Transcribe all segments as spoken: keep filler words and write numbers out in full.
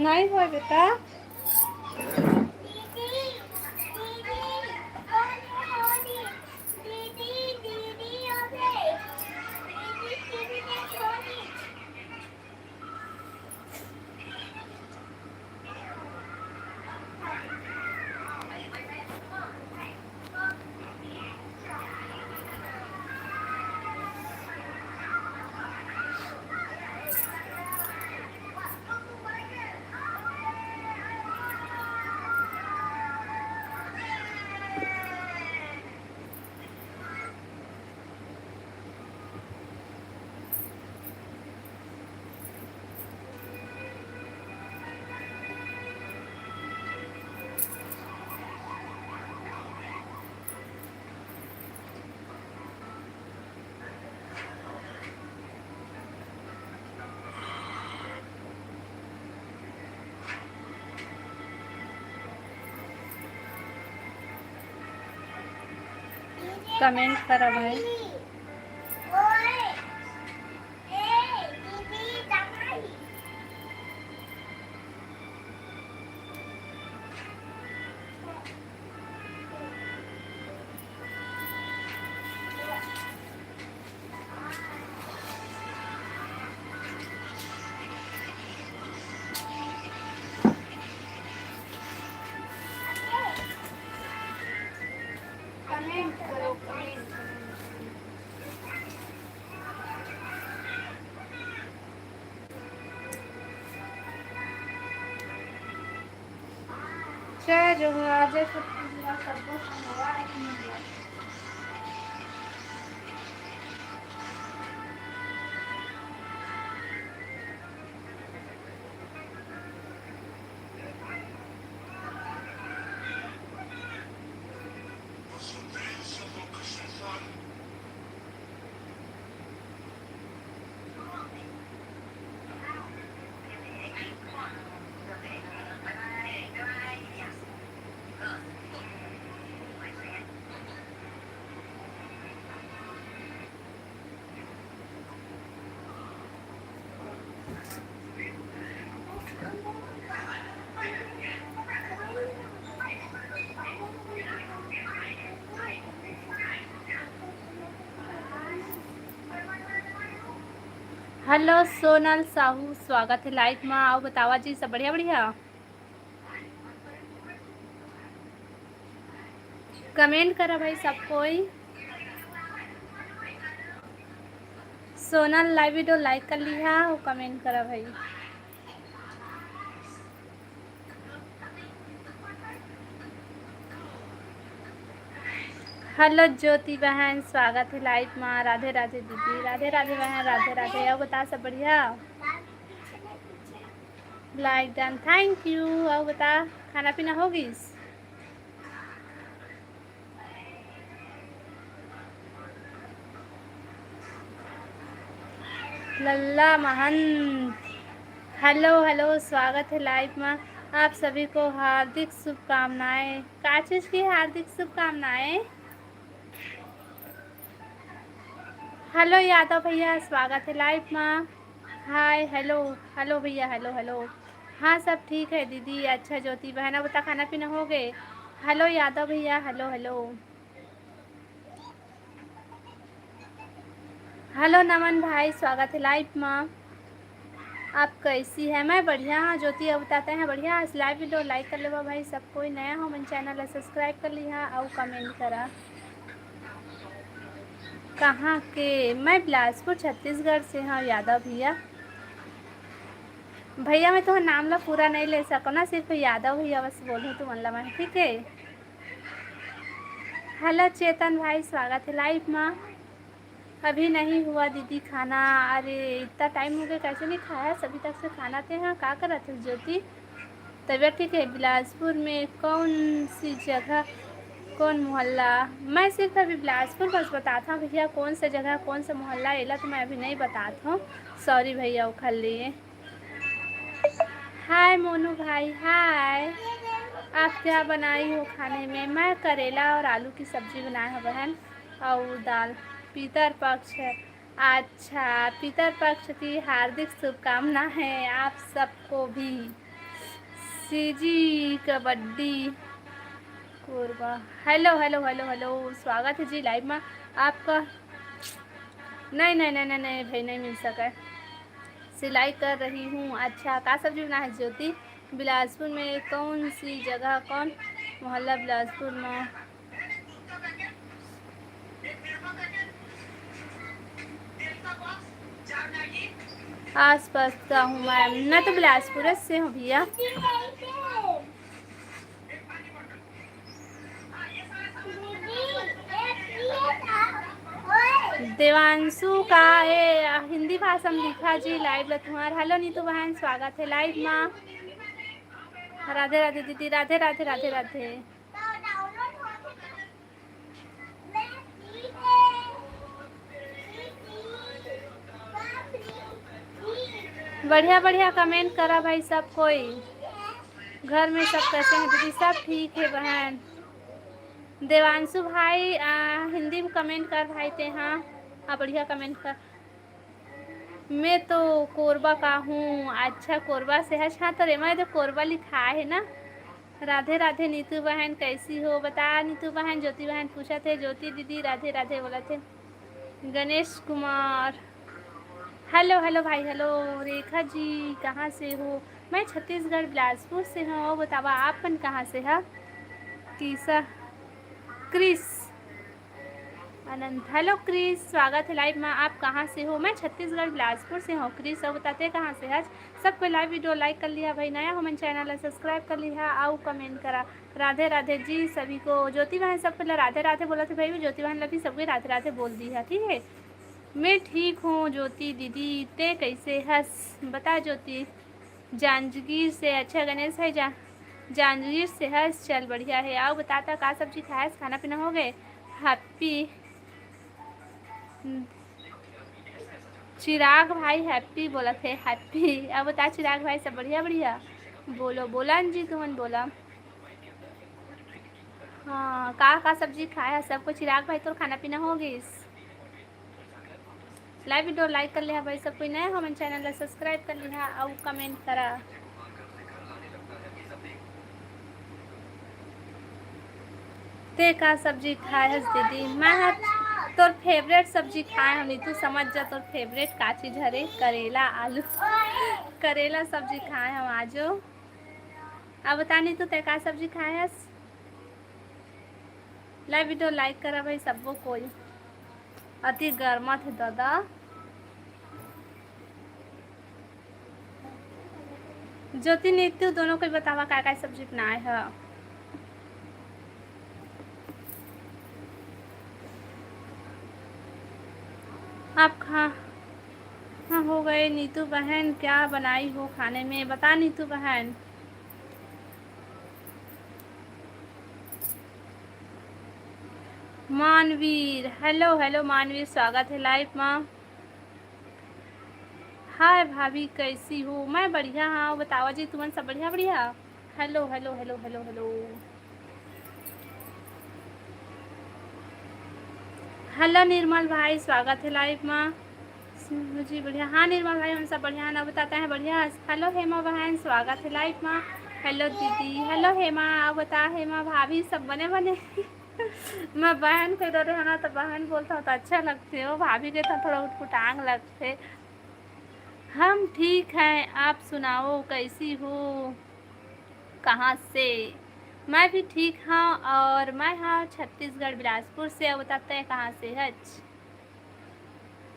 नहीं होय बेटा। कमेंट करा भाई। जय जोहार, जय छत्तीसगढ़, सबको धन्यवाद। हेलो सोनल साहू, स्वागत हे लाइव मा। अउ बतावा जी, सब बढ़िया बढ़िया? कमेंट करा भाई सब कोई। सोनल लाइव वीडियो लाइक कर लिहा अउ कमेंट करा भाई। हेलो ज्योति बहन, स्वागत हे लाइव मा। राधे राधे दीदी, राधे राधे बहन, राधे राधे। अउ बता, सब बढ़िया? लाइक डन, थैंक यू। अउ बता, खाना पीना हो गिस? लल्ला महंत, हेलो हेलो, स्वागत है लाइव में। आप सभी को हार्दिक शुभकामनाएं। का चीज की हार्दिक शुभकामनाएं? हेलो यादव भैया, स्वागत है लाइव में। हाय, हेलो, हेलो भैया, हेलो हेलो। हाँ, सब ठीक है दीदी। अच्छा ज्योति बहन, अब बता, खाना पीना हो गए? हेलो यादव भैया, हेलो हेलो। हेलो नमन भाई, स्वागत है लाइव मा। आप कैसी है? मैं बढ़िया हाँ ज्योति, अब बताते हैं बढ़िया। आज लाइव वीडियो लाइक कर लेवा भाई, सब कोई नया हो मन चैनल ला सब्सक्राइब कर लिहा अउ कमेंट करा। कहाँ के? मैं बिलासपुर छत्तीसगढ़ से हाँ यादव भैया। भैया मैं तुम्हारा नाम ला पूरा नहीं ले सको ना, सिर्फ यादव भैया बस बोलूँ तुमन ला मैं, ठीक है? हेलो चेतन भाई, स्वागत है लाइव मा। अभी नहीं हुआ दीदी खाना। अरे इतना टाइम हो गया, कैसे नहीं खाया? सभी तक से खाना ते हाँ, का करत है ज्योति? तबीयत ठीक है? बिलासपुर में कौन सी जगह, कौन मोहल्ला? मैं सिर्फ अभी बिलासपुर बस बताता हूँ भैया, कौन सा जगह, कौन सा मोहल्ला, एला तो मैं अभी नहीं बताता हूँ। सॉरी भैया, उखल लिए। हाय मोनू भाई, हाय। आप क्या बनाई हो खाने में? मैं करेला और आलू की सब्जी बनाए हो बहन, और दाल। पितर पक्ष है। अच्छा, पितर पक्ष की हार्दिक शुभकामना है आप सबको भी। CG kabaddi Korba. Hello, hello, hello, hello, स्वागत है जी लाइव में आपका। नहीं, नहीं, नहीं, नहीं, नहीं भाई, नहीं मिल सका है। सिलाई कर रही हूँ। अच्छा, का सब्जी बना है ज्योति? बिलासपुर में कौन सी जगह, कौन मोहल्ला बिलासपुर में? आसपास का हूँ मैं, मैं तो बिलासपुर से हूँ भैया। देवांशु का है हिंदी भाषा में लिखा जी लाइव ला तुंहर। हेलो नीतू बहन, स्वागत है लाइव मा। राधे राधे दीदी, राधे राधे, राधे राधे। बढ़िया बढ़िया कमेंट करा भाई सब कोई। घर में सब कैसे हैं दीदी? सब ठीक है बहन। देवांशु भाई, आ, हिंदी में कमेंट कर भाई ते, हाँ, हाँ, बढ़िया कमेंट कर। मैं तो कोरबा का हूँ। अच्छा, कोरबा से हस? हाँ, तो रेमा तो कोरबा लिखा है ना। राधे राधे नीतू बहन, कैसी हो? बता नीतू बहन, ज्योति बहन पूछत हे, ज्योति दीदी राधे राधे बोलत हे। गणेश कुमार, हेलो, हेलो भाई, हेलो। रेखा जी, कहाँ से हो? मैं छत्तीसगढ़ बिलासपुर से हूँ। और बतावा, आप मन कहाँ से है? किसा? क्रिस अनंत, हेलो क्रिस, स्वागत है लाइव में। आप कहाँ से हो? मैं छत्तीसगढ़ बिलासपुर से हूँ। क्रिस, और बताते कहाँ से है? सब कोई लाइव वीडियो लाइक कर लिया भाई, नया हो मन चैनल है, सब्सक्राइब कर लिया, आओ कमेंट करा। राधे राधे जी सभी को। ज्योति बहन सब पहले राधे राधे बोला थे भाई, ज्योति बहन ला भी सबके राधे राधे बोल दी है, ठीक है। मैं ठीक हूँ ज्योति दीदी, ते कैसे हस? बता ज्योति। जांजगीर से, अच्छा गणेश भाई जा, जांजगीर से हस, चल बढ़िया है। आओ बताता का सब्जी खायस, खाना पीना हो गए? हैप्पी चिराग भाई, हैप्पी बोलत हे, हैप्पी। अब बता चिराग भाई, सब बढ़िया? बढ़िया बोलो, बोला न जी, तुमन बोला। हाँ, का का सब्जी खाए है सबको? चिराग भाई, तोर खाना पीना हो गिस? लाइव वीडियो लाइक कर लिहा भाई, सब कोई नया हो मन चैनल ला सब्सक्राइब कर लिहा, अउ कमेंट करा। ते का सब्जी खाए हस दीदी? मैं ह तोर फेवरेट सब्जी खाए हमी। तू समझ जा तोर फेवरेट का चीज हरे, करेला आलू। करेला सब्जी खाए हम आजो। अब बता नीतू, ते का सब्जी खाए हस? लाइव वीडियो लाइक करा भाई सबो कोई। अति गरमत हे दादा। ज्योति नीतू दोनों कोई बतावा काय काय सब्जी बनाए ह। आप खा, हाँ, हो गए। नीतू बहन, क्या बनाई हो खाने में? बता नीतू बहन। मानवीर, हेलो, हेलो मानवीर, स्वागत है लाइव मा। हाय भाभी, कैसी हो? मैं बढ़िया हाँ, बतावा जी, तुमन सब बढ़िया, बढ़िया? Hello, hello, hello, hello, hello. Hello Nirmal भाई, स्वागत है लाइव मा। सिंधु जी बढ़िया। हाँ निर्मल भाई, हम सब बढ़िया ना, बताते हैं बढ़िया। हेलो हेमा बहन, स्वागत है लाइव मा। हेलो दीदी, हेलो हेमा, आप बता हेमा भाभी सब बने बने? मैं बहन के डरे हूँ ना, तो बहन बोलता हूँ तो अच्छा लगते हो, भाभी के तो थोड़ा उटपुटांग लगते। हम ठीक हैं, आप सुनाओ कैसी हो, कहाँ से? मैं भी ठीक हाँ, और मैं हाँ छत्तीसगढ़ बिलासपुर से। अब बताते हैं कहाँ से है।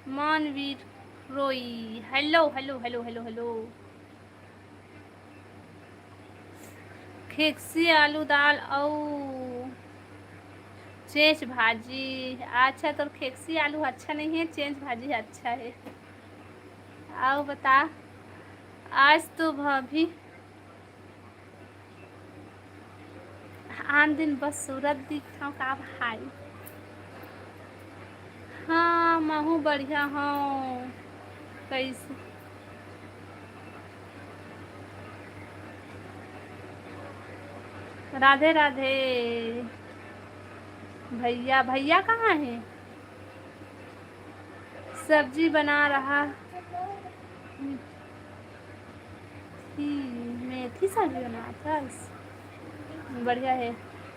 मानवीर रोई, hello hello hello hello hello. खेकसी आलू दाल अउ चेंच भाजी। अच्छा, तोर खेकसी आलू अच्छा नहीं है, चेंच भाजी अच्छा है। आओ बता, आज तो भाभी आन दिन बस सूरत दिखथव का भाई? हाँ, महू बढ़िया हूँ। कैसे? राधे राधे। भैया, भैया कहाँ है? सब्जी बना रहा थी मैं की साड़ी बनाथस? बढ़िया हे।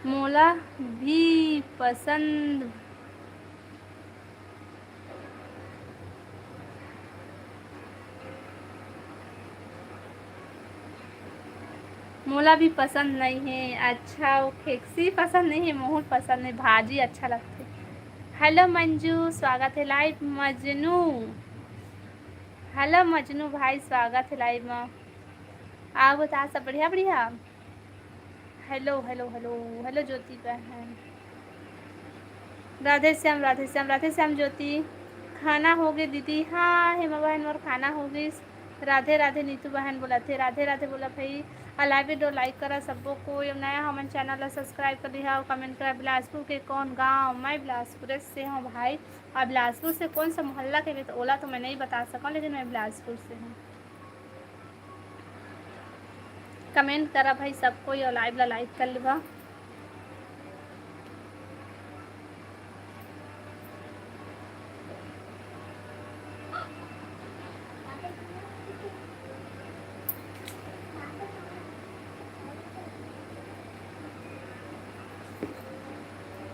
मोला भी पसंद, मोला भी पसंद नहीं है। अच्छा, वो खेकसी पसंद नहीं है, मोहूर पसंद नहीं, भाजी अच्छा लगथे। हेलो मंजू, स्वागत है लाइव। मजनू, हेलो मजनू भाई, स्वागत है लाइव में। आप बता, सब बढ़िया बढ़िया? हेलो, हेलो, हेलो, हेलो ज्योति बहन। राधे श्याम, राधे श्याम, राधे श्याम ज्योति। खाना होगे दीदी? हाँ हेमा बहन, मोर खाना होगिस। राधे राधे नीतू बहन बोलथे, राधे राधे बोला भाई। अउ लाइव वीडियो लाइक करा सबो कोई, अउ नया हमन चैनल ला सब्सक्राइब कर लिहा अउ कमेंट करा। बिलासपुर के कौन गांव? मैं बिलासपुर से हूँ भाई। अब बिलासपुर से कौन सा मोहल्ला के, तो ओला तो मैं नहीं बता सकूँ, लेकिन मैं बिलासपुर से हूँ। कमेंट करा भाई सब कोई, अउ लाइव ला लाइक कर लेवा।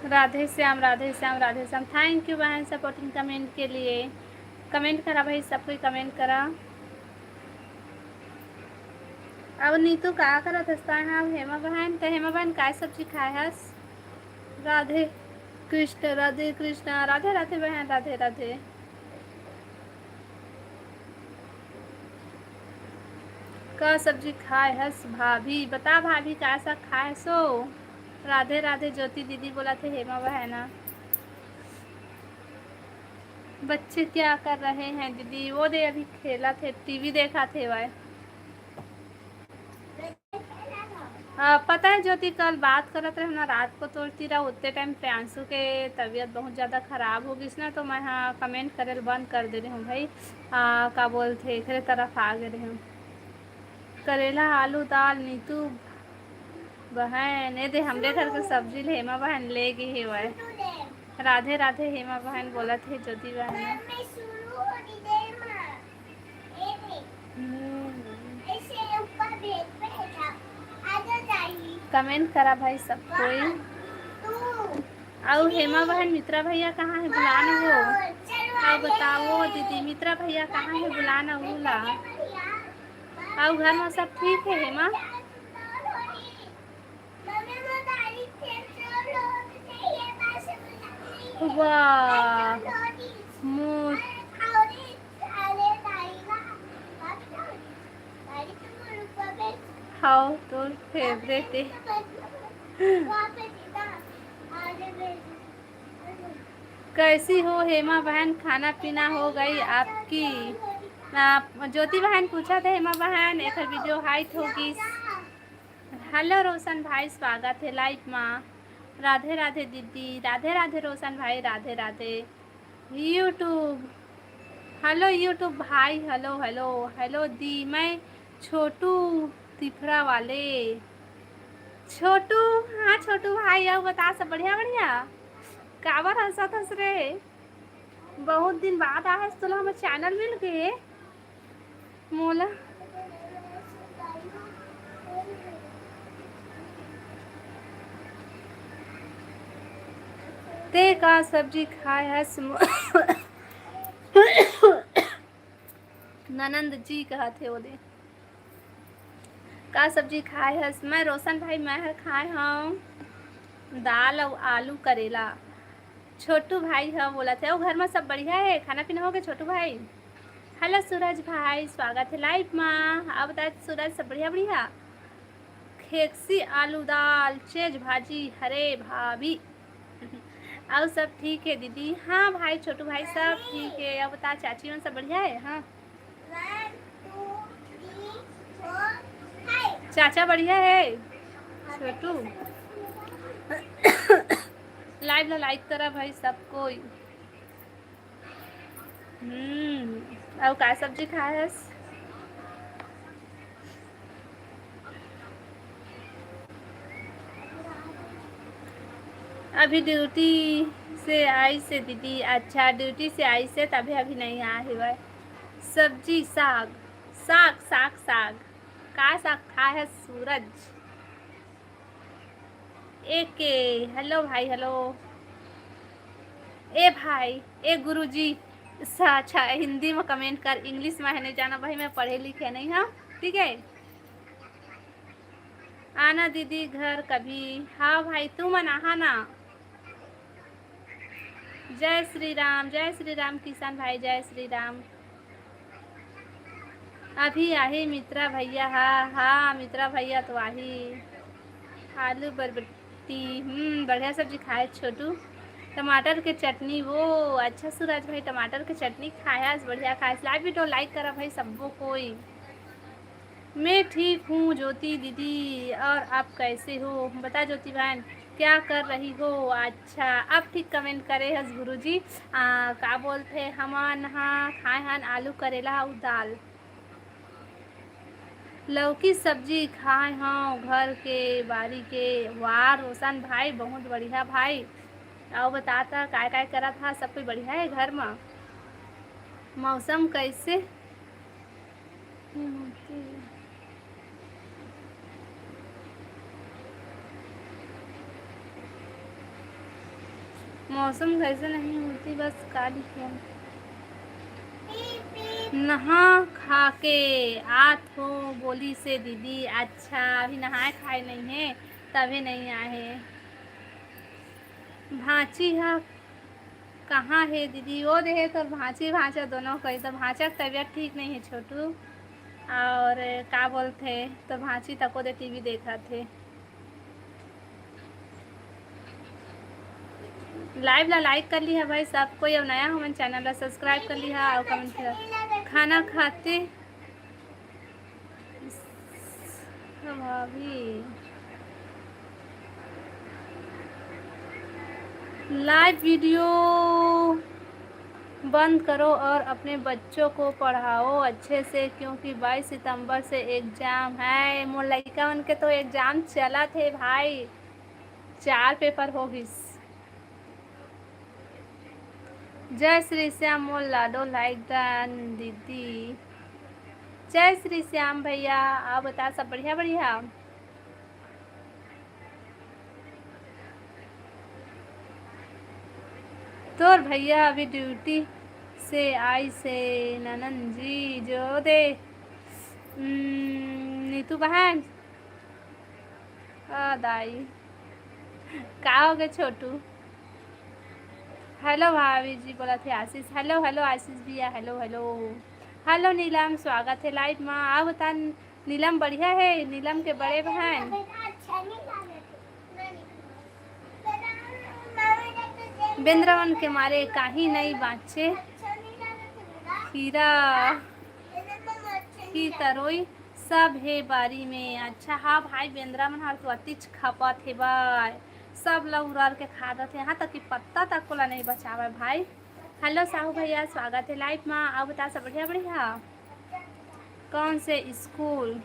राधे श्याम, राधे श्याम, राधे श्याम। थैंक यू बहन सपोर्टिंग कमेंट के लिए। कमेंट करा भाई, सब कोई कमेंट करा। अब नीतू का करत हस ताय? हाँ हेमा बहन, त हेमा बहन काय सब्जी खाए हस? राधे कृष्ण, राधे कृष्ण, राधे राधे बहन, राधे राधे। का सब्जी खाए हस भाभी? बता भाभी, का साग खाए हसो? राधे राधे ज्योति दीदी बोलथे हेमा बहन। बच्चे क्या कर रहे हैं दीदी? वो दे अभी खेलथे, टीवी देखथे वह। आ, पता है ज्योति, कल बात करत रहे ना रात को तोर तीरा, उतने टाइम प्रियांशु के तबीयत बहुत ज़्यादा खराब हो गई ना, तो मैं हाँ कमेंट करे बंद कर दे रही हूँ भाई। आ, का बोलथे, एकरे तरफ आ गए रहे हूँ। करेला, आलू, दाल, नीतू बहन, ए दे हमरे घर के सब्जी ले हेमा बहन ले गे हेवय। राधे राधे हेमा बहन बोलत हे ज्योति बहन। हम्म। कमेंट करा भाई सब कोई। अउ हेमा बहन, मित्रा भैया कहाँ है, बुलाना हो। अउ बताओ दीदी, मित्रा भैया कहाँ है, बुलाना उला। अउ घर में सब ठीक है हेमा? वाह, मोर हाँ, तोर फेवरेट है। कैसी हो हेमा बहन, खाना पीना हो गई आपकी? आ, ज्योति बहन पूछत हे हेमा बहन, एकर वीडियो हाइट होगी। हेलो रोशन भाई, स्वागत है लाइव मा। राधे राधे दीदी, राधे राधे रोशन भाई, Radhe Radhe. YouTube, hello YouTube भाई, हेलो, हेलो, हेलो दी, मैं छोटू तिफरा वाले। छोटू, हाँ छोटू भाई, अउ बता, सब बढ़िया, बढ़िया? काबर हंसत हस रे? बहुत दिन बाद आहस, तोला हमर चैनल मिल गे। मोला ते का सब्जी खाए हस? ननंद जी कहत हे ओदे। का सब्जी खाए हस? मैं रोशन भाई, मैं हर खाए हूँ दाल अउ आलू करेला। छोटू भाई ह बोलत हे, अउ घर में सब बढ़िया है? खाना पीना हो गया छोटू भाई? हेलो सूरज भाई, स्वागत है लाइव मा। अब बता सूरज, सब बढ़िया, बढ़िया? खेकसी आलू दाल चेज भाजी। हरे भाभी, अउ सब ठीक है दीदी? हाँ भाई, छोटू भाई, सब ठीक है। अब बता चाची मन सब बढ़िया है? हाँ। चाचा बढ़िया है छोटू? लाइव ला लाइक करा भाई सब कोई। हम्म, अउ का सब्जी खाए हस? अभी ड्यूटी से आई से दीदी। अच्छा, ड्यूटी से आई से तभी अभी नहीं आ हेवय। सब्जी साग, साग, साग, साग। का साग खाए है सूरज? ए के, हेलो भाई, हेलो। ए भाई, ए गुरुजी, सा-, अच्छा, हिंदी में comment कर, English में है नहीं जाना भाई, मैं पढ़े लिखे नहीं हूँ, ठीक है? आना दीदी घर कभी। हाँ भाई, तुमन आहा ना। जय श्री राम, जय श्री राम किशन भाई, जय श्री राम। अभी आही मित्रा भैया, हाँ, हाँ, मित्रा भैया तो आही। आलू बरबट्टी, हम्म, बढ़िया सब्जी खाए छोटू। टमाटर के चटनी, वो अच्छा सूरज भाई, टमाटर के चटनी खाए आज, बढ़िया खाए। Live video like करा भाई सबको कोई। मैं ठीक हूँ ज्योति दीदी, और आप कैसे हो? बता ज्योति बहन, क्या कर रही हो? अच्छा, अब ठीक comment करे हस गुरुजी। आ, का बोलथे, हमन हा खाए हन आलू करेला अउ दाल। लौकी सब्जी खाए हव घर के बारी के। वाह रोशन भाई, बहुत बढ़िया भाई। अउ बता त काय काय करत हा? सब कोई बढ़िया है घर मा? मौसम कैसे? मौसम कैसे नहीं होती, बस का लिखे? नहा खा के आत हो बोली से दीदी। अच्छा, अभी नहाए खाए नहीं है, तभी नहीं आए है। भांची हा कहाँ हे दीदी? वो दे हे तोर भांची भांचा दोनों कोई। तो भांचा के तबीयत ठीक नहीं है छोटू, और का बोलथे, तो भांची तको दे टीवी देखत हे। Live ला like कर लिहा भाई सब कोई, और नया हमन channel ला subscribe कर लिहा और comment कर। खाना खाते भाभी, live video बंद करो और अपने बच्चों को पढ़ाओ अच्छे से, क्योंकि बाईस सितंबर से exam है। मोर लइका मन के तो exam चलत हे भाई, चार paper हो गिस। जय श्री श्याम मोर लाडो, like done दीदी। जय श्री श्याम भैया, आप बता, सब बढ़िया बढ़िया? तोर भैया अभी duty से आई से ननन जी, जो दे। हम्म, नीतू बहन, आ दाई, का हो गए छोटू? हेलो भाभी जी बोलत हे आशीष। हेलो, हेलो आशीष भैया, हेलो, हेलो। हेलो नीलम, स्वागत है live मा। आओ बता नीलम, बढ़िया है? नीलम के बड़े बहन। बेंदरावन के मारे काही नहीं बाँचे, खीरा की तरोई सब हे बारी में। अच्छा, हाँ भाई, बेंदरा मन हर तो अतिच खपत हे भाई, सब ला उरार के खा देथे, यहाँ तक कि पत्ता तक कोला नहीं बचावे भाई। हेलो साहू भैया, स्वागत है live मा। आओ बता, सब बढ़िया बढ़िया? कौन से स्कूल?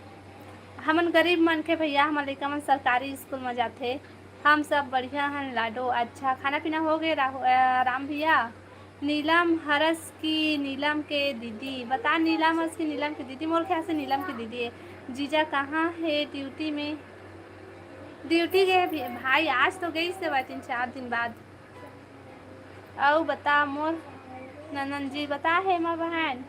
हमन गरीब मनखे भैया, हमर लइका मन सरकारी स्कूल म जाथे। हम सब बढ़िया हन लाडो। अच्छा, खाना पीना हो गए राहु-, अ, राम भैया? नीलम हरस की नीलम के दीदी, बता नीलम हरस की नीलम के दीदी, मोर ख्याल से नीलम के दीदी है। जीजा कहाँ है? Duty में, duty गए भी-, भाई आज तो गई से भाई तीन चार दिन बाद। अउ बता मोर ननन जी, बता हे मोर बहन।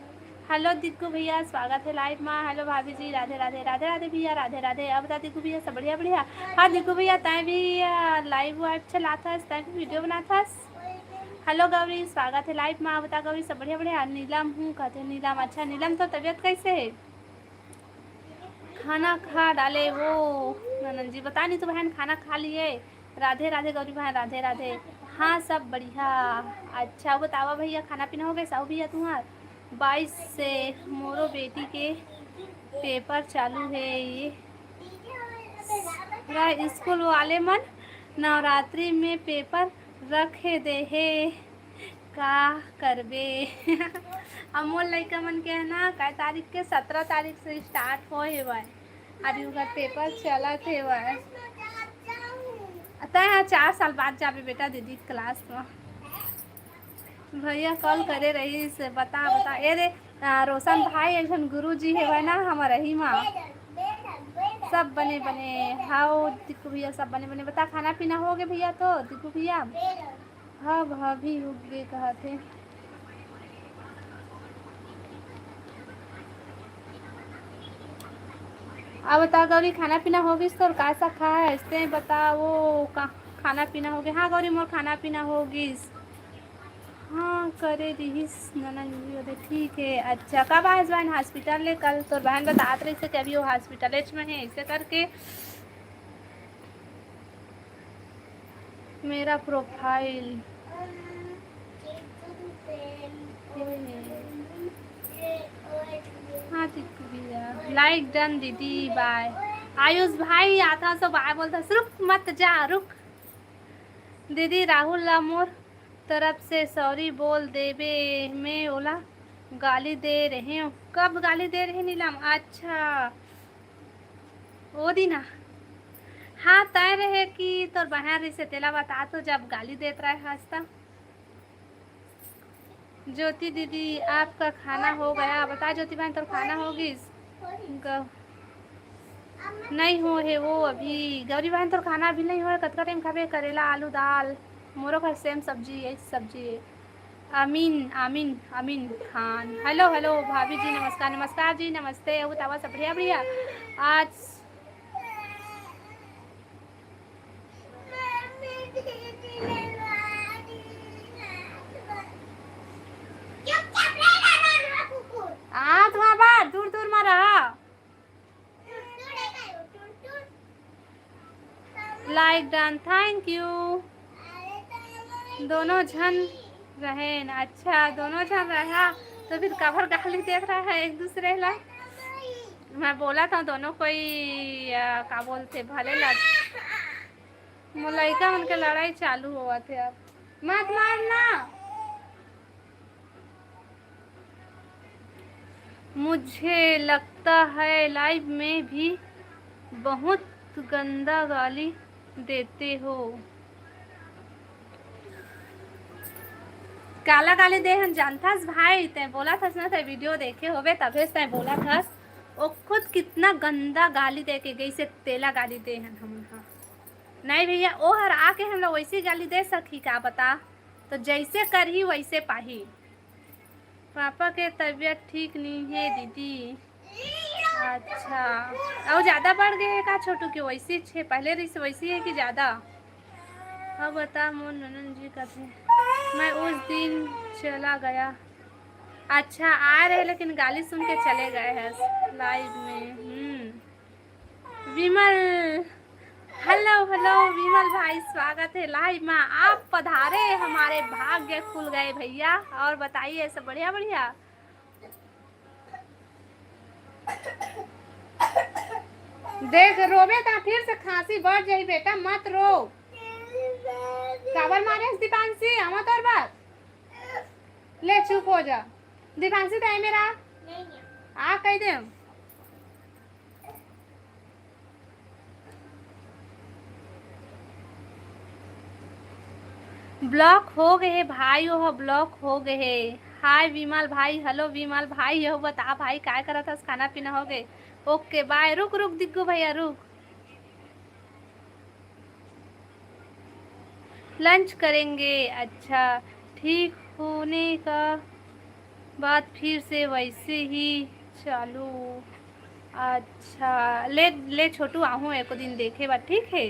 हेलो दिग्गू भैया, स्वागत है live मा। हेलो भाभी जी, राधे राधे, राधे राधे भैया, राधे राधे। अब बता दिग्गू भैया, सब बढ़िया बढ़िया? हाँ दिग्गू भैया, तैं भी, आ, live वाइव चलाथस, तैं भी video बनाथस। हेलो गौरी, स्वागत है live मा। बता गौरी, सब बढ़िया बढ़िया? नीलम हूँ कहते नीलम। अच्छा नीलम, तो तबीयत कैसे है? खाना खा डाले वो ननन जी, बता नहीं तो बहन, खाना खा लिए? राधे राधे गौरी बहन, राधे राधे। हाँ सब बढ़िया। अच्छा बतावा भैया, खाना पीना हो गए साहू भैया तुम्हार? बाईस से मोरो बेटी के paper चालू है। ये पूरा स्कूल वाले मन नवरात्रि में paper रखे दे हे, का करबे? अब मोर लइका मन के है ना, कै तारीख के? सत्रह तारीख से start हो हेवय, अभी ओकर paper चलत हेवय। तैं ह चार साल बाद जाबे बेटा दीदी class म। भैया call करे रहिस, बता, बता। ए रे, आ, रोशन भाई, एक झन गुरु जी हेवय ना हमर एही मा। सब बने बने। हाओ दिक्कू भैया, सब बने बने। बता, खाना पीना हो गे भैया? तो दिक्कू भैया, हाँ भाभी, हो गे कहत हे। अब बता गौरी, खाना पीना हो गिस तोर? का सा खा है, इसने बता। वो का खाना पीना हो गे? हाँ गौरी, मोर खाना पीना हो गिस। हाँ, करे रिहिस ननद जी ओदे। ठीक है, अच्छा, कब आयस बहन हॉस्पिटल ले? कल तोर बहन बतात रहिस कि अभी वो हॉस्पिटल में है, ऐसे करके। मेरा प्रोफाइल। हाँ, ठीक भैया। लाइक डन दीदी, बाय। आयुष भाई आता सो बाय बोलता, रुक मत जा, रुक। दीदी, राहुल ला मोर तरफ से सॉरी बोल देबे, मैं ओला गाली दे रहे हूँ। कब गाली दे रहे नीलम? अच्छा, ओ दिना। हाँ, तय रहे कि तोर बहन रहिसे, तेला बता तो, जब गाली देत रहे हस त। ज्योति दीदी, आपका खाना हो गया? बता ज्योति बहन, तोर खाना हो गिस? ग-, नहीं हो हे वो अभी। गौरी बहन, तोर खाना अभी नहीं हो हे? कतका टाइम खाबे? करेला, आलू, दाल, मोरो घर सेम सब्जी, यही सब्जी है। अमीन, आमिन, अमीन खान। हेलो, हेलो भाभी जी, नमस्कार, नमस्कार जी, नमस्ते। अउ बतावा, सब बढ़िया, बढ़िया? आज आ, तुम बाहर दूर दूर में रहा। Like done, thank you। दोनों झन रहेन। अच्छा, दोनों झन रहा तो फिर काबर गाली देत रहा है एक दूसरे ला? मैं बोला था दोनों कोई, आ, का बोलते, भले लड़, मोर लइका मन के लड़ाई चालू होवत हे। अब मत मारना। मुझे लगता है लाइव में भी बहुत गंदा गाली देते हो। काला गाली दे हन जानथस भाई, तैं बोला थस ना, तैं वीडियो देखे होबे तभे तैं बोला थस। वो खुद कितना गंदा गाली दे के गई से, तेला गाली दे हन हमन हा। नहीं भैया, ओ हर आके हम लोग वैसे गाली दे सकही का बता? तो जैसे करही वैसे पाही। पापा के तबीयत ठीक नहीं है दीदी। अच्छा, अउ ज्यादा बढ़ गए है का छोटू के? वैसे छे पहले रही से वैसे है कि ज्यादा? अब बता मोर ननद जी कथे, मैं उस दिन चला गया। अच्छा, आ रहे लेकिन गाली सुन के चले गए हैं लाइव में। हम्म। विमल, हेलो, हेलो विमल भाई, स्वागत है लाइव में। आप पधारे, हमारे भाग्य खुल गए भैया। और बताइए, सब बढ़िया, बढ़िया? देख, रोबे ता फिर से खांसी बढ़ जाई बेटा, मत रो। काबर मारे हस दीपांशी? आवा तोर बात। ले, चुप हो जा। दीपांशी, तो है मेरा? नहीं है। आ, कह दे। ब्लॉक हो गए हे भाई, ओह ब्लॉक हो गए हे। हाय विमल भाई, हेलो विमल भाई, यहू बता भाई, काय करत हस? खाना पीना हो गए? ओके, बाय। रुक, रुक, दिग्गू भैया, रुक। लंच करेंगे। अच्छा, ठीक होने का बाद फिर से वैसे ही चालू। अच्छा, ले, ले छोटू, आहूँ एको दिन देखे बर, ठीक है?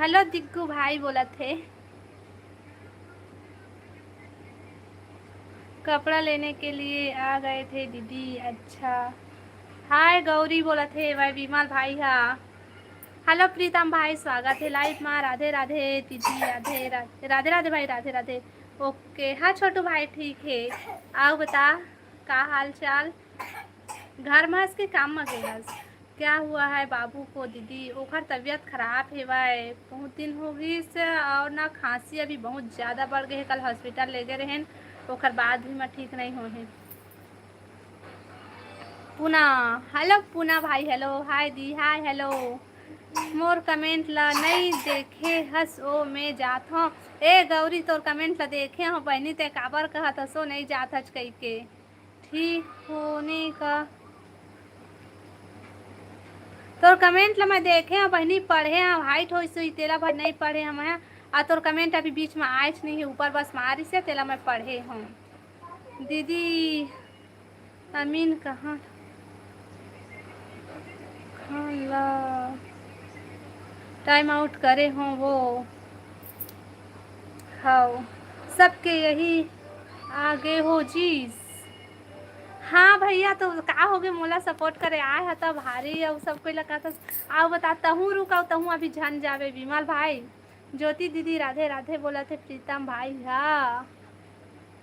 हेलो दिग्गू भाई बोलत हे। कपड़ा लेने के लिए आ गए थे दीदी। अच्छा, हाय गौरी बोलत हे भाई विमल भाई हा। हेलो प्रीतम भाई, स्वागत है लाइव मा। राधे राधे दीदी, राधे राधे, राधे राधे भाई, राधे राधे। ओके, हाँ छोटू भाई, ठीक है। आउ बता, का हाल चाल? घर मा हस के काम मा गे हस? क्या हुआ है बाबू को दीदी? ओखर तबीयत खराब हेवय, बहुत दिन हो गिस, और ना खांसी अभी बहुत ज्यादा बढ़ गए हे। कल हॉस्पिटल ले गए रहेन, ओखर बाद भी मैं ठीक नहीं हो हे। पूना, हेलो पूना भाई, हेलो, हाय दी, हाय, हेलो। मोर कमेंट ला नहीं देखे हस ओ, मैं जात हूँ। ए गौरी, तोर कमेंट ला देखे हूँ बहनी, ते काबर कहत हस ओ नहीं जात हच कही के? ठीक होने का तोर comment ला मैं देखे हंव बहिनी, पढ़े हंव, height होइस होही, तेला भर नइ पढ़े हंव मैं। आ तोर comment अभी बीच में आएच नइ हे, ऊपर बस मारिस हे, तेला मैं पढ़े हंव। दीदी, अमीन कहाँ? खान ला time out करे हंव वो। हव, सबके यही आगे हो जीस। हाँ भैया, तो का होगे, मोला support करे आए ह त भारी, अउ सब कोई ला कहत हस, "आउ बता, तहूँ रुक, अउ तहूँ अभी झन जाबे।" विमल भाई, ज्योति दीदी राधे राधे बोलत हे, प्रीतम भाई हा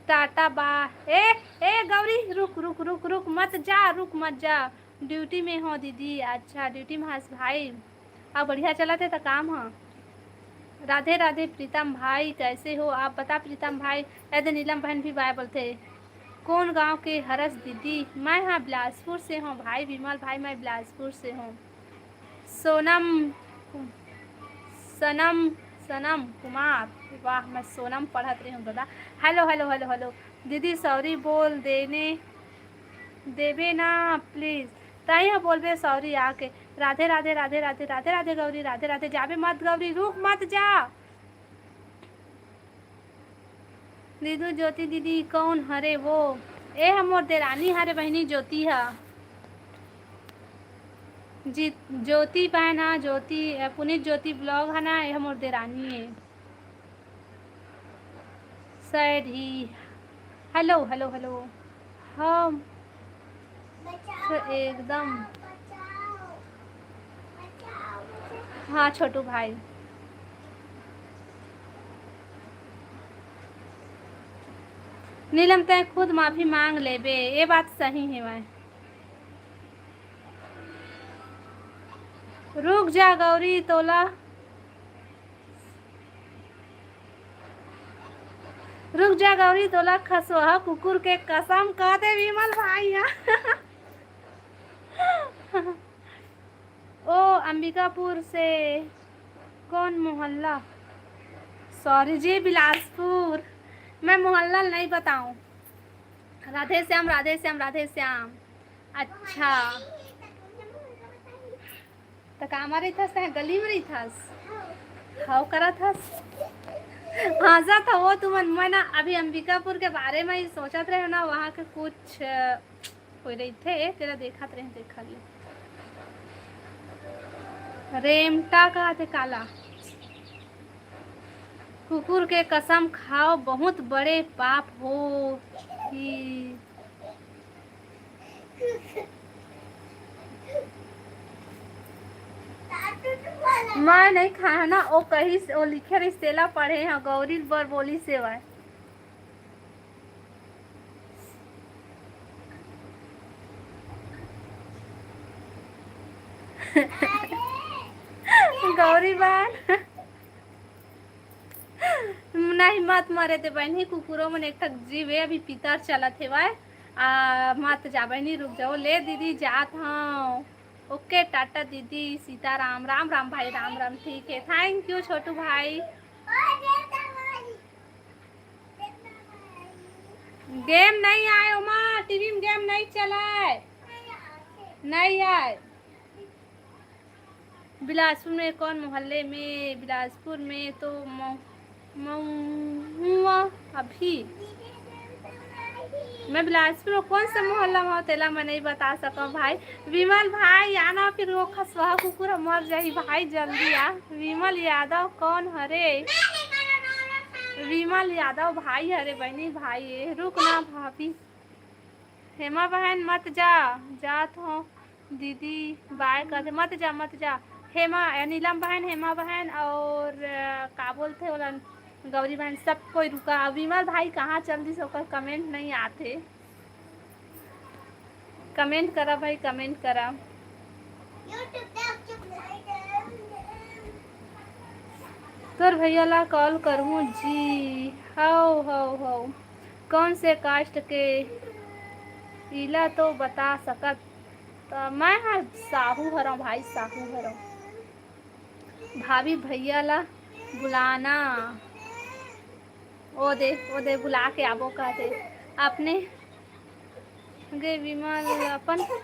टाटा बा। ए, ए गौरी, रुक, रुक, रुक, रुक, मत जा, रुक, मत जा, duty में हो दीदी। अच्छा, duty में हस भाई, अब बढ़िया चलत हे त काम ह। राधे राधे प्रीतम भाई, कैसे हो आप? बता प्रीतम भाई, ए दे नीलम बहन भी bye बोलथे। कौन गांव के हरस दीदी? मैं हाँ बिलासपुर से हूँ भाई विमल भाई, मैं बिलासपुर से हूँ। सोनम, सनम, सनम कुमार, वाह, मैं सोनम पढ़त रही हूँ दादा। Hello, hello, hello, hello। दीदी sorry बोल देने, देबे ना please। तहीं ह बोलबे sorry आके। राधे, राधे, राधे, राधे, राधे, राधे गौरी, राधे, राधे। जाबे मत गौरी, रुक मत जा। दीदू, ज्योति दीदी कौन हरे वो? ए ह मोर देरानी हरे बहिनी, ज्योति ह। जी, ज्योति बहन ह, ज्योति, अ, पुनीत ज्योति vlog ह ना, ए ह मोर देरानी ए। Sad ही। Hello, hello, hello। हम तो एकदम, हाँ छोटू भाई। नीलम, तैं खुद माफी मांग लेबे, ए बात सही हेवय। रुक जा गौरी, तोला, रुक जा गौरी, तोला खसवहा कुकुर के कसम कह दे विमल भाई हा। ओ अंबिकापुर से कौन मोहल्ला? Sorry जी, बिलासपुर। मैं मोहल्ला नहीं बताऊं। राधे श्याम, राधे श्याम, राधे श्याम। अच्छा, त का मा रहिथस तैं? गली में रहिथस? हव करत हस। हाँसत हव वो तुमन। मैं ना अभी अंबिकापुर के बारे में ही सोचत रहे ना, वहाँ के कुछ कोई रहिथे, तेला देखत रहे, देखा ले। रेमटा का थे काला। कुकुर के कसम खाओ, बहुत बड़े पाप हो ही। मैं नहीं खाया ना, ओ कही से, ओ लिखे रही, तेला पढ़े हैं, गौरी बर बोली सेवा। गौरी बहन। नहीं, मत मरे ते बहनी, कुकुरो मन एक ठक जीव ए, अभी पितर चलत हेवय। आ, मत जा बहनी, रुक जाओ। ले दीदी, जात हूँ। OK, टाटा दीदी, सीताराम, राम राम भाई, राम राम। ठीक है, thank you छोटू भाई। Game नहीं आए ओमा, TV में game नहीं चलाए, नहीं आए। बिलासपुर में कौन मोहल्ले में? बिलासपुर में तो मऊ-, महुआ अभी। मैं बिलासपुर में कौन से मोहल्ला में हूँ, तेला मैं नहीं बता सकूँ भाई। विमल भाई, आना फिर वो खसवा कुकुर मर जाही भाई, जल्दी आ। विमल यादव कौन हरे? विमल यादव भाई हरे बहनी, भाई ए, रुक ना भाभी। हेमा बहन मत जा, जात हो दीदी, bye कर दे, मत जा, मत जा। हेमा, नीलम बहन, हेमा बहन और, अ, का बोलथे ओला, गौरी बहन, सब कोई रुका। विमल भाई कहाँ चल दिस, ओकर comment नहीं आथे। Comment करा भाई, comment करा। तोर भैया ला call करहूँ जी। हव, हव, हव। कौन से caste के? इला तो बता सकत। त मैं ह साहू हरव भाई, साहू हरव। भाभी भैया ला बुलाना। ओ दे, ओ दे, बुला के आबो कहते। अपने गे विमल अपन।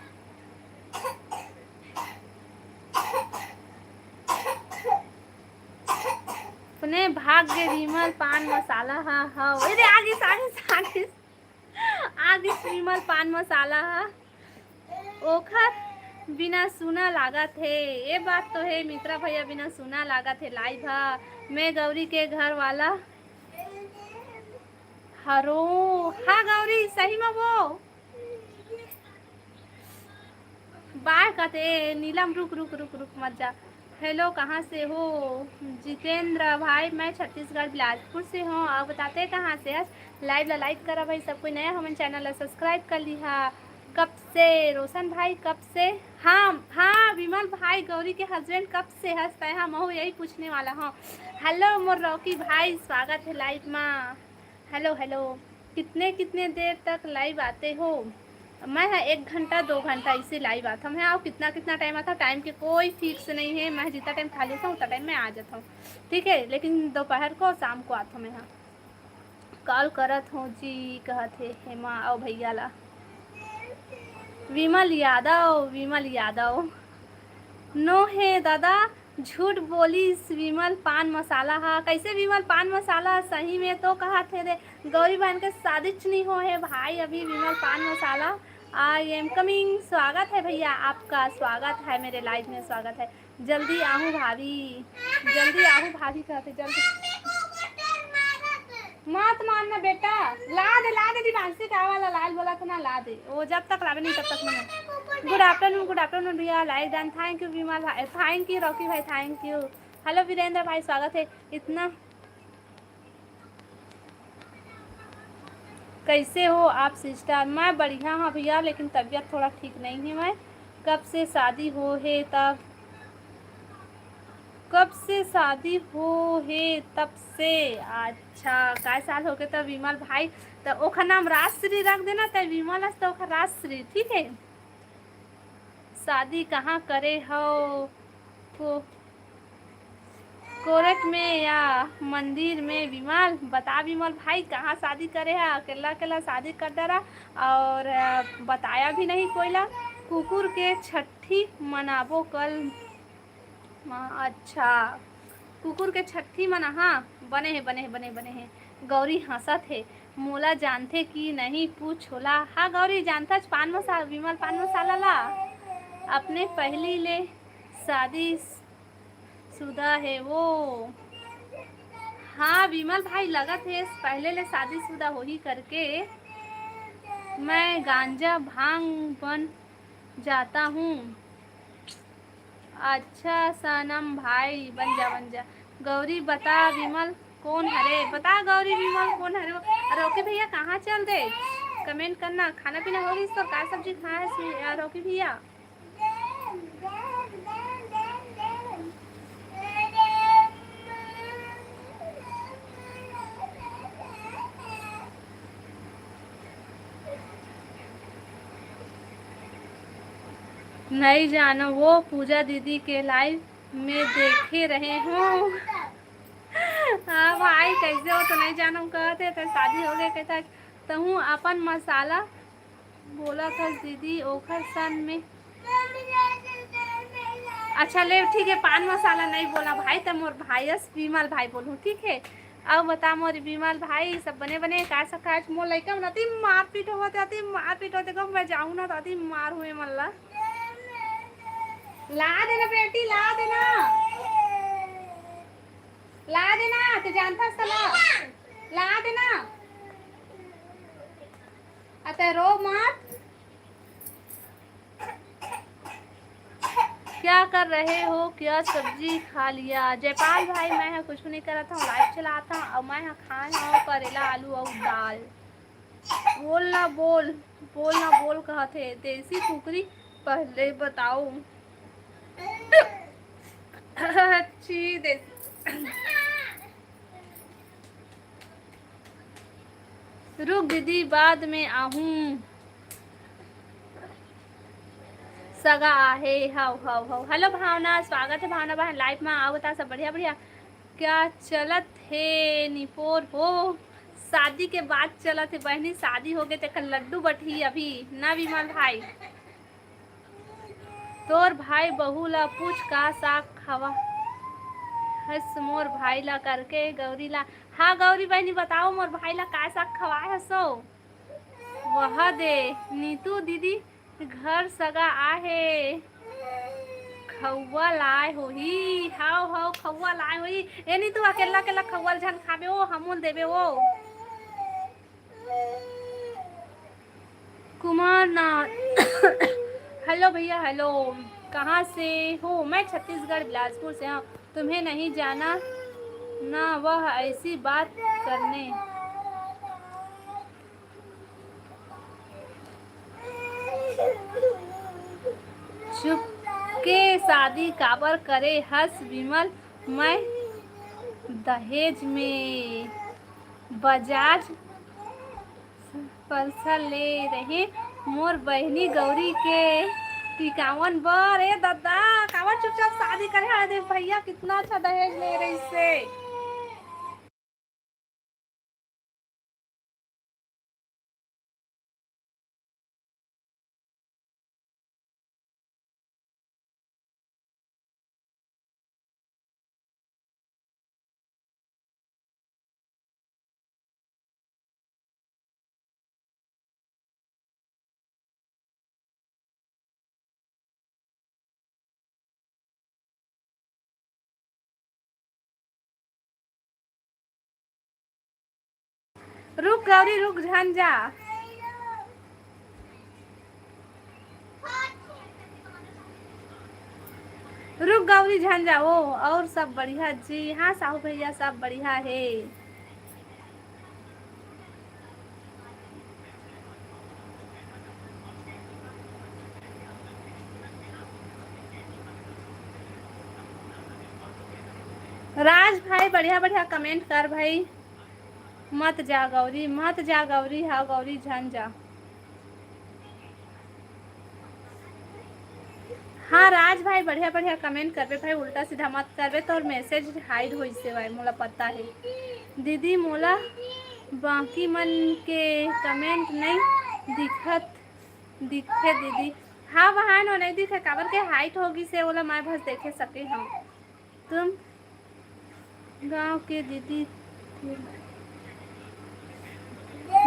ने भाग गे विमल पान मसाला हा, हा। ए दे, आ गिस, आ गिस, आ गिस। आ गिस विमल पान मसाला हा। ओखर बिना सुना लागत हे। ए बात तो हे, मित्रा भैया, बिना सुना लागत हे live हा। मैं गौरी के घर वाला हरो। हाँ गौरी, सही में वो। बाय कथे, नीलम, रुक, रुक, रुक, रुक, मत जा। Hello, कहाँ से हो? जितेंद्र भाई, मैं छत्तीसगढ़ बिलासपुर से हूँ। आप बताते कहाँ से हस? Live ला like करा भाई, सब कोई नया हमन channel ला subscribe कर लिहा। कब से रोशन भाई, कब से? हाँ, हाँ, विमल भाई, गौरी के husband कब से हस? तय हाँ, महू यही पूछने वाला हूँ। Hello मोर रॉकी भाई, स्वागत है live मा। Hello, hello। कितने, कितने देर तक live आते हो? मैं ह एक घंटा, दो घंटा इसे live आथव मैं। अउ कितना, कितना time आथव, time के कोई fix नहीं है। मैं जितना time खाली होथव, उतना time मैं आ जाथव, ठीक है। लेकिन दोपहर को, शाम को आथव मैं ह। Call करत हूँ जी, कहत हे हेमा अउ भैया ला। विमल यादव, विमल यादव। No हे दादा, झूठ बोलिस विमल पान मसाला हा। कैसे विमल पान मसाला? सही में तो कहत हे रे, गौरी बहन के शादीच नइ होहे भाई अभी। विमल पान मसाला, I am coming। स्वागत है भैया आपका, स्वागत है मेरे live में, स्वागत है। जल्दी आहू भाभी, जल्दी आहू भाभी कहत हे, जल्दी। मत मारना बेटा, ला दे, ला दे, दिवांशी का वाला लाल बोला था ना, ला दे। वो जब तक लावे नहीं तब तक नहीं। Good afternoon, good afternoon भैया, like done। Thank you विमल भाई, thank you रॉकी भाई, thank you। Hello वीरेंद्र भाई, स्वागत है। इतना कैसे हो आप sister? मैं बढ़िया हाँ भैया, लेकिन तबीयत थोड़ा ठीक नहीं है। मैं कब से शादी हो है तब, कब से शादी हो है तब से? अच्छा, काय साल हो गए तब विमल भाई? तो ओखर नाम राजश्री रख देना, तय विमल अस तो ओखर राजश्री, ठीक है। शादी कहाँ करे हो? को कोरट में या मंदिर में? विमल, बता विमल भाई, कहाँ शादी करे है? अकेला अकेला शादी कर डरा और अ, बताया भी नहीं कोई ला। कुकुर के छठी मनाबो कल। हाँ, अच्छा, कुकुर के छठी मना, हाँ, बने है, बने है, बने, बने है। गौरी हंसत है, मोला जानथे कि नहीं पूछ होला। हाँ गौरी, जानथच पान मसाला, विमल पान मसाला ला। अपने पहली ले शादी शुदा है वो। हाँ विमल भाई, लगत है पहले ले शादीशुदा होही करके। मैं गांजा भांग बन जाता हूँ। अच्छा सनम भाई, बन जा, बन जा। गौरी, बता विमल कौन हरे? बता गौरी, विमल कौन हरे? रॉकी भैया कहाँ चल दे? Comment करना। खाना पीना हो गई तो का सब्जी खाए रॉकी भैया? नहीं जानो, वो पूजा दीदी के live में देखे रहे हूँ। हाँ भाई, कैसे हो तो नहीं जानो, कहते तो शादी हो गए, कहता तहूँ अपन मसाला बोला था दीदी, ओखर सन में। अच्छा ले, ठीक है, पान मसाला नहीं बोला भाई, त मोर भाई अस विमल भाई बोलूँ, ठीक है। अब बता मोर विमल भाई, सब बने बने का सकाच? मोर लइका मन अति मारपीट होवत, अति मारपीट होते, मैं जाऊँ ना तो अति मार हुए मन ला। ला देना बेटी, ला देना, ला देना, ते जानता सला, ला देना। अते रो मत। क्या कर रहे हो, क्या सब्जी खा लिया? जयपाल भाई, मैं ह कुछ नहीं करत हूँ, live चलाता हूँ। और मैं ह खाए हूँ करेला, आलू और दाल। बोल ना बोल, बोल ना बोल कहत हे। देसी कुकरी पहले बताओ। अच्छी देसी। रुक दीदी, बाद में आहूँ। सगा आहे, हव, हव, हव। Hello भावना, स्वागत है भावना बहन live में। आओ बता सब बढ़िया, बढ़िया। क्या चलत हे निपोर हो? शादी के बात चलत हे बहनी, शादी हो गए तेकर लड्डू बटही अभी ना विमल भाई। तोर भाई बहू ला पूछ का साग खावा। बस मोर भाई ला करके गौरी ला। हाँ गौरी बहनी, बताओ मोर भाई ला का साग खवाए हसो? वह दे नीतू दीदी, घर सगा आहे, खौवा लाए होही। हाव हाव, खौवा लाए होही। ए नीतू, अकेला अकेला खौवा ल झन खाबे ओ, हमू ल देबे ओ। कुमार नाथ। हेलो भैया, हेलो। कहाँ से हो? मैं छत्तीसगढ़ बिलासपुर से हूँ। तुम्हें नहीं जाना ना, वह ऐसी बात करने। चुपके शादी काबर करे हस विमल? मैं दहेज में बजाज पल्सर ले रहे मोर बहिनी गौरी के टिकावन बर। ए ददा, काबर चुपचाप शादी करे हस? देख भैया, कितना अच्छा दहेज ले रहिसे। रुक गौरी, रुक, झन जा। रुक गौरी, झन जा। ओ, और सब बढ़िया जी? हाँ साहू भैया, सब बढ़िया हे। राज भाई, बढ़िया बढ़िया comment कर भाई। मत जा गौरी, मत जा गौरी, हाँ गौरी झन जा। हाँ राज भाई, बढ़िया बढ़िया comment करबे भाई, उल्टा सीधा मत करबे, तोर message hide होइसे भाई, मोला पता है। दीदी मोला बाकी मन के comment नहीं दिखत, दिखथे दीदी। हाँ बहन, वो नहीं दिखे, काबर के hide हो गिसे, ओला मैं बस देखे सके हूँ। तुम गांव के दीदी।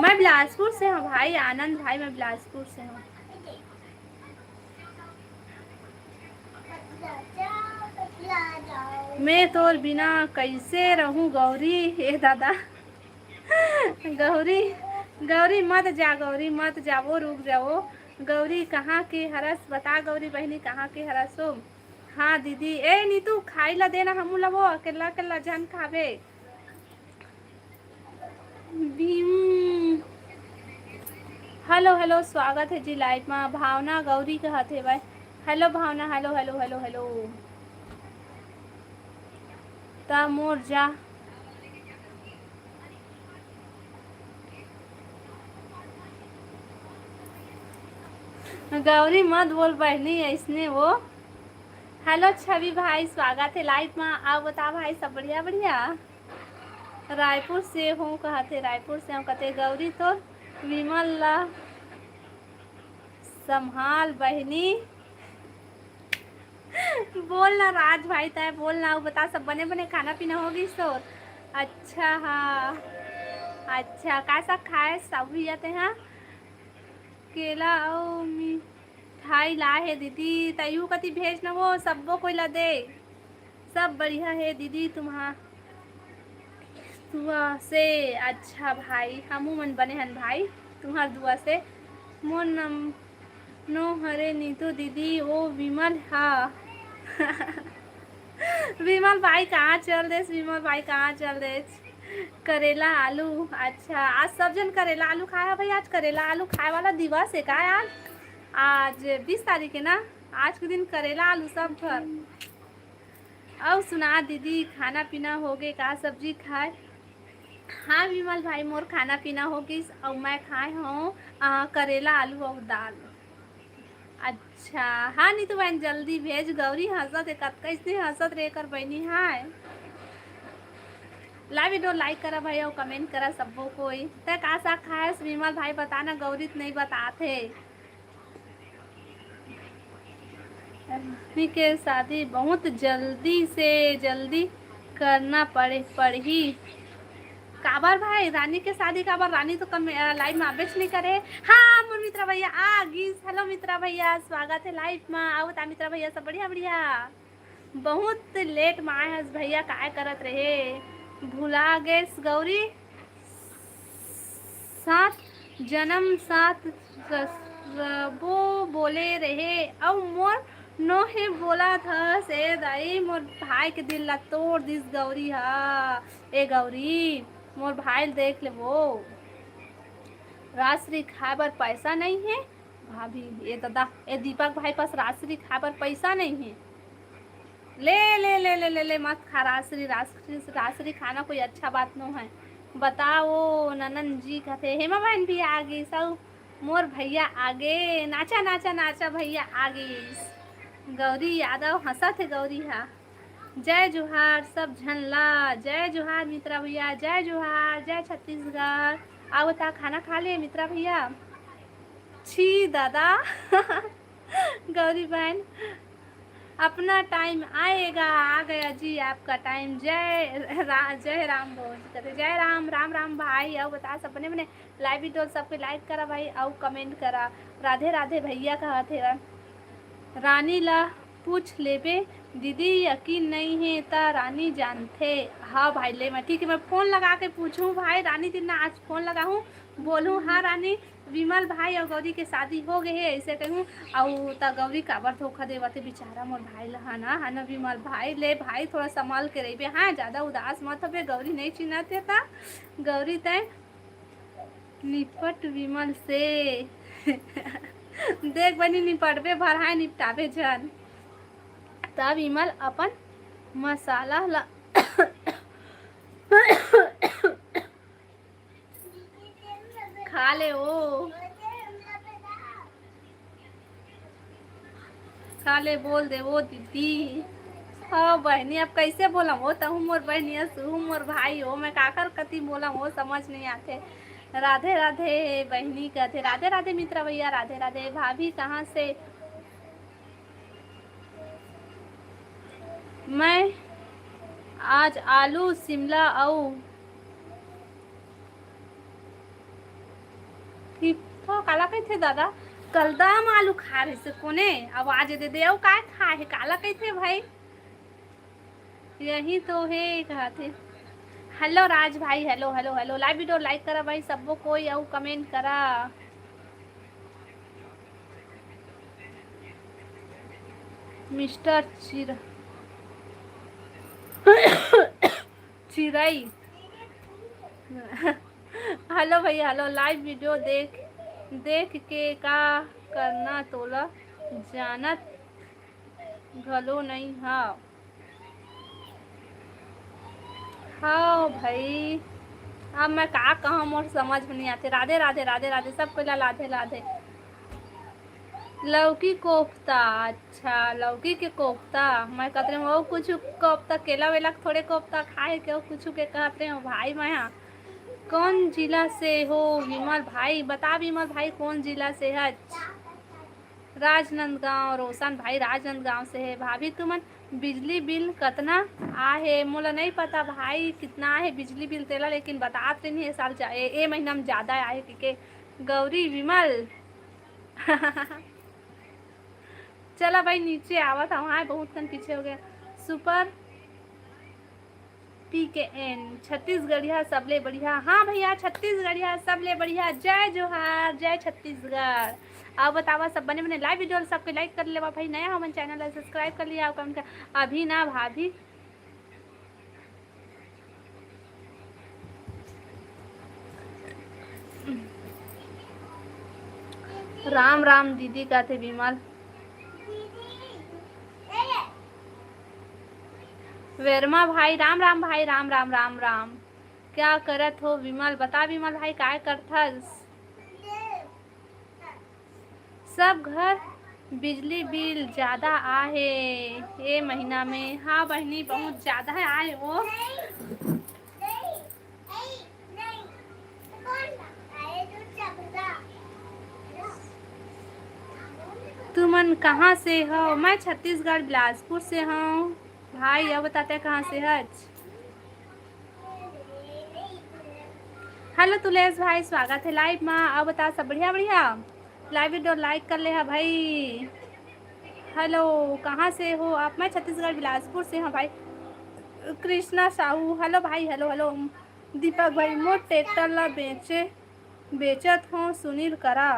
मैं बिलासपुर से हूँ भाई, आनंद भाई, मैं बिलासपुर से हूँ। मैं तोर बिना कैसे रहूं गौरी, ए दादा। गौरी, गौरी मत जा, गौरी मत जा, वो रुक जा, वो। गौरी कहाँ के हरस, बता गौरी बहनी, कहाँ के हरस हो? हाँ दीदी। ए नीतू, खाई ला देना हमू ला, वो अकेला अकेला झन खाबे। भीम, हेलो हेलो, स्वागत है जी live मा। भावना गौरी कहत हे भाई। हेलो भावना, हेलो हेलो हेलो हेलो। ता मोर जा गौरी मत बोल बहनी ऐसने वो। हेलो छवि भाई, स्वागत है live मा। आओ बता भाई, सब बढ़िया बढ़िया? रायपुर से हूँ कहते, रायपुर से हूँ कहते। गौरी तो विमल ला संभाल बहनी। बोल ना राज भाई, तय बोल ना, वो बता, सब बने बने खाना पीना हो गई सो? अच्छा हाँ, अच्छा, का साग खाए सब भैया ते? हाँ, केला अउ मिठाई ला हे दीदी, तयू कति भेज न वो, सब्बो कोई ला दे। सब बढ़िया हे दीदी, तुम्हार दुआ से। अच्छा भाई, हमू मन बने हन भाई, तुम्हार दुआ से। मोर नम-, नो हरे नीतू दीदी, ओ विमल हा। विमल भाई कहाँ चल देस? विमल भाई कहाँ चल देस? करेला आलू, अच्छा, आज सब जन करेला आलू खाए हे भाई। आज करेला आलू खाए वाला दिवस हे का यार? आज बीस तारीख हे ना, आज के दिन करेला आलू सब घर। अउ सुना दीदी, खाना पीना हो गे का? सब्जी खाए? हाँ विमल भाई, मोर खाना पीना हो गिस अउ मैं खाए हूँ, आ, करेला आलू अउ दाल। अच्छा, हाँ नीतू बहन, जल्दी भेज। गौरी हंसत हे, कतका इसने हंसत रे कर बहनी। हाय, live video like करा भाई अउ comment करा सब्बो कोई। तै का साग खायस विमल भाई, बता ना, गौरी त नहीं बतात हे। अम्मी के शादी बहुत जल्दी से जल्दी करना पड़े, पड़ही। काबर भाई, रानी के शादी काबर? रानी तो कम, अ, live में आबेच नहीं करे। हाँ, मोर मित्रा भैया आ गिस। Hello मित्रा भैया, स्वागत है live में। आओ बता मित्रा भैया, सब बढ़िया, बढ़िया। बहुत late में आए हस भैया, काय करत रहे? भुला गेस गौरी, सात जन्म सात रबो बोले रहे, अउ मोर नोहे बोला थस। ए दाई, मोर भाई के दिल ला तोड़ दिस गौरी हा। ए गौरी, मोर भाई ल देख ले वो। राजश्री खाए बर पैसा नहीं है भाभी। ए दादा, ए दीपक भाई पास राजश्री खाए बर पैसा नहीं है। ले, ले, ले, ले, ले, ले, मत खा राजश्री, राजश्री, राजश्री खाना कोई अच्छा बात नो है। बताओ, ननन जी कथे, हेमा बहन भी आ गिस, अउ मोर भैया आगे, नाचा, नाचा, नाचा, भैया आ गिस। गौरी यादव हंसत हे, गौरी हा। जय जोहार सब झन ला, जय जोहार मित्रा भैया, जय जोहार, जय छत्तीसगढ़। आओ बता, खाना खा ले मित्रा भैया। छी दादा। गौरी बहन, अपना time आएगा, आ गया जी आपका time। जय रा-, जय राम भोज कथे, जय राम, राम राम भाई। अउ बता, सब बने बने live video सबके like करा भाई, अउ comment करा। राधे राधे भैया कहत हे। रानी ला पूछ लेबे दीदी, यकीन नहीं है त रानी जानथे। हाँ भाई, ले मैं, ठीक है, मैं phone लगा के पूछूं भाई, रानी दिन ना आज phone लगाहूं, बोलूं, हाँ रानी, विमल भाई अउ गौरी के शादी हो गए हे, ऐसे कहूँ। अउ त गौरी काबर धोखा देवत हे बेचारा मोर भाई ला, है ना, है ना विमल भाई? ले भाई, थोड़ा संभाल के रहिबे, हाँ, ज्यादा उदास मत होबे, गौरी नहीं चिन्हत हे त। गौरी तय निपट विमल से। देख बनी, निपटबे भर हाय, निपटाबे झन। त विमल अपन मसाला ला खा ले ओ। खा ले, बोल दे ओ दीदी। हाँ बहनी, अब कैसे बोलम ओ? तहू मोर बहनी अस, तहू मोर भाई हो, मैं काकर कति बोलम ओ, समझ नहीं आथे। राधे राधे बहनी कथे, राधे राधे मित्रा भैया, राधे राधे। भाभी कहाँ से? मैं आज आलू, शिमला अउ टिप्पा काला कहिथे दादा? कलदम आलू खा रहे से कोने? आवाज दे दे, अउ काय खाए हे? काला कहिथे भाई? यही तो हे कहत हे। Hello राज भाई, hello, hello, hello। Live video like करा भाई, सबो कोई अउ comment करा। Mister चिर-, चिरई। Hello भैया, hello। Live video देख, देख के का करना तोला, जानत घलो नइ हव। हाँ भाई, अब मैं का कहूँ, मोर समझ में नहीं आथे। राधे राधे, राधे राधे, सब कोई ला राधे राधे। लौकी कोफ्ता, अच्छा, लौकी के कोफ्ता। मैं कहत रहे हूँ, वो कुछ कोफ्ता, केला वेला के थोड़े कोफ्ता खाए के, वो कुछ के कहत रहे हूँ भाई। मैं हाँ, कौन जिला से हो विमल भाई? बता विमल भाई, कौन जिला से हच? राजनांदगांव, रोशन भाई राजनांदगांव से हे। भाभी तुमन बिजली बिल कतना आहे? मोला नहीं पता भाई कितना आहे बिजली बिल तेला, लेकिन बतात रही ए साल जा-, ए, ए महीना में ज्यादा आहे कि के। गौरी विमल। चला भाई नीचे आवत हूँ, हाँ बहुत कन पीछे हो गया। Super P K N छत्तीसगढ़िया सबले बढ़िया। हाँ भैया, छत्तीसगढ़िया सबले बढ़िया। जय जोहार, जय छत्तीसगढ़। अउ बतावा सब बने बने। Live video सबके like कर लेवा भाई, नया हमन channel ला subscribe कर लिया, अउ comment कर। अभी ना भाभी, राम राम दीदी कथे विमल। वेरमा भाई, राम राम भाई, राम राम, राम राम। क्या करत हो विमल? बता विमल भाई, काय करथस? सब घर बिजली बिल ज्यादा आहे ए महीना में। हाँ बहिनी, बहुत ज्यादा आहे वो। तुमन कहाँ से हो? मैं छत्तीसगढ़ बिलासपुर से हूँ। भाई, अब बताते कहाँ से हच? हेलो तुलेश भाई, स्वागत है लाइव मा। अउ बता, सब बढ़िया? बढ़िया। लाइव वीडियो लाइक कर ले हा भाई। हेलो, कहाँ से हो आप? मैं छत्तीसगढ़ बिलासपुर से हूँ भाई। कृष्णा साहू, हेलो भाई, हेलो हेलो। दीपक भाई, मोर ट्रैक्टर ला बेचे, बेचत हो सुनील करा।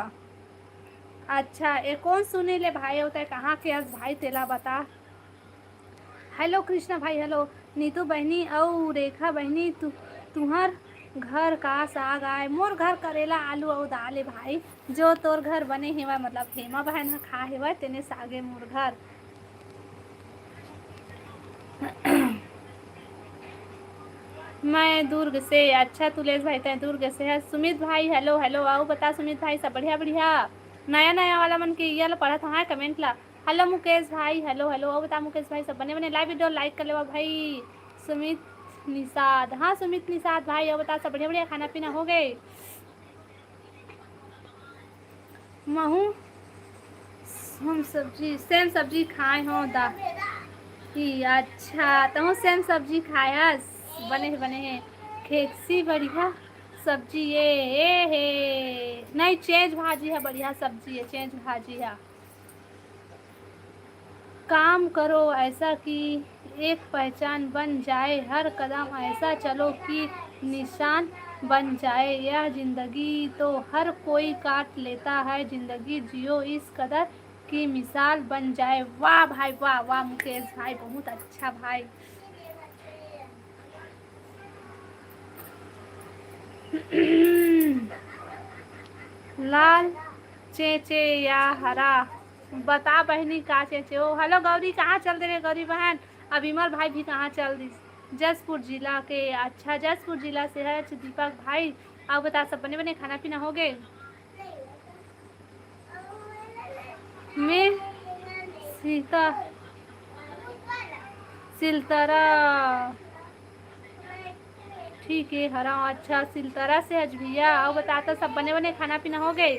अच्छा, ए कोन सुनील ए भाई? होता है कहाँ के अस भाई, तेला बता। हेलो कृष्णा भाई, हेलो नीतू बहिनी अउ रेखा बहिनी, तु, तुहर घर का साग आय? मोर घर करेला, आलू अउ दाल ए भाई। जो तोर घर बने हेवय, मतलब हेमा बहन ह खा हेवय, तेने सागे मोर घर। मैं दुर्ग से। अच्छा तुलेश भाई, तैं दुर्ग से है। सुमित भाई, हेलो हेलो। अउ बता सुमित भाई, सब बढ़िया? बढ़िया। नया नया वाला मन के ये ला पढ़त हवं कमेंट ला। हेलो मुकेश भाई, हेलो हेलो। अउ बता मुकेश भाई, सब बने बने? लाइव वीडियो लाइक कर लेवा भाई। सुमित निषाद, हाँ सुमित निषाद भाई, अउ बता, सब बढ़िया? बढ़िया, खाना पीना हो गए? महू हम सब्जी, सेम सब्जी खाए हो दा। कि अच्छा, तहूँ सेम सब्जी खायस। बने हे, बने हे। खेकसी बढ़िया सब्जी ये, ए हे। नहीं, चेंज भाजी है, बढ़िया सब्जी है, चेंज भाजी है। काम करो ऐसा कि एक पहचान बन जाए, हर कदम ऐसा चलो कि निशान बन जाए। यह जिंदगी तो हर कोई काट लेता है, जिंदगी जियो इस कदर कि मिसाल बन जाए। वाह भाई वाह, वाह मुकेश भाई, बहुत अच्छा भाई। लाल चेचे या हरा, बता बहिनी का चेचे हो। हेलो गौरी, कहाँ चल दे रे गौरी बहन? अब विमल भाई भी कहाँ चल दिस? जशपुर जिला के। अच्छा, जशपुर जिला से है दीपक भाई। अउ बता, सब बने बने, खाना पीना हो गए? मैं सीता सिलतरा। ठीक है हरा। अच्छा, सिलतरा से हज भैया। अउ बता तो, सब बने बने, खाना पीना हो गए?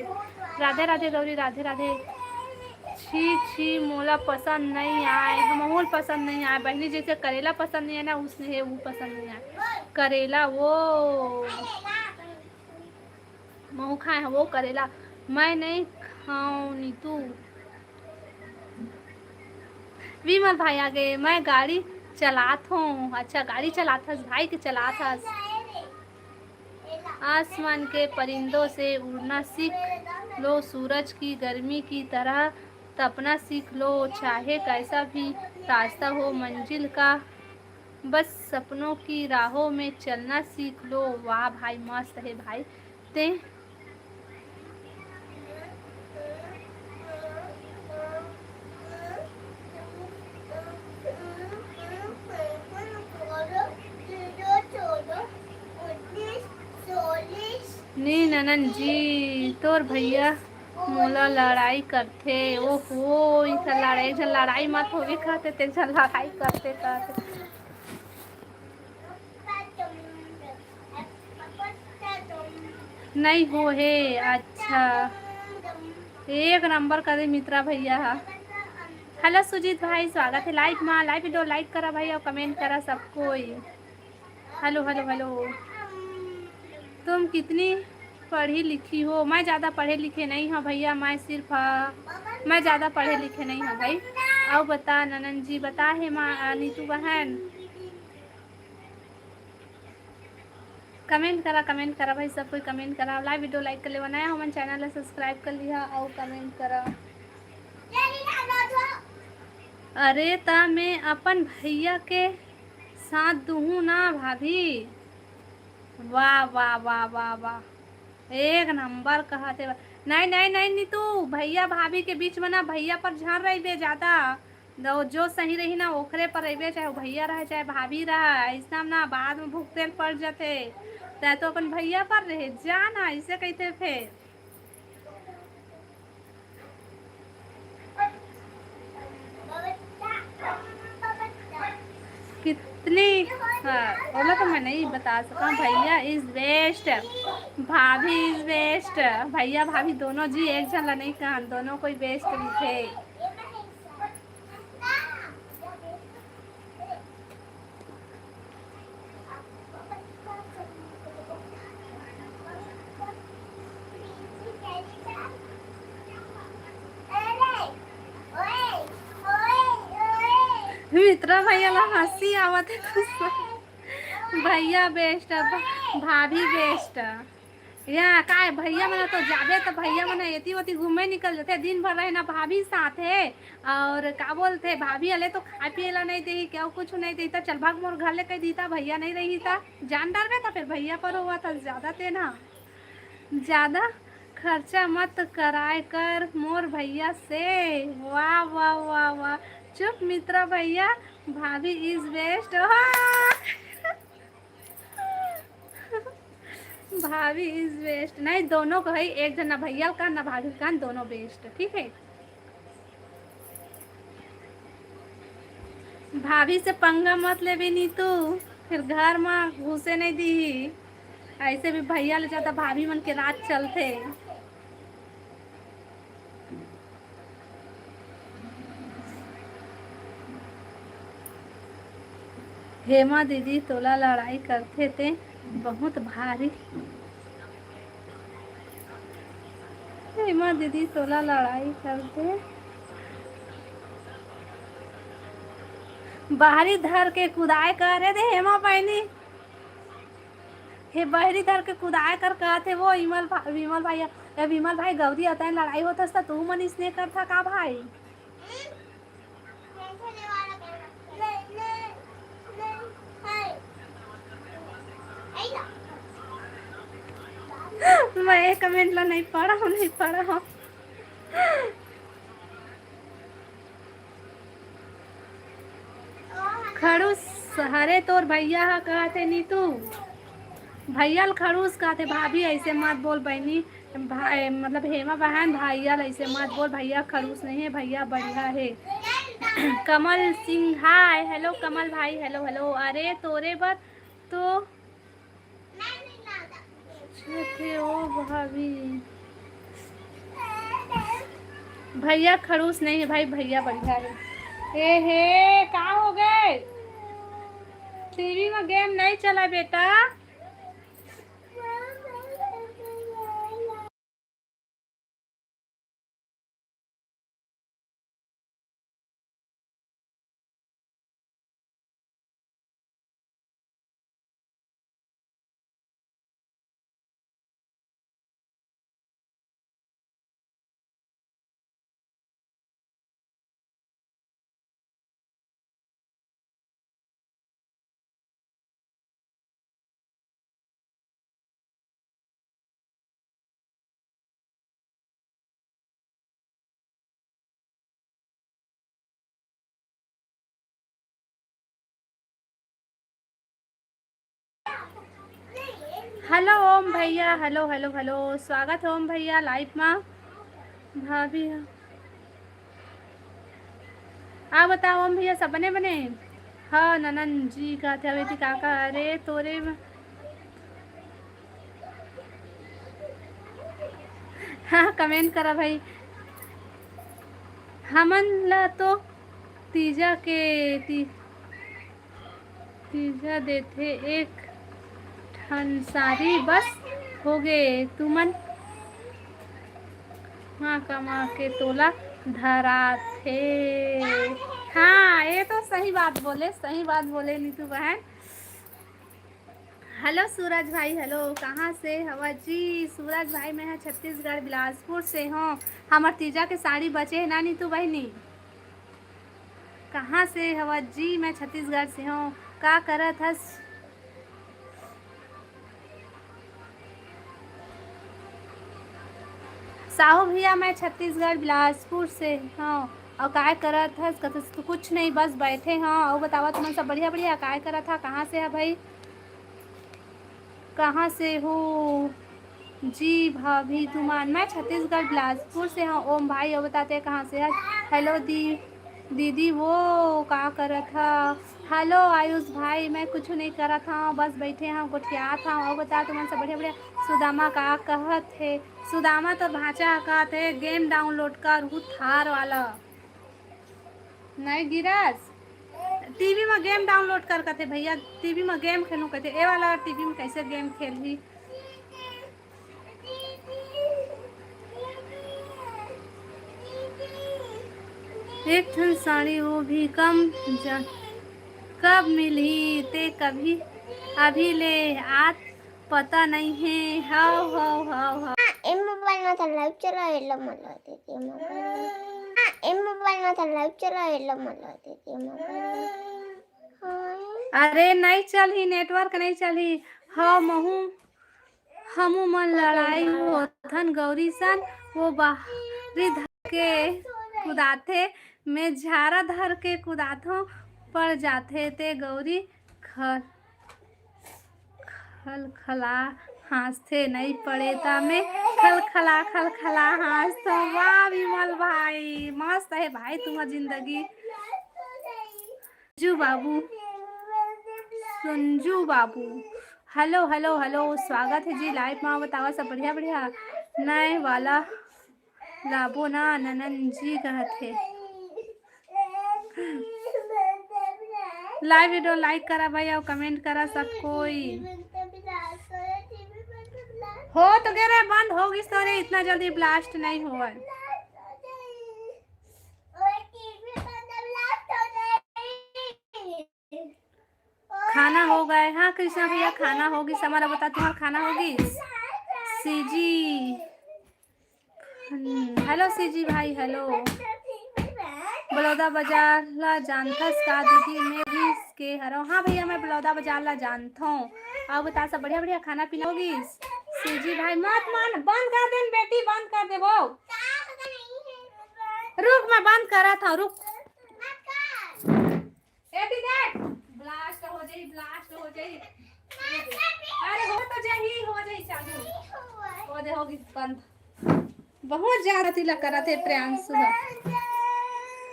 राधे राधे गौरी, राधे राधे। छी छी, मोला पसंद नहीं आए, महूल पसंद नहीं आए बहिनी। जैसे करेला पसंद नहीं है ना, उसने है वो पसंद नहीं आए। करेला वो महू खाए हैं वो करेला, मैं नहीं खाऊं नीतू। विमल भाई आ गए, मैं गाड़ी चलात हूँ। अच्छा, गाड़ी चलात हस भाई के चलात हस। आसमान के परिंदों से उड़ना सीख लो, सूरज की गर्मी की तरह तपना सीख लो, चाहे कैसा भी रास्ता हो मंजिल का, बस सपनों की राहों में चलना सीख लो। वाह भाई, मस्त है भाई। ते नी ननन जी, तोर भैया मोला लड़ाई करथे। ओहो, इनका लड़ाई, एक झन लड़ाई मत होवे कहते, ते झन लड़ाई करते कहते। नहीं हो हे। अच्छा, एक नंबर करे मित्रा भैया हा। हेलो सुजीत भाई, स्वागत है लाइव मा। लाइव वीडियो लाइक करा भाई, अउ कमेंट करा सब कोई। Hello hello hello. तुम कितनी पढ़ी लिखी हो? मैं ज़्यादा पढ़े लिखे नहीं हूँ भैया, मैं सिर्फ, मैं ज़्यादा पढ़े लिखे नहीं हूँ भाई। अउ बता ननन जी, बता हे माँ नीतू बहन। कमेंट करा, कमेंट करा भाई, सब कोई कमेंट करा। लाइव वीडियो लाइक कर लेवा, नया हमन चैनल ला सब्सक्राइब कर लिहा अउ कमेंट करा। अरे ता मैं अपन भैया के साथ दुहूँ ना भाभी। वाह वाह वाह वाह वाह, एक नंबर कहत हे। नहीं नहीं नहीं नीतू, भैया भाभी के बीच में ना, भैया पर झन रहिबे ज्यादा। दो जो सही रही ना, ओकरे पर रहिबे, चाहे वो भैया रहे चाहे भाभी रहे। ऐसा ना बाद में भुगते ल पड़ जाते। तै तो अपन भैया पर रहे, जा ना, ऐसे कहते फिर। कितनी, हाँ, ओला तो मैं नहीं बता सका। भैया इज बेस्ट, भाभी इज बेस्ट। भैया भाभी दोनों जी एक झन ला नहीं कहन, दोनों कोई बेस्ट भी थे। तोरा भैया ला हंसी आवत हे, गुस्सा। भैया बेस्ट, भाभी बेस्ट। या काय भैया मन तो जाबे त भैया मन एती ओती घूमे निकल जथे, दिन भर रहे ना भाभी साथे। और का बोलथे, भाभी अले तो खाए पिए ला नहीं देही, क्या कुछ नहीं देही, त चल भाग मोर घर ले कह दीता, भैया नहीं रही त जान डारबे त फिर भैया पर हुआ था ज्यादा ते ना। ज्यादा खर्चा मत कराए कर मोर भैया से। वाह, वाह, वाह, वाह। चुप मित्रा भैया, भाभी is best। वाह। भाभी is best। नहीं, दोनों को है, एक जन ना भैया का ना भाभी का, दोनों बेस्ट, ठीक है। भाभी से पंगा मत लेबे नीतू, फिर घर में घुसे नहीं दी। ऐसे भी भैया ले जाता, भाभी मन के राज चलथे। हेमा दीदी तोला लड़ाई करथे ते बहुत भारी। हेमा दीदी तोला लड़ाई करथे। बाहरी धर के कुदाए करे दे हेमा बहनी। हे बहरी धर के कुदाए कर कहत हे वो विमल भा-, विमल भाई, ए विमल भाई, गौरी अतन लड़ाई होत हस त तू मन इसने करथा का भाई? मैं ये कमेंट ला नहीं पढ़ा हूँ, नहीं पढ़ा हूँ। खड़ूस हरे तोर भैया ह कहत हे नीतू। भैया ल खड़ूस कहत हे भाभी, ऐसे मत बोल बहनी। भाई, मतलब हेमा बहन, भैया ल ऐसे मत बोल, भैया खड़ूस नहीं है, भैया बढ़िया है। कमल सिंह हाय, हेलो कमल भाई, हेलो हेलो। अरे तोरे बर तो थे ओ भाभी। भैया खड़ूस नहीं है भाई, भैया बढ़िया है। ए हे, का हो गए? टीवी में गेम नहीं चला बेटा। हेलो ओम भैया, हेलो हेलो हेलो, स्वागत है ओम भैया लाइव मा। भाभी, आप बताओ ओम भैया, सब बने बने? हाँ ननन जी का थे बेटी काका, अरे तोरे म-, हाँ कमेंट करा भाई। हमन ला तो तीजा के ती-, तीजा देथे एक ठन साड़ी बस होगे तुमन। हाँ कमा के तोला धराथे। हाँ ये तो सही बात बोले, सही बात बोले नीतू बहन। हेलो सूरज भाई, हेलो, कहाँ से हवा जी? सूरज भाई मैं ह छत्तीसगढ़ बिलासपुर से हूँ। हमर तीजा के साड़ी बचे है ना नीतू बहनी? कहाँ से हवा जी? मैं छत्तीसगढ़ से हूँ। का करत हस? साहू भैया मैं छत्तीसगढ़ बिलासपुर से हूँ। और काय करत हस? कतस तो कुछ नहीं, बस बैठे हूँ। और बतावा तुमन सब बढ़िया बढ़िया? काय करत हा? कहाँ से है भाई? कहाँ से हो जी भाभी तुमान? मैं छत्तीसगढ़ बिलासपुर से हूँ। ओम भाई, वो बताते हैं कहाँ से है। हेलो दी, दीदी वो का करत हा? हेलो आयुष भाई, मैं कुछ नहीं करत हूँ, बस बैठे हूँ, गोठियात हूँ। और बता तुमन सब बढ़िया बढ़िया। सुदामा का कहत है? सुदामा तो भांचा कहत है गेम डाउनलोड कर, वो थार वाला। नहीं गिरस, टीवी में गेम डाउनलोड कर कथे भैया, टीवी में गेम खेलू कथे। ए वाला टीवी में कैसे गेम खेलही? एक ठन साड़ी वो भी कम जा। कब मिलही ते कभी, अभी ले आत पता नइ हे। हव, हव, हव, हव। हाँ, ए मोबाइल में तो लाइव चला, ए लो मोला दे दे मोबाइल। हाँ, ए मोबाइल में तो लाइव चला, ए लो मोला दे दे मोबाइल। हाँ। अरे, नइ चलही, नेटवर्क नइ चलही। हव, महू, हमू मन लड़ाई होथन गौरी सन, वो बाहरी धर के कुदाथे, मैं झारा धर के कुदाथों, पड़ जाथे ते गौरी खल-, खलखला हाँसथे, नइ पड़े त मैं खलखला, खलखला हाँसथों। वाह विमल भाई, मस्त हे भाई तुम्हार जिंदगी। संजू बाबू, संजू बाबू, हेलो, हेलो, हेलो, स्वागत हे जी लाइव मा। बतावा सब बढ़िया, बढ़िया? नए वाला लाबो ना, ननन जी कहत हे। लाइव वीडियो लाइक करा भाई, अउ कमेंट करा सब कोई। हो तो गे रे, बंद हो गिस तो रे, इतना जल्दी ब्लास्ट नइ होवय। खाना हो गए? हाँ कृष्णा भैया, खाना हो गिस हमारा। बता, तुम्हारा खाना हो गिस? सीजी, हम्म, हेलो सीजी भाई, हेलो। बलौदा बाजार ला जानथस का दीदी? मैं भी के हरव। हाँ भैया, मैं बलौदा बाजार ला जानथों। अउ बता, सब बढ़िया, बढ़िया खाना पीना हो गिस? सीजी भाई, मत मान, बंद कर देन बेटी, बंद कर देबो। रुक, मैं बंद करा था, रुक। एती देख, ब्लास्ट हो जाई, ब्लास्ट हो जाई। अरे हो तो जाई, हो जाई चालू। हो दे, हो गई बंद। बहुत ज्यादा तिला करत हे प्रियांशु ह।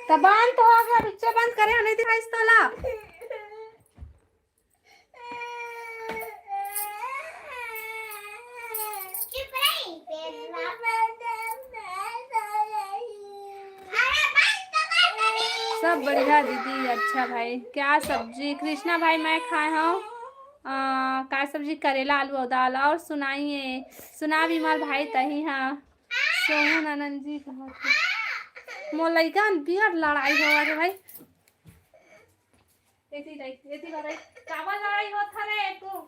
त बंद तो हो गया, बिच्चे बंद करे, नहीं दिखाई तोला। सब बढ़िया दीदी। अच्छा भाई, क्या सब्जी? कृष्णा भाई, मैं खाए हूँ, आ, का सब्जी? करेला, आलू और दाल। और सुनाइए, सुना विमल भाई तही। हाँ, सोहन आनंद जी कहा थे। मोर लइका मन बियर लड़ाई हो रे भाई। एती रही, एती रही। काबर लड़ाई होत हरे तू?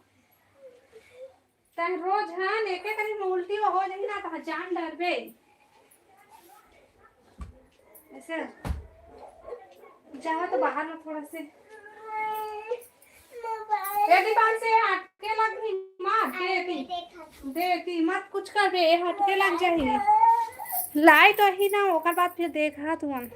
तैं रोज हन एके करी में उल्टी हो जाही ना, तहाँ जान डरबे। ऐसे जावा तो बाहर में थोड़ा से। एती पान से हटके लगही माँ, देती, देती, मत कुछ करबे, ये हटके लग जाही। लाइट अही ना, ओकर बाद फिर देखा तुमन।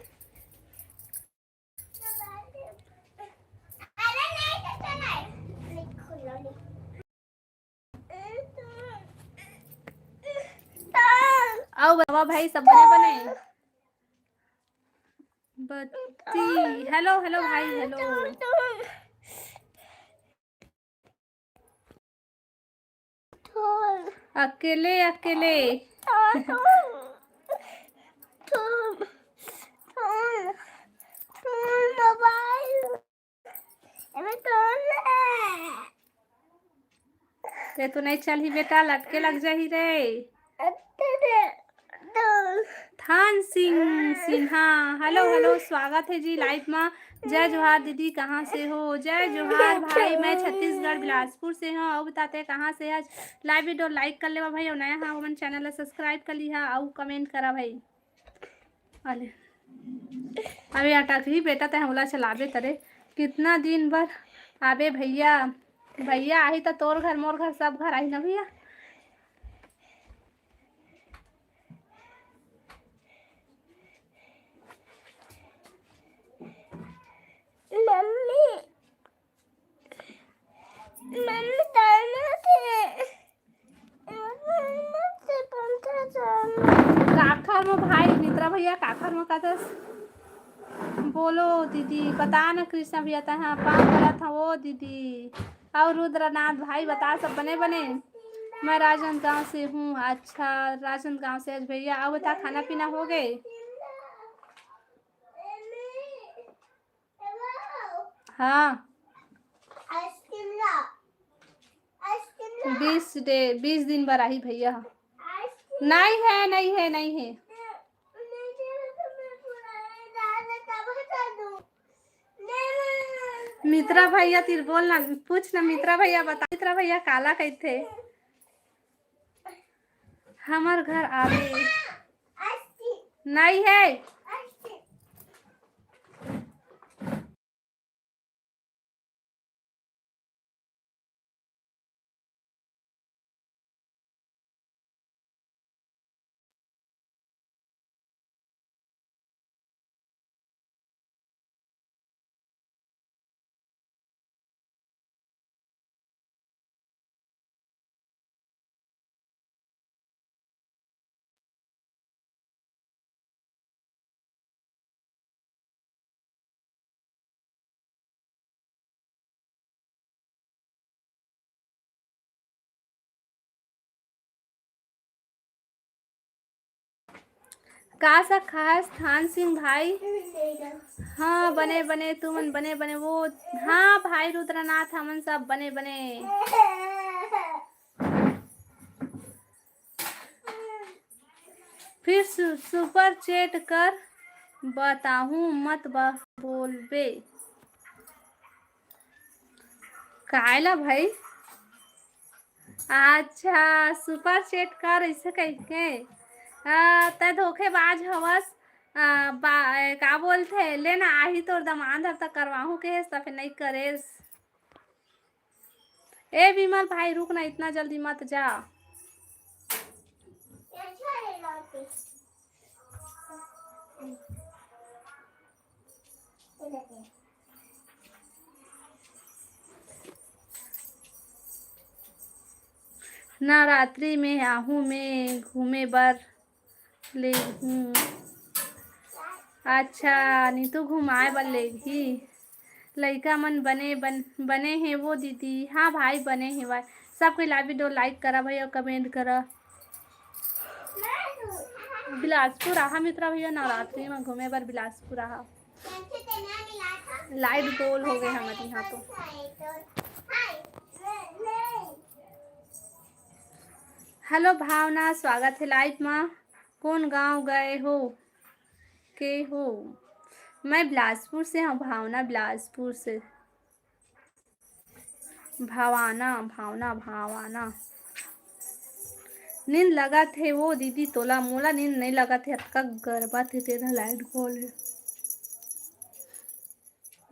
अउ बाबा भाई सब बने बने? बत्ती, हेलो, हेलो भाई, हेलो। अकेले, अकेले। ते तो नहीं चलही बेटा, लटके लग जाही रे। थान सिंह सिन्हा, हेलो, हेलो, स्वागत है जी लाइव मा। जय जोहार दीदी, कहाँ से हो? जय जोहार भाई, मैं छत्तीसगढ़ बिलासपुर से हूँ। अउ बताते कहाँ से आज लाइव वीडियो लाइक कर लेवा भाई, अउ नया हा हमन चैनल ला सब्सक्राइब कर लिहा अउ कमेंट करा भाई। अले, अबे अटकही बेटा, तैं हमला चलाबे तरे। कितना दिन बर आबे भैया? भैया आही त तोर घर, मोर घर, सब घर आही ना भैया। मम्मी, मम्मी, ताना के, मम्मी, मत से पंखा चलाना। काखर में भाई, मित्रा भैया, काखर में का दस? बोलो दीदी, बता ना कृष्णा भैया, तैं हाँ, पाँव परत हँव ओ दीदी। अउ रुद्रनाथ भाई, बता सब बने बने? मैं राजनांदगांव से हूँ। अच्छा, राजनांदगांव से आज भैया। अउ बता, खाना पीना हो गए? हाँ। बीस डे, बीस दिन बर आही भैया। नहीं है, नहीं है, नहीं है। मित्रा भैया तिर बोल ना, पूछ ना मित्रा भैया, बता मित्रा भैया काला कहिथे। हमर घर आवे नहीं है। का सा खास थान सिंह भाई? हाँ, बने, बने, तुमन बने, बने। वो, हाँ, भाई रुद्रनाथ, हमन सब बने, बने। फिर सु-, सुपर चैट कर बताहूँ, मत ब-, बोलबे। काय ला भाई? अच्छा, सुपर चैट कर, ऐसे कहिके। आ, तै धोखेबाज हवस। आ, बा-, ए, का बोलथे, ले ना, आही तोर दमांद हर, त करवाहूँ कहेस, त फेर नइ करेस। ए विमल भाई, रुक ना, इतना जल्दी मत जा। नवरात्रि में आहूँ में घूमे बर लेगहूँ। अच्छा, नीतू घुमाए बर लेगही। लइका मन बने, बन-, बने हे वो दीदी? हाँ भाई, बने हेवय। सब कोई live video like करा भाई और comment करा। बिलासपुर आहा मित्रा भैया, नवरात्रि में घूमे बर बिलासपुर आहा। Light गोल हो गए हमर यहाँ तो। Hello भावना, स्वागत है live मा। कौन गांव गए हो, के हो? मैं बिलासपुर से हूँ भावना, बिलासपुर से। भावना, भावना, भावना। नींद लगत हे वो दीदी तोला, मोला नींद नहीं लगत हे, अतका गरबा थे तेरा light गोल है।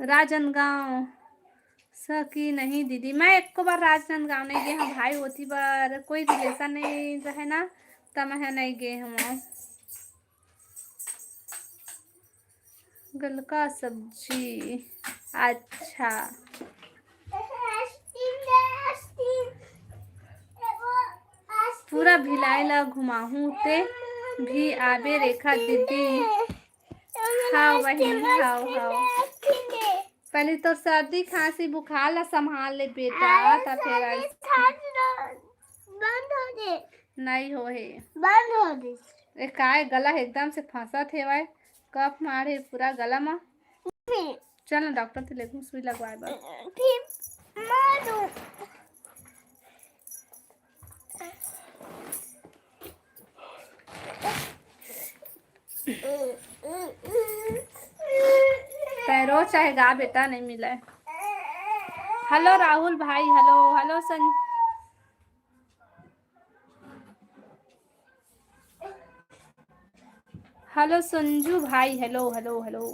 राजनांदगांव सकी नहीं दीदी, मैं एको बार राजनांदगांव नहीं गे हूँ भाई, ओती बर कोई relation नहीं रहे ना, त मैं नहीं गे हूँ। गलका सब्जी, अच्छा। पूरा भिलाई ला घुमाहूँ, ते भी आबे रेखा दीदी। हाव बहिनी, हाव, हाव। पहले तो सर्दी, खांसी, बुखार ला संभाल ले बेटा, तब फिर आइस। बंद हो दे। नहीं हो हे। बंद हो दे। ए, काय गला एकदम से फंसत हेवय, कफ मारे पूरा गला मा। चल ना डॉक्टर से लेगू सुई लगवाए बर। फिर मारू। पैरो चाहे गा बेटा, नहीं मिले। Hello राहुल भाई, hello, hello सं-, Hello संजू भाई, hello, hello, hello।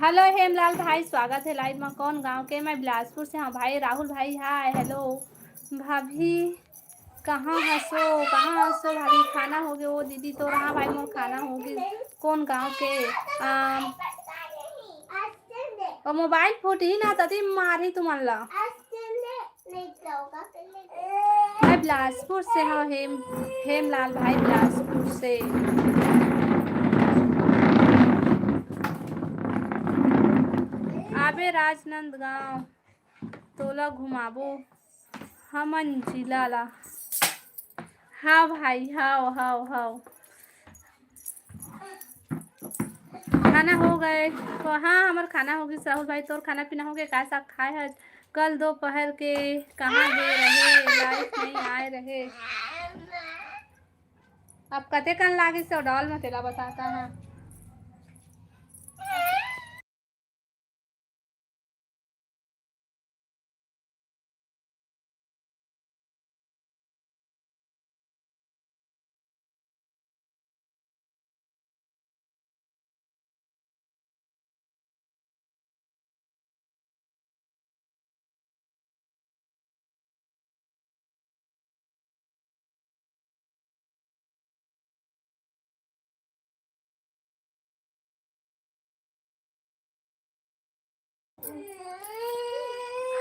Hello Hemlal भाई, स्वागत है live में। कौन गांव के? मैं बिलासपुर से। हाँ भाई, राहुल भाई, hi, hello। भाभी, कहाँ हसो, कहाँ हसो भाभी? खाना हो गए वो दीदी तो रहा भाई, मोर खाना हो गए। कौन गांव के? आम, और मोबाइल फूटही ना, तदी मारही तुमन ला। मैं बिलासपुर से हूँ, हेम, हेमलाल भाई बिलासपुर से। आबे राजनांदगांव, तोला घुमाबो हमन जिला ला। हाँ भाई, हाव, हाव, हाव। खाना हो गए तो, हाँ, हमर खाना हो गइस। राहुल भाई, तोर खाना पीना हो गए? का साग खाए है? कल दोपहर के कहाँ गए रहे? Live नहीं आए रहे। अब कते कन लागिस ओ डॉल में, तेला बताता है।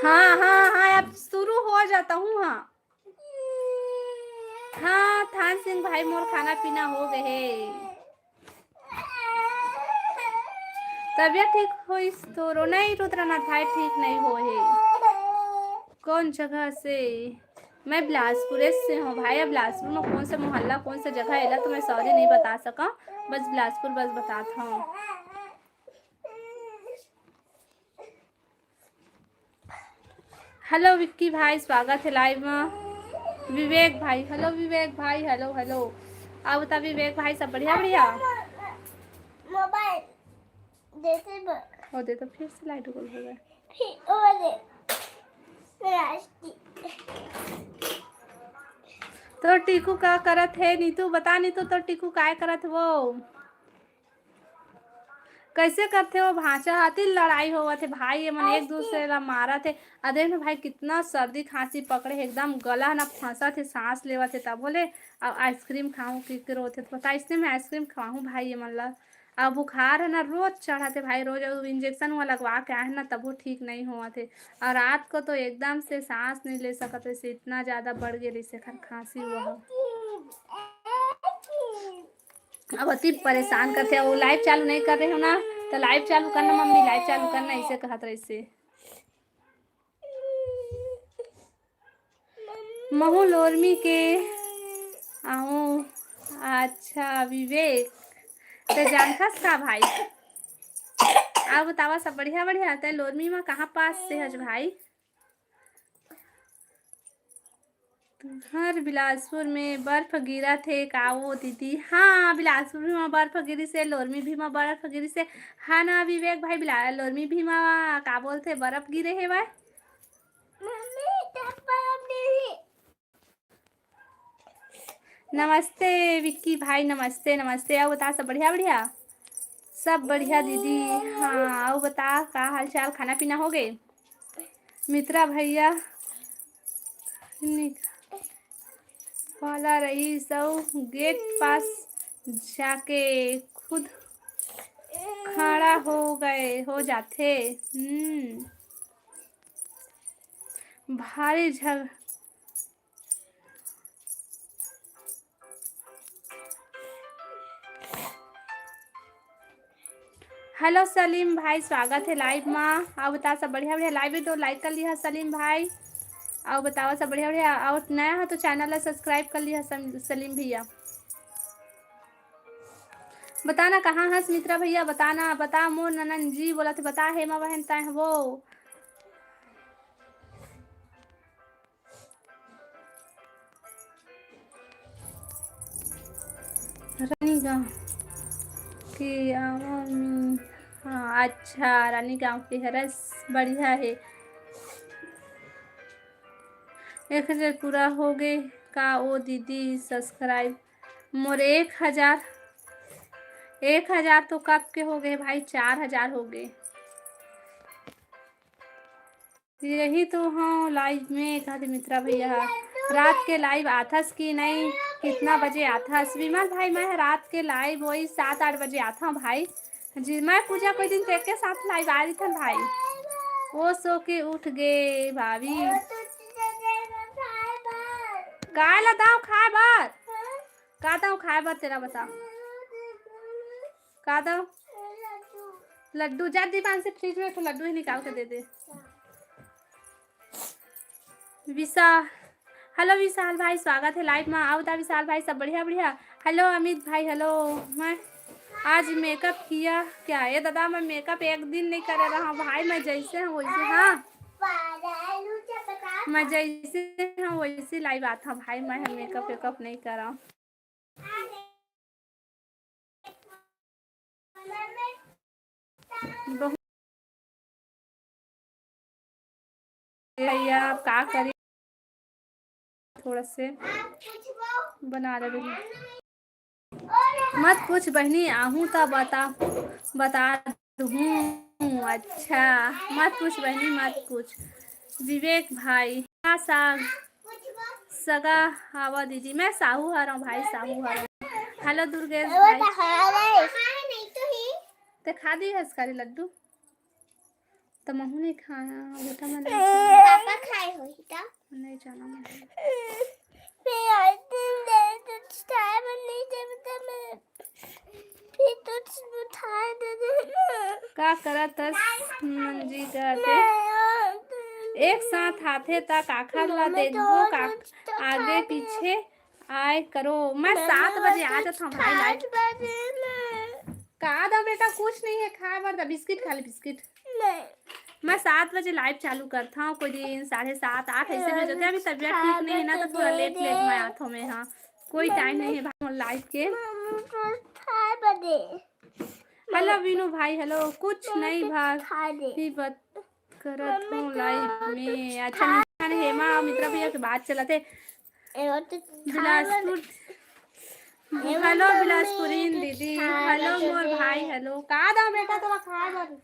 हाँ, हाँ, हाँ, अब शुरू हो जाता हूँ। हाँ, हाँ, थान सिंह भाई, मोर खाना पीना हो गए हे। तबीयत ठीक होइस तोरो? नहीं, रुद्रनाथ भाई, ठीक नहीं हो हे। कौन जगह से? मैं बिलासपुर से हूँ भाई। अब बिलासपुर में कौन सा मोहल्ला, कौन सा जगह, एला तो मैं सॉरी नहीं बता सका। बस बिलासपुर बस बतात हूँ। हेलो विक्की भाई, स्वागत है लाइव में। विवेक भाई, हेलो विवेक भाई, हेलो, हेलो। अब बता विवेक भाई, सब बढ़िया, बढ़िया? मोबाइल देते ब- वो दे तो फिर से लाइट गुल हो गया। फिर वो दे। प्लास्टिक। तो टीकू का करत है नीतू? बता नीतू, तो टीकू काय करत वो? कैसे करथे वो भांचा हा? अति लड़ाई होवत हे भाई, ये मन एक दूसरे ला मारत हे। अ देख ना भाई, कितना सर्दी खांसी पकड़े हे, एकदम गला ह ना फंसत हे, सांस लेवत हे तब बोले, अब आइसक्रीम खाऊं कि कि रोत हे। तो बता, इसने मैं आइसक्रीम खवाहूं भाई ये मन ला? अब बुखार है ना, रोज चढ़त हे भाई, रोज। अब इंजेक्शन हुआ लगवा के आए हैं ना, तब वो ठीक नहीं होवत हे। और रात को तो एकदम से सांस नहीं ले सकत, वैसे इतना ज्यादा बढ़ गया, जैसे खर खांसी हुआ हो। अब अति परेशान करथे, वो लाइव चालू नहीं कर रहे हो ना, तो लाइव चालू करना मम्मी, लाइव चालू करना, ऐसे कहत रहिसे। महू लोरमी के आऊं। अच्छा विवेक, ते जानथस का भाई? अब बतावा, सब बढ़िया बढ़िया? ते लोरमी मा कहाँ पास से हस भाई? तुहर बिलासपुर में बर्फ गिरत हे का वो दीदी? हाँ, बिलासपुर भी मा बर्फ गिरिस हे, लोरमी भी मा बर्फ गिरिस हे। हाँ ना विवेक भाई, बिला-, लोरमी भी मा का बोलथे, बर्फ गिरे हे भाई। मम्मी, तब बर्फ नहीं। नमस्ते विक्की भाई, नमस्ते, नमस्ते। अउ बता, सब बढ़िया, बढ़िया? सब बढ़िया दीदी। हाँ, अउ बता, का हाल चाल, खाना पीना हो गए? मित्रा भैया निक-, वाला रही सब गेट पास जाके खुद खड़ा हो गए, हो जाथे। हम्म, भारी झग-, हेलो सलीम भाई, स्वागत है लाइव मा। अउ बता, सब बढ़िया, बढ़िया? लाइव में तो लाइक कर लिहा सलीम भाई। अउ बतावा, सब बढ़िया, बढ़िया? अउ नया हो तो चैनल ला सब्सक्राइब कर लिहा सम-, सलीम भैया। बता ना, कहाँ हस मित्रा भैया? बता ना, बता मोर ननन जी बोलत, बता हेमा बहन, तैं हवो। रानीगांव के आवा में, हाँ, अच्छा, रानीगांव के हरस, बढ़िया हे। एक हजार पूरा हो गे का ओ दीदी सब्सक्राइब? मोर एक हजार, एक हजार तो कब के हो गए भाई, चार हजार हो गए। यही तो हाँ, लाइव में कहते मित्रा भैया ह, रात के लाइव आथस कि नहीं, कितना बजे आथस? विमल भाई, मैं ह रात के लाइव वही सात आठ बजे आथा भाई। जी, मैं पूजा कोई दिन तेरे के साथ लाइव आ रही था भाई। वो सो के उठ गए भाभी। काय ला दाव खाए बर? का दाव खाए बर तेरा, बता। का दाव? लड्डू। जा दीपांशी, फ्रिज में एक ठो लड्डू ही निकाल के दे दे। विशा-, हेलो विशाल भाई, स्वागत है लाइव में। अउ बता विशाल भाई, सब बढ़िया, बढ़िया? हेलो अमित भाई, हेलो। मैं आज मेकअप किया क्या? ये दादा, मैं मेकअप एक दिन नहीं करे रहा भाई, मैं जैसे हूँ वैसे, हाँ, मैं जैसे हूँ वैसे लाइव आता भाई, मैं मेकअप वेकअप नहीं करा। बहुत भैया, आप का करी, थोड़ा से बना ले बहिनी। मत पूछ बहिनी, आहू त बता, बता दूँ। अच्छा, मत पूछ बहिनी, मत पूछ। विवेक भाई, हाँ, साग, सगा हवा दीदी, मैं साहू हरव भाई, साहू हरव। हेलो दुर्गेश भाई। ते खा दी हस का रे लड्डू? त महू नहीं खाया, बेटा मन नहीं खाया। पापा खाए होही त? नहीं जाना मैं। मैं आइसक्रीम दे तो खाए बर नहीं देबे त मैं फिर तो उठाए दे देना। का करत हस मंजी कहते? नहीं, यार, एक साथ आथे त काखर ला मम्मी देखबो तो का कुछ तो आगे खाए दे। पीछे आए करो। मैं मम्मी सात वो बजे आ कुछ जाता हूँ भाई खाए लाइव। बजे ना। का दो बेटा, कुछ नहीं है खाए बर, त बिस्किट खा ले, बिस्किट। नहीं। मैं सात बजे लाइव चालू करता हूँ, कोई दिन साढ़े सात, आठ ऐसे भी हो जाते हैं। अभी तबियत ठीक नहीं है ना, तो थोड़ा लेट लेट मैं आता हूँ मैं। हाँ, कोई टाइम नहीं है भाई लाइव के। हेलो वीनू भाई, हेलो। कुछ नहीं भाई, ही बात करत हूँ लाइव में। अच्छा, हेमा और मित्रा भैया के बात चलत है। बिलासपुर। हेलो बिलासपुरीन दीदी, हेलो मोर भाई, हेलो। का दो बेटा तोला खाए बर?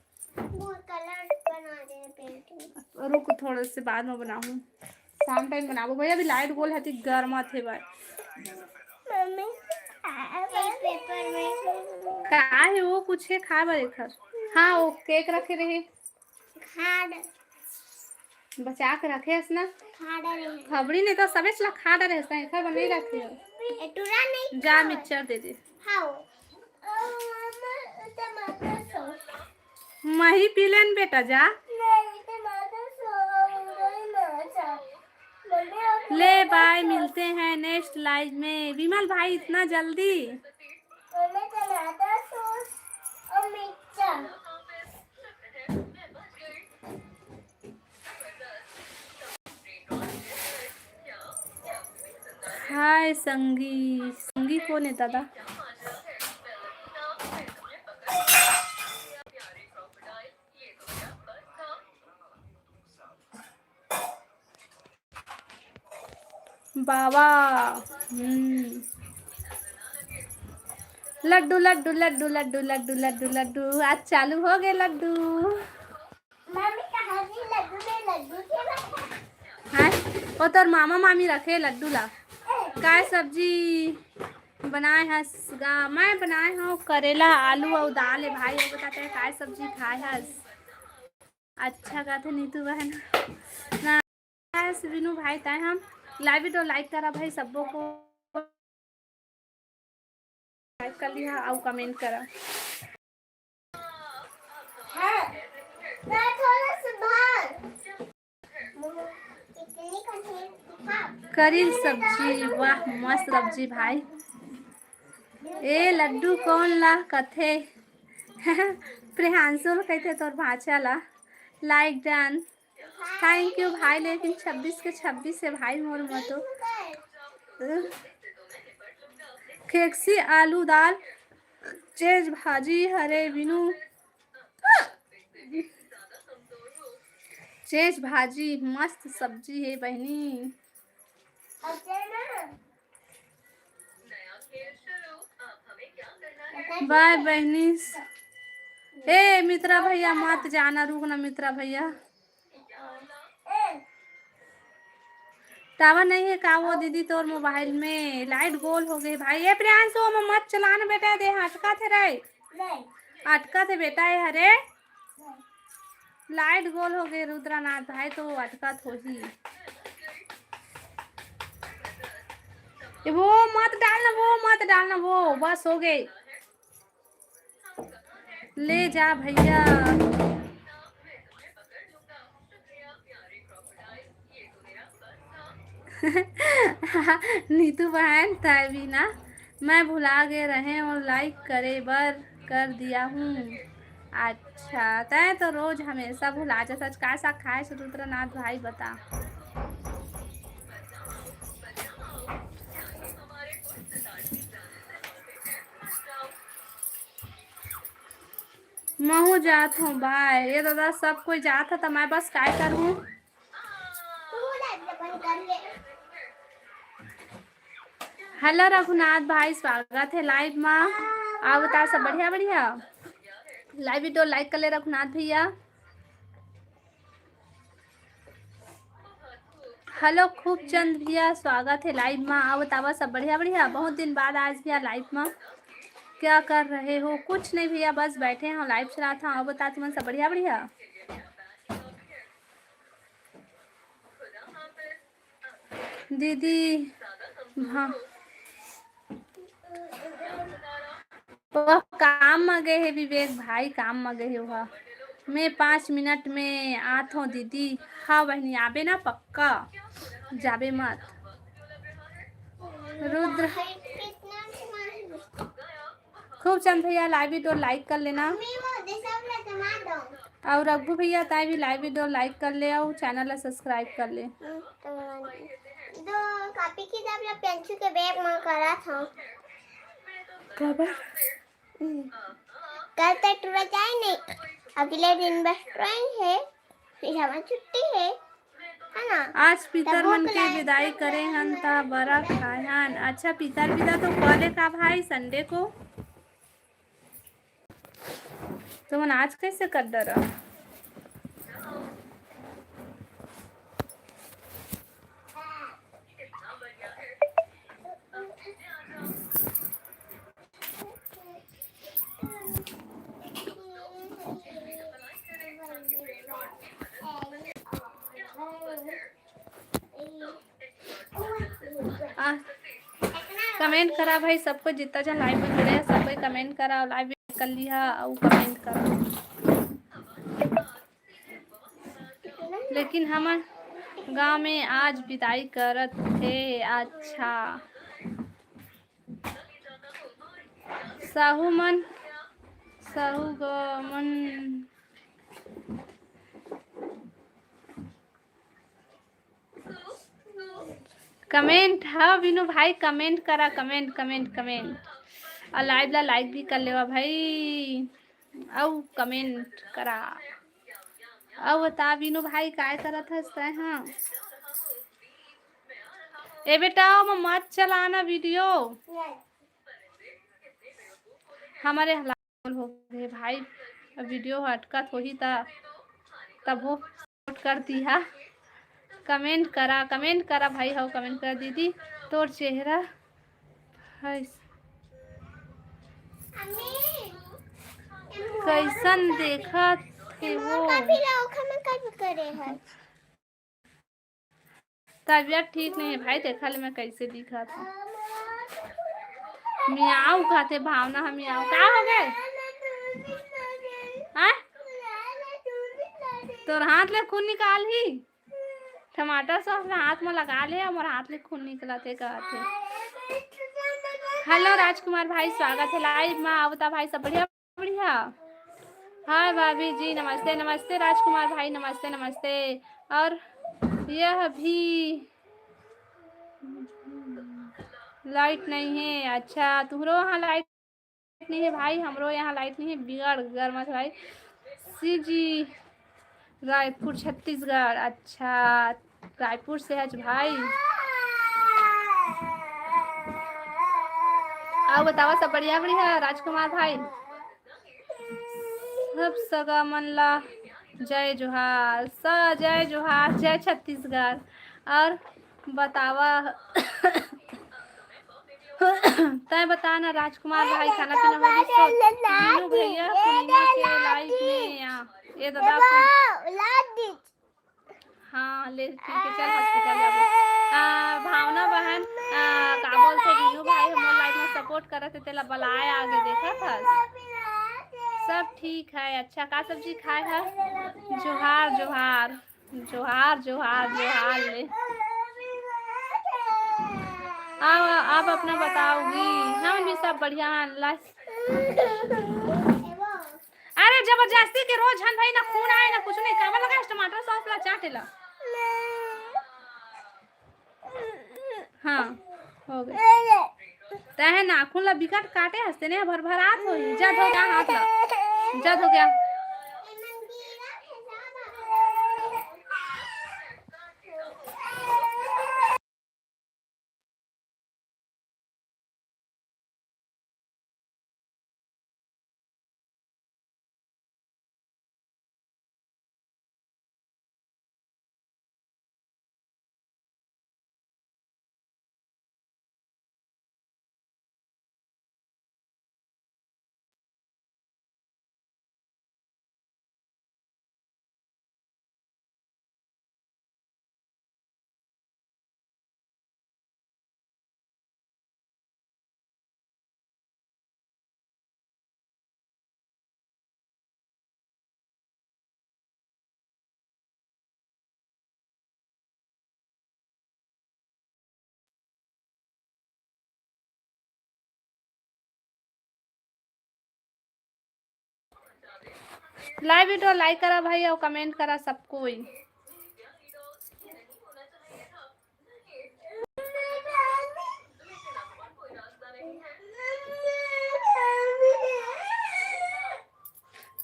रुक, थोड़ा से बाद में बनाहूँ, शाम टाइम बनाबो भाई। अभी लाइट गोल हती गरमाथे भाई। का है वो, कुछ है खाए बर एखर? हाँ, वो केक रखे रहे। बचा के रखे हस ना। खबड़ी नहीं तो सबे चला खा डरे हस, एखर बर नहीं रखे हो। जा मिक्सचर दे दे। मही पी लेन बेटा, जा। ले बाय, मिलते हैं नेक्स्ट लाइव में। विमल भाई, इतना जल्दी? हाय संगी, संगी कौन है दादा? बाबा। हम्म। लड्डू लड्डू लड्डू लड्डू लड्डू लड्डू लड्डू, आज चालू हो गए लड्डू। हाँ, वो तोर मामा मामी रखे लड्डू ला। काय सब्जी बनाए हस गा? मैं बनाए हूँ करेला, आलू और दाल है भाई। वो बताते हैं काय सब्जी खाए हस? अच्छा कहते नीतू बहन। ना, विनू भाई ताए हम लाइव वीडियो लाइक करा भाई, सबको लाइक कर लिया और कमेंट करा। करिल सब्जी, वाह मस्त सब्जी भाई। ए लड्डू कौन ला कथे? प्रियांशु ला कथे तोर भांचा ला। लाइक डन। थैंक यू भाई, लेकिन छब्बीस के छब्बीस है भाई मोर मतो। खेकसी आलू दाल चेज भाजी हरे बिनू। चेज भाजी मस्त सब्जी है बहनी। बाय बहनी। ए मित्रा भैया मत जाना, रुक ना मित्रा भैया। टावर नहीं है का वो दीदी तोर मोबाइल में? लाइट गोल हो गई भाई। ए प्रियांशु, ओमा मत चलाना बेटा, दे हाँ अटका थे रे। अटका थे बेटा, ए हरे। लाइट गोल हो गए रुद्रनाथ भाई, तो अटकत होही। ए, वो मत डालना, वो मत डालना, वो बस हो गए। ले जा भैया। नीतू बहन, तय भी ना, मैं भुला गए रहे और लाइक करे बर कर दिया हूँ। अच्छा, तय तो रोज हमेशा भुला जा। सच का सा खाए सुरुद्रनाथ भाई, बता। महू जात हूँ बाय। ये दादा, सब कोई जात है, तो मैं बस काय करूँ? हेलो रघुनाथ भाई, स्वागत है लाइव मा। आप बता, सब बढ़िया? बढ़िया। लाइव वीडियो लाइक कर ले रघुनाथ भैया। हेलो खूबचंद भैया, स्वागत है लाइव मा। आप बतावा, सब बढ़िया? बढ़िया। बहुत दिन बाद आज भैया लाइव मा। क्या कर रहे हो? कुछ नहीं भैया, बस बैठे हैं, लाइव चलात हूँ। आप बता, तुमन सब बढ़िया? बढ़िया। दीदी, हाँ, वह काम म गए हे विवेक भाई, काम म गए हे वह। मैं पाँच मिनट में आत हूँ दीदी। हाँ बहनी, आबे ना पक्का, जाबे मत। रुद्र, खूब चंद भैया, live video like कर लेना। और रघु भैया, ताई भी live video like कर ले और channel ला subscribe कर ले। दो कॉपी किताब ला पेंसिल के बैग में करत हूँ। काबर? कल तक टूरा जाए नहीं, अगले दिन बस ट्रेन है, फिर हमारी छुट्टी है, है ना? आज पितर मन के विदाई करे हन, त बरा खाए हन। अच्छा, पितर विदा तो कले का भाई, संडे को। तुमन आज कैसे कर डरा? आ, comment करा भाई, सबको जितना जन live में जुड़े हैं, सबको comment करा, live में कर लिया और comment करा। लेकिन हमर गांव में आज विदाई करत हे। अच्छा, साहू मन, साहू ग मन। Comment, हाँ विनू भाई, comment करा, comment, comment, comment। और live ला like भी कर लेवा भाई, अउ comment करा। अउ बता विनू भाई, काय करत हस तै? हाँ, ए बेटा, ओमा मत चलाना video। हमर ए हला हो गे भाई, अब video ह अटकत होही त तभो support कर दिहा। Comment करा, comment करा भाई, हव comment करा। दीदी तोर चेहरा है कैसन देखत हे वो? तबियत ठीक नहीं है भाई, देखा ले मैं कैसे दिखत हूँ। मियाऊ कहते भावना है, मियाऊ का हो गए? हाँ? तोर हाथ ले खून निकाल ही, टमाटर sauce ला हाथ में लगा ले, मोर हाथ ले खून निकलत हे कहत हे। Hello राजकुमार भाई, स्वागत है live में। आवता भाई, सब बढ़िया? बढ़िया। हाय भाभी जी, नमस्ते, नमस्ते राजकुमार भाई, नमस्ते, नमस्ते। और यह भी light नहीं है। अच्छा, तुम्हरो वहाँ light नहीं है भाई, हमरो यहाँ light नहीं है, बिगड़ गरमत भाई। सी जी रायपुर, छत्तीसगढ़। अच्छा, रायपुर से हच भाई। अउ बतावा, सब बढ़िया, बढ़िया राजकुमार भाई? सब सगा मन ला जय जोहार, स-, जय जोहार, जय छत्तीसगढ़। और बतावा, तय बता ना राजकुमार भाई, खाना पीना हो गइस? तो दीनू भैया पूर्णिमा के live में आ, ए दादा, हाँ, ले, ठीक है, चल hospital जाबो। आ, भावना बहन, आ, का बोलथे, दीनू भाई हमर live में support करत हे, तेला बलाए आगे, देखत हस? सब ठीक है। अच्छा, का सब्जी खाए है? जोहार, जोहार, जोहार, जोहार, जोहार ले। अब, अब अपना बताओगी, हम भी सब बढ़िया हैं, अल्लाह। अरे जबरदस्ती के रोज हन भाई, ना खून आए ना कुछ नहीं, काबर लगा टमाटर sauce ला चाटे ला। हाँ, हो गए। तहे नाखून ला बिकट काटे हंसते ने भरभरात होही। जा धो के आ हाथ ला, जा धो के आ। Live video like करा भाई अउ comment करा सब कोई।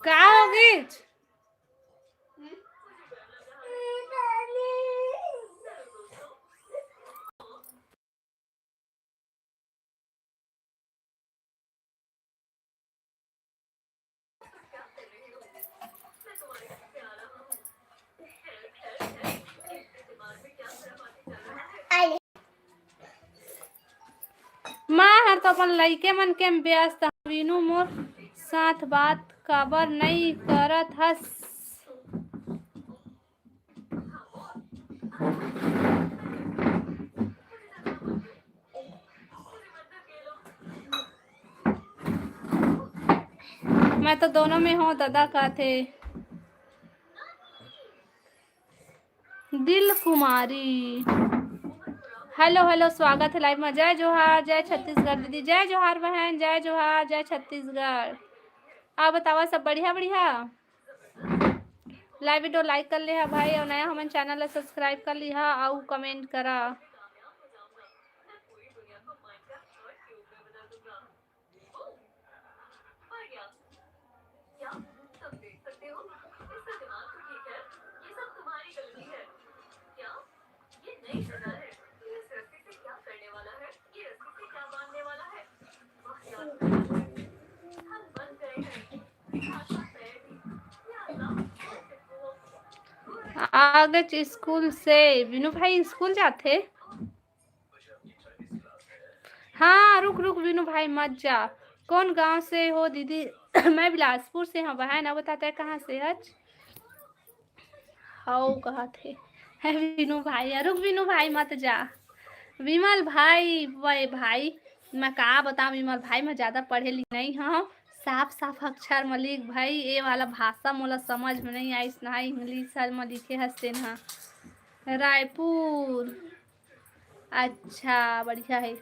का होगे? मैं हर तो अपन लइके मन के व्यस्त हंव। वीनू, मोर साथ बात काबर नई करत हस? मैं तो दोनों में हंव, ददा, कथे। दिल कुमारी, hello hello, स्वागत हे live में। जय जोहार, जय छत्तीसगढ़ दीदी, जय जोहार बहन, जय जोहार, जय छत्तीसगढ़। अउ बतावा, सब बढ़िया बढ़िया? Live video like कर ले हा भाई, अउ नया हमन channel ला subscribe कर लिहा अउ comment करा। आगे स्कूल से वीनू भाई स्कूल जाथे। हाँ, रुक रुक वीनू भाई, मत जा। कौन गांव से हो दीदी? मैं बिलासपुर से हंव बहन। अब बता, तैं कहाँ से हच? हव, कहत हे। हे वीनू भाई, रुक वीनू भाई, मत जा। विमल भाई, वय भाई, मैं का बतावं विमल भाई, मैं ज्यादा पढ़े लिखे नई हंव। साफ साफ अक्षर म लिख भाई, ए वाला भाषा मोला समझ में नई आइस ना, English म लिखे हस तेन ह। रायपुर। अच्छा, बढ़िया हे।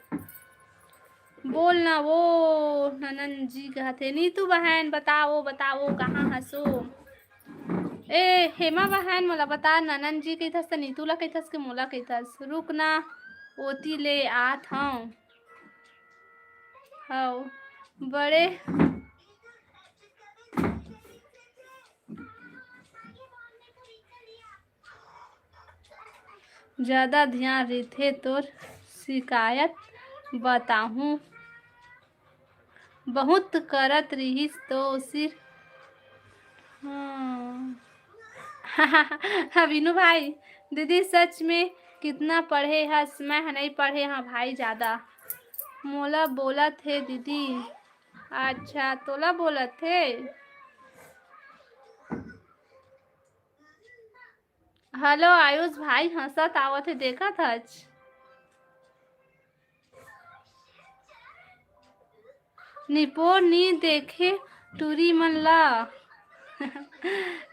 बोल ना वो ननन जी, कहत हे, नीतू बहन, बताओ, बताओ, कहाँ हसो? ए, हेमा बहन, मोला बता, ननन जी कहिथस त नीतू ला कहिथस के मोला कहिथस? रुक ना, ओती ले आत हंव। हव, बड़े ज्यादा धियान रहिथे तोर शिकायत बताहूँ। बहुत करत रिहिस तो सिर, हाँ। हाँ, वीनू भाई, दीदी सच में कितना पढ़े हस? मैं ह नई पढ़े हंव भाई ज्यादा। मोला बोलत हे दीदी। अच्छा, तोला बोलत हे। Hello आयुष भाई, हंसत आवत हे, देखत हच। निपोर नी देखे टूरी मन ला।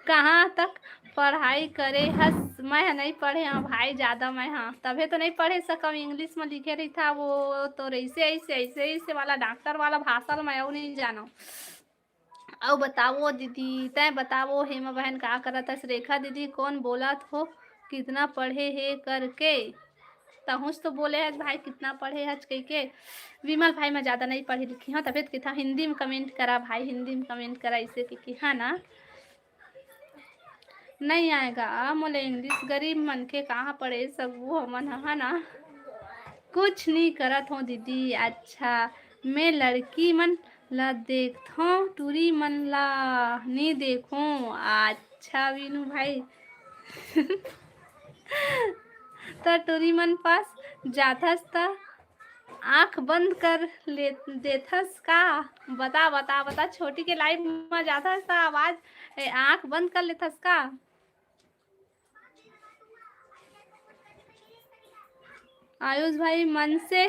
कहाँ तक पढ़ाई करे हस? मैं ह नई पढ़े हंव भाई ज्यादा, मैं ह तभे तो नई पढ़े सकंव। English म लिखे रहिथा वो तो ऐसे ऐसे ऐसे ऐसे वाला डॉक्टर वाला भाषा ल मैं अउ नई जानंव। अउ बतावो दीदी, तैं बतावो, हेमा बहन का करत हस? रेखा दीदी, कौन बोलत हो कितना पढ़े हे करके? तहुंच तो बोले हच भाई, कितना पढ़े हच कहिके। विमल भाई, मैं ज्यादा नई पढ़े लिखे हंव, तभे तो कहिथंव हिंदी में comment करा भाई, हिंदी में comment करा, ऐसे कहिके, हाँ ना? नई आय गा मोला English, गरीब मनखे कहाँ पढ़े सकबो हमन ह, है ना? कुछ नई करत हंव दीदी। अच्छा, मैं लड़की मन ला देखथंव, टूरी मन ला नई देखंव। अच्छा वीनू भाई, त टूरी मन पास जाथस त आँख बंद कर ले देथस का? बता, बता, बता, छोटी के live म जाथस त आवाज, ए, आँख बंद कर लेथस का? आयुष भाई, मन से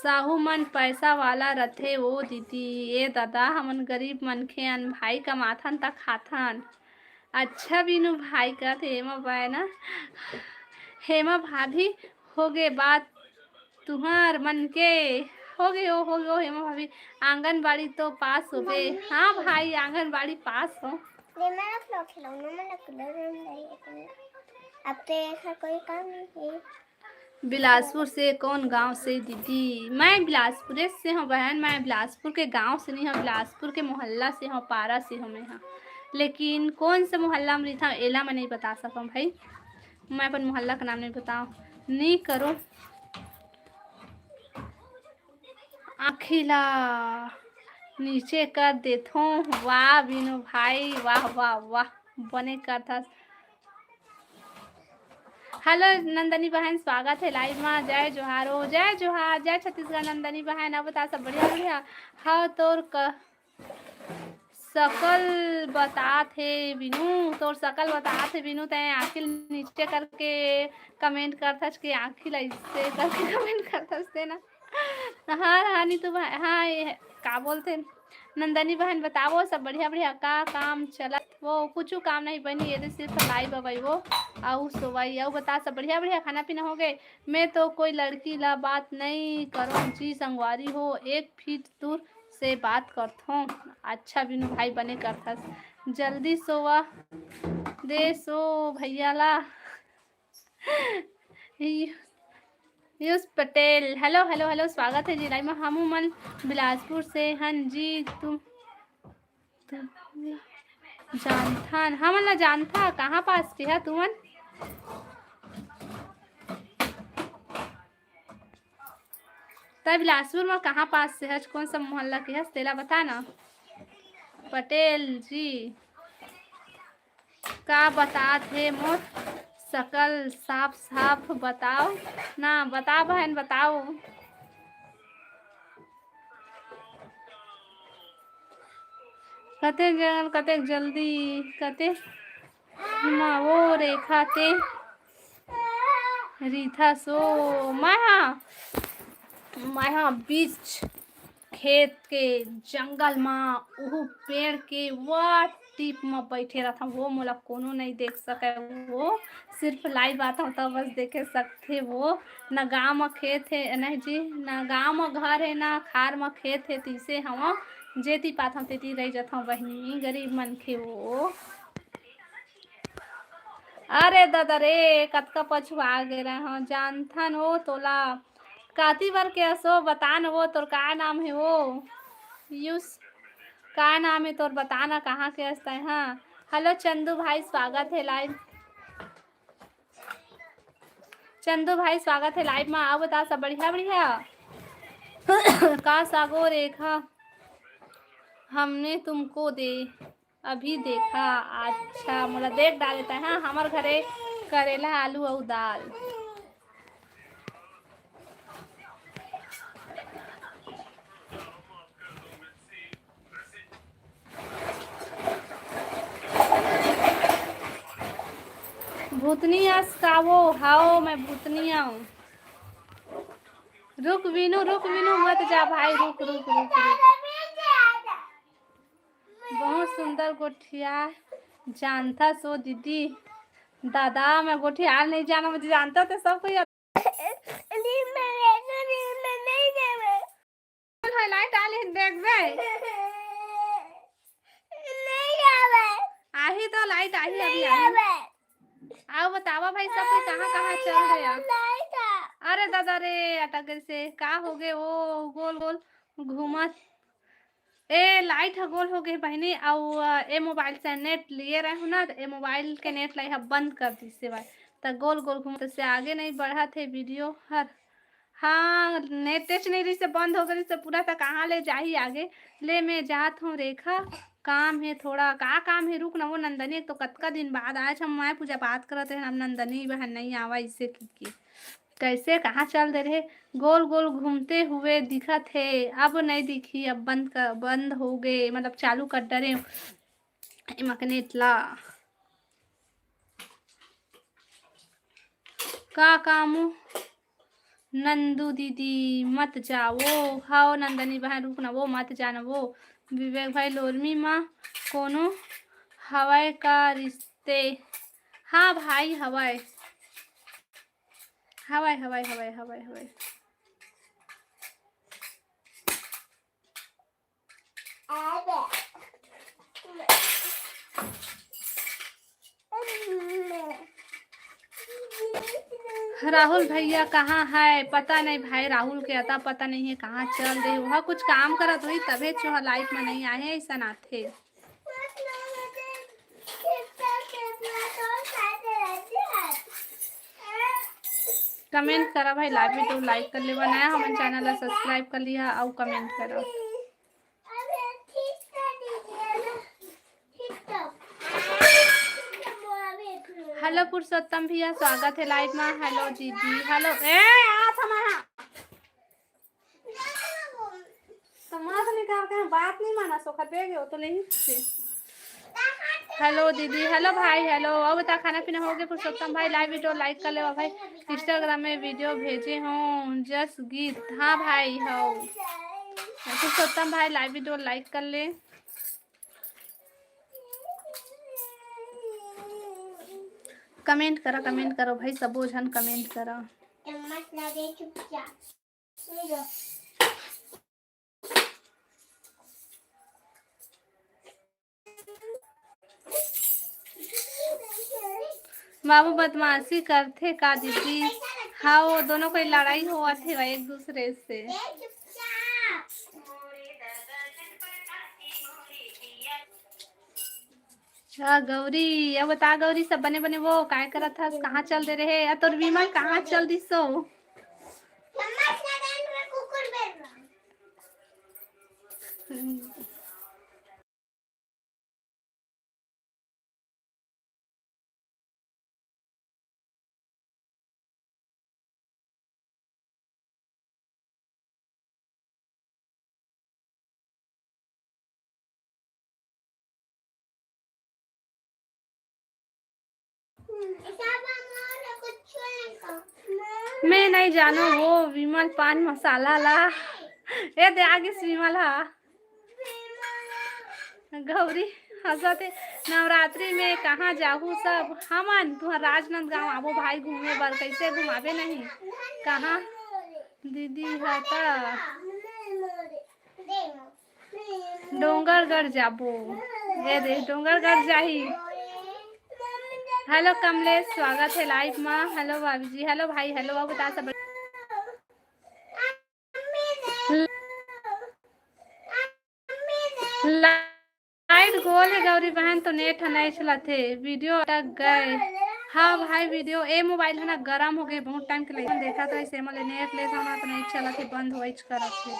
साहू मन पैसा वाला रथे ओ दीदी। ए ददा, हमन गरीब मनखे अन भाई, कमाथन त खाथन। अच्छा बीनू भाई, कथे हेमा भाई ना, हेमा भाभी, होगे बात तुंहर मन के। हो गए हो, हो गए हो हेमा भाभी, आंगनबाड़ी तो पास हो गए। मम्मी। हाँ भाई, आंगनबाड़ी पास हो। ये मेरा फ्लॉक खिलौना, मेरा कलर नहीं है। अब तो ऐसा कोई काम नहीं है। बिलासपुर से कौन गांव से दीदी? मैं बिलासपुर से हूँ बहन, मैं बिलासपुर के गांव से नहीं हूँ, बिलासपुर के मोहल्ला से हूँ, पारा से हूँ मैं। हाँ, लेकिन कौन से मोहल्ला में रहता हूँ, एला मैं नहीं बता सकूँ भाई, मैं अपन मोहल्ला का नाम नहीं बताऊँ, नहीं करो। आँखी ला नीचे कर देथों। वाह बिनु भाई, वाह, वाह, वाह, बने करथस। हेलो नंदनी बहन, स्वागत है लाइव मा। जय जोहार हो, जय जोहार, जय छत्तीसगढ़ नंदनी बहन। अब बता सब बढ़िया, बढ़िया। हाँ, तोर क-, सकल बतात हे बिनु, तोर सकल बतात हे बिनु, तैं आँखी नीचे करके कमेंट करथस के आँखी ला ऐसे करके कमेंट करथस ते ना। हाँ, हाँ, नीतू भाई, हाँ, ये है, का बोलते हैं? नंदनी बहन बताओ, सब बढ़िया, बढ़िया, का काम चलत वो? कुछ काम नहीं बनी, ये तो सिर्फ लाइव अबई वो, आऊ सोवाई, आऊ बता, सब बढ़िया, बढ़िया, खाना पीना हो गए? मैं तो कोई लड़की ला बात नहीं करो जी, संगवारी हो, एक फीट दूर से बात करथों। अच्छा बिनु भाई, बने करथस, जल्दी सोवा दे सो भैया ला। You-, Piyush Patel, hello, hello, hello, स्वागत है जी लाइव में। हमू मन बिलासपुर से हन जी, तुम, तुम जानथन, हमन ला जानथा, कहाँ पास के हा तुमन? तै बिलासपुर में कहाँ पास से हच, कौन सा मोहल्ला के हस, तेला बता ना। पटेल जी, का बतात हे मोर सकल, साफ साफ बताओ ना, बता बहन, बताओ। कतेक जंगल, कतेक जल्दी, कतेक मा वो रेखा ते रीथा सो। मैं हा, मैं हा बीच खेत के जंगल मा उहू पेड़ के वा टीप मा बैठे रहथव, वो मोला कोनो नहीं देख सके, वो सिर्फ लाइव आथव तब बस देखे सकथे वो। न गाँव मा खेत हे, नहीं जी, न गाँव मा घर हे, न खार मा खेत हे, तइसे हव, जेती पाथव तेती रह जथव बहिनी, गरीब मनखे वो। अरे ददा रे, कतका पछुआ गे रहे हव, जानथन वो तोला। काती बर के असो, बता न वो, तोर का नाम हे वो? यूस, का नाम हे तोर, बता न, कहाँ के अस तैं? हाँ, हेलो चंदू भाई, स्वागत हे लाइव। चंदू भाई, स्वागत हे लाइव मा। आऊ बता, सब बढ़िया, बढ़िया? का सागो रेखा, हमने तुमको दे अभी देखा। अच्छा, मोला देख डारे तैं, हाँ, हमर घरे करेला, आलू अऊ दाल। भूतनी अस का वो? हाओ, मैं भूतनी आऊँ। रुक वीनू, रुक वीनू, मत जा भाई, रुक, रुक, रुक, रुक। बहुत सुंदर गोठिया जानथा सो दीदी। दादा, मैं गोठियार नहीं जाना, मुझे जानता तो सब कोई। नहीं, मैं वैसे नहीं, मैं नहीं जावे। हाय, लाइट आले, देख बे। नहीं जावे। आही तो लाइट आही, अभी नहीं आही। जावे। आऊ बतावा भाई, सब कोई कहाँ कहाँ चल रहे हैं? नहीं था। अरे दादा रे, अटक गए से का हो गए? ओ गोल गोल घूमत। ए लाइट ह गोल हो गए बहिनी, अऊ, अ, ए मोबाइल से नेट लिए रहूँ ना, त ए मोबाइल के नेट ला ह बंद कर दिस हे भाई। त गोल गोल घूमत से आगे नहीं बढ़त हे वीडियो हर। हाँ, नेट टेच नहीं रहिस, बंद हो गइस, पूरा त कहाँ ले जाही आगे। ले, मैं जात हूँ रेखा, काम हे थोड़ा। का काम हे? रुक न वो नंदनी, एक तो कतका दिन बाद आज हम माय पूजा पाठ करत रहे, अब नंदनी बहन नहीं आवा, इसे की, की कैसे कहाँ चल दे रहे। गोल गोल घूमते हुए दिखत हे, अब नहीं दिखी, अब बंद कर, बंद हो गए, मतलब चालू कर डरे एमा के नेट ला। का कामू नंदू दीदी मत जावो। हाओ नंदनी बहन, रुक ना वो, मत जाना वो। विवेक भाई, लोरमी मा कोनो हवय का रिश्ते? हाँ भाई, हवय। हवय, हवय, हवय, हवय, हवय। राहुल भैया कहाँ है? पता नहीं भाई, राहुल के अता पता नहीं है कहाँ चल दे। वह कुछ काम करत होही तभे चोह लाइव में नहीं आए, ऐसा आथे। कमेंट करा भाई, लाइव वीडियो लाइक कर लेवा, नया हमन चैनल ला सब्सक्राइब कर लिहा अउ कमेंट करा। हेलो पुरुषोत्तम भैया, स्वागत है लाइव में। हेलो दीदी, हेलो। ए, आ समाया। समाज निकाल के बात नहीं माना, सोखा दे गयो तो ले से। हेलो दीदी, हेलो भाई, हेलो। अउ बता, खाना पीना हो गया पुरुषोत्तम भाई? लाइव वीडियो लाइक कर लेवा भाई, इंस्टाग्राम में वीडियो भेजे हो जस गीत। हाँ भाई, हो पुरुषोत्तम भाई, लाइव वीडियो लाइक कर ले। कमेंट करा, कमेंट करो भाई, सबो झन कमेंट करा। चम्मच ला दे चुपचाप। ले लो। बाबू बदमाशी करथे का दीदी? हाँ, वो दोनों कोई लड़ाई होवत हे एक दूसरे से। हाँ गौरी, अब बता गौरी, सब बने बने वो काय करत हस, कहाँ चल दे रहे? या तोर विमल कहाँ चल दिसो? मैं नहीं जानो वो विमल पान मसाला ला। ए दे आगे विमल हा। गौरी हंसत हे, नवरात्रि में कहाँ जाहू सब? हमन तुहर राजनांदगांव आबो भाई घूमे बर, कैसे घुमाबे नहीं? कहाँ दीदी ह त डोंगरगढ़ जाबो। ये दे डोंगरगढ़ जाही। हेलो कमलेश, स्वागत है लाइव मा। हेलो भाभी जी, हेलो भाई, हेलो बाबू, ता सब लाइट गोल हे गौरी बहन, तो नेट ह नहीं चलत हे, वीडियो अटक गए। हाँ भाई, वीडियो ए मोबाइल है ना गरम हो गए, बहुत टाइम के लिए देखा तो इसे मोले नेट ले था ना, तो नहीं चलत हे, बंद होइच करत हे।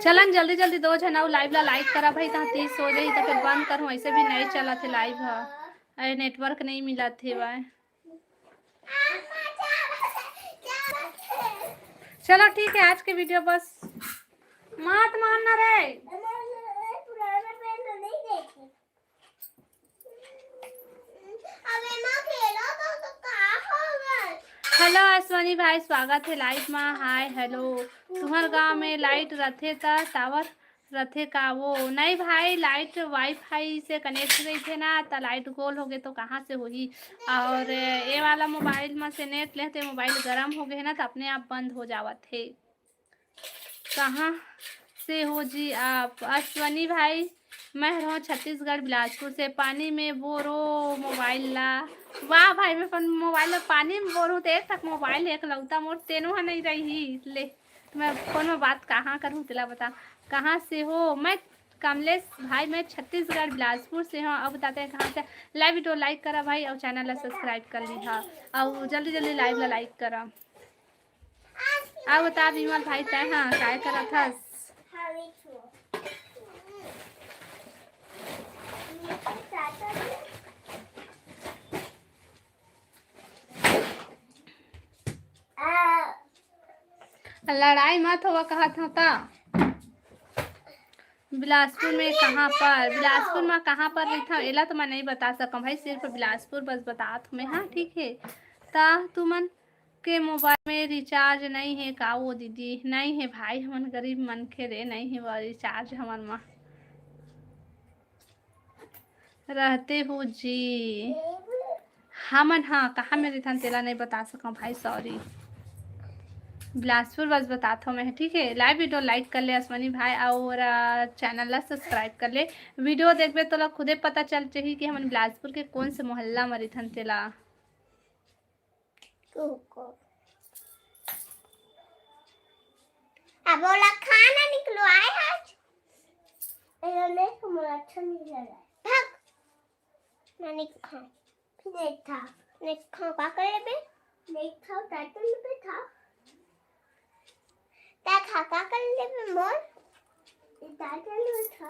चलन जल्दी जल्दी दो झन अउ लाइव ला लाइक करा भाई, तहाँ तीस हो जाही तो फिर बंद करूँ, ऐसे भी नहीं चलत हे लाइव ह, अरे नेटवर्क नहीं मिलत हे भाई। चलो ठीक है, आज के वीडियो बस मत मारना रे। हेलो अश्वनी भाई, स्वागत है लाइव मा। हाय हेलो, तुहर गांव में लाइट रथे त टावर रथे का वो? नहीं भाई, लाइट वाईफाई से कनेक्ट रहिथे ना, त लाइट गोल होगे तो कहाँ से होही? और ये वाला मोबाइल में से नेट लेते, मोबाइल गरम हो गए ना, तो अपने आप बंद हो जावत हे। कहाँ से हो जी आप? अश्वनी भाई, मैं हूँ छत्तीसगढ़ बिलासपुर से। पानी में बोरो मोबाइल ला। वाह भाई, मैं अपन मोबाइल ला पानी में बोरूँ तो एक तक मोबाइल एक लौता मोर तेनो ह नहीं रही ले। मैं फोन में बात कहाँ करूँ तेला बता। कहाँ से हो? मैं कमलेश भाई, मैं छत्तीसगढ़ बिलासपुर से हूँ। अब बताते हैं कहाँ से। लाइव वीडियो लाइक करा भाई और चैनल ला सब्सक्राइब कर ली हा और जल्दी जल्दी लाइव ला लाइक करा। अब बता विमल भाई, तै हा काय करत हस? लड़ाई मत होवा कहत हव ता। बिलासपुर में कहाँ पर, बिलासपुर में कहाँ पर रहिथव, एला तो मैं नहीं बता सकम भाई, सिर्फ बिलासपुर बस बतात हूँ मैं। हाँ ठीक है, ता तुमन के मोबाइल में रिचार्ज नहीं है का वो दीदी? नहीं है भाई, हमन गरीब मनखे रे, नहीं है वो रिचार्ज हमन मा। रहते हो जी। हमन, हाँ, कहाँ में रहिथन तेला नहीं बता सकंव भाई, sorry। बिलासपुर बस बतात हव मैं, ठीक है। Live video like कर ले अश्वनी भाई, और, अ, channel ला subscribe कर ले। Video देखबे तोला खुदे पता चल जाही कि हमन बिलासपुर के कौन से मोहल्ला में रहिथन तेला। रुको। अब ओला खाना निकलो आए आज। एला नहीं, मोला अच्छा नहीं लगा। भाग। मैं नहीं खाऊं। फिर नहीं खा। नहीं खाऊं, का कर लेबे? नहीं खाऊं, टाइटल पे खा। ता खा, का कर लेबे मोर? टाइटल पे खा।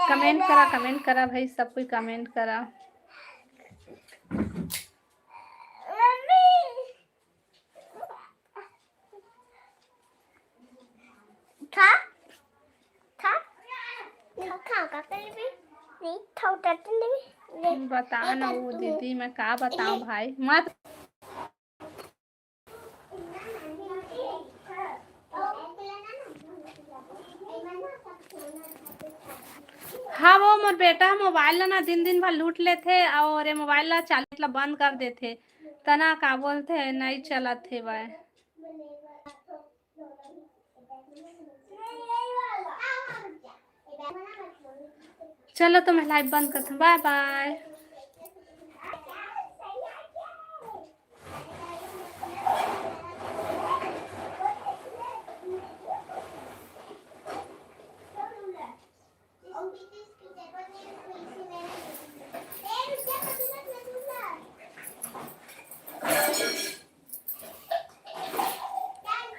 Comment करा, comment करा भाई, सब कोई comment करा। मम्मी। खा, खा, खा, खा, का कर लेबे? नहीं, खा, उतार तो लेबे। ले, बता ना उतार वो तू। दीदी, मैं का बताऊं ले। भाई, मत। हाँ, वो मोर बेटा मोबाइल ला ना दिन दिन भर लूट लेथे और ये मोबाइल ला चालू ला बंद कर देथे, तना का बोलथे नहीं चलत हे वह। चलो तो मैं live बंद करता हूँ, bye bye।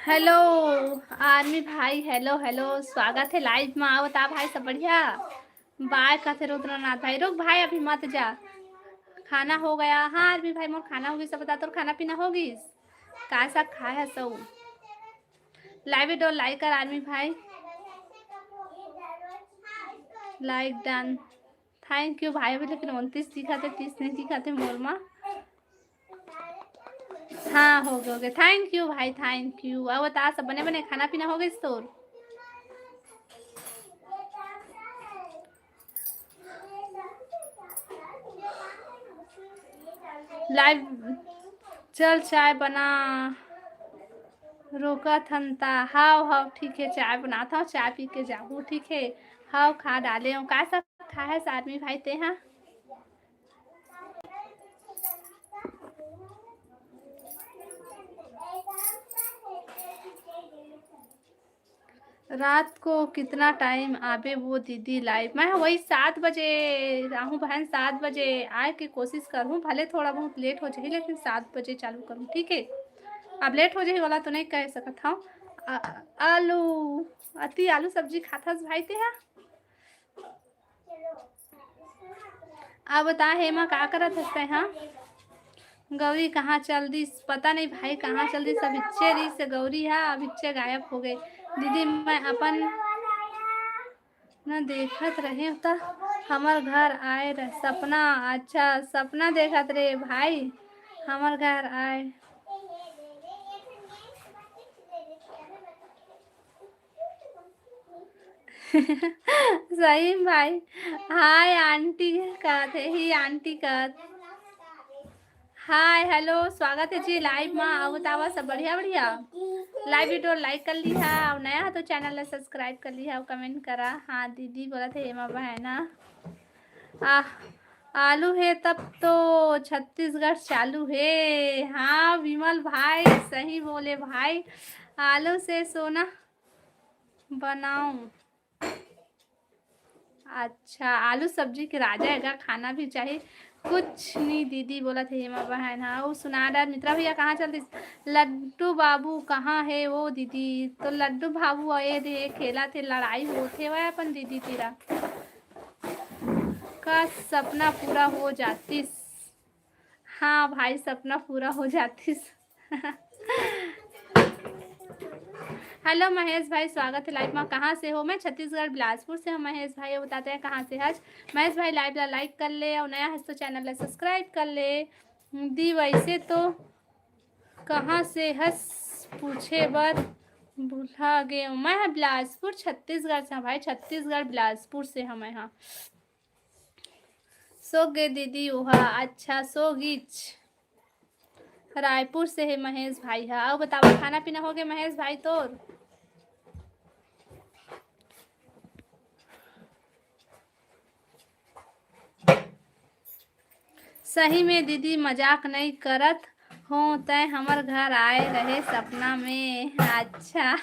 Hello आर्मी भाई, hello hello, स्वागत है live में। आओ ता भाई, सब बढ़िया? Bye कहते रुद्रनाथ भाई। रुक भाई, अभी मत जा, खाना हो गया। हाँ आर्मी भाई, मोर खाना होगी, सब बता, तोर खाना पीना होगी? का सा खाए है सऊ? Live video like कर आर्मी भाई, like done। Thank you भाई। अभी लेकिन उनतीस दिखाते, तीस नहीं दिखाते मोर मा। हाँ, हो गए, हो गए। Thank you भाई, thank you। अब बता, सब बने बने खाना पीना हो गइस तोर? Live चल, चाय बना, रोकत हन ता। हाव हाव, ठीक है, चाय बनात हव, चाय पी के जाहू, ठीक है। हाव, खा डाले हव। का सब खाए हस आर्मी भाई तेहा? रात को कितना time आबे वो दीदी live? मैं वही सात बजे आहूँ बहन, सात बजे आए के कोशिश करहूँ, भले थोड़ा बहुत late हो जाही लेकिन सात बजे चालू करहूँ, ठीक है? अब late हो जाही वाला तो नहीं कह सकत हव। आ-, आलू, अति आलू सब्जी खाथस भाई तेहा? अब बता हेमा, का करत हस तैं, हाँ? गौरी कहाँ चल दिस? पता नहीं भाई, कहाँ चल दिस। अभिच्चे रहिस गौरी हा, अभिच्चे गायब हो गए। दीदी, मैं अपन न देखत रहे त हमर घर आए रह सपना। अच्छा, सपना देखत रहे भाई, हमर घर आए। सही में भाई। हाय आंटी कहत हे, ही आंटी कहत। हाय, hello, स्वागत है जी live मा। अउ बतावा सब बढ़िया, बढ़िया। Live video like कर लिहा, अउ नया हो तो channel ला subscribe कर लिहा, अउ comment करा। हाँ, दीदी बोलत हे, एमा बहना। आ, आलू हे तब तो छत्तीसगढ़ चालू हे। हाँ, विमल भाई, सही बोले भाई, आलू से सोना बनाऊं। अच्छा, आलू सब्जी के राजा हे गा, खाना भी चाही। कुछ नी दीदी बोलत हे हेमा बहन। हाँ, उ सुना डार, मित्रा भैया कहाँ चल दिस? लड्डू बाबू कहाँ हे वो दीदी? तो लड्डू बाबू ए दे खेलत हे, लड़ाई होत हे वह अपन दीदी तीरा। का सपना पूरा हो जातिस? हाँ भाई, सपना पूरा हो जातिस। Hello महेश भाई, स्वागत है live मा। कहाँ से हो? मैं छत्तीसगढ़ बिलासपुर से हूँ महेश भाई। ये बताते हैं कहाँ से हस। महेश भाई, live ला like कर ले अउ नया हस तो channel ला subscribe कर ले। दी, वैसे तो कहाँ से हस पूछे बर भुला गे हूँ। मैं ह बिलासपुर छत्तीसगढ़ से हूँ भाई, छत्तीसगढ़ बिलासपुर से हूँ मैं। हाँ, सो गे दीदी ओहा। अच्छा, सो गिच। रायपुर से हे महेश भाई हा। अउ बतावा, खाना पीना हो गे महेश भाई तोर? सही में दीदी, मजाक नई करत हो, तय हमर घर आए रहे सपना में। अच्छा।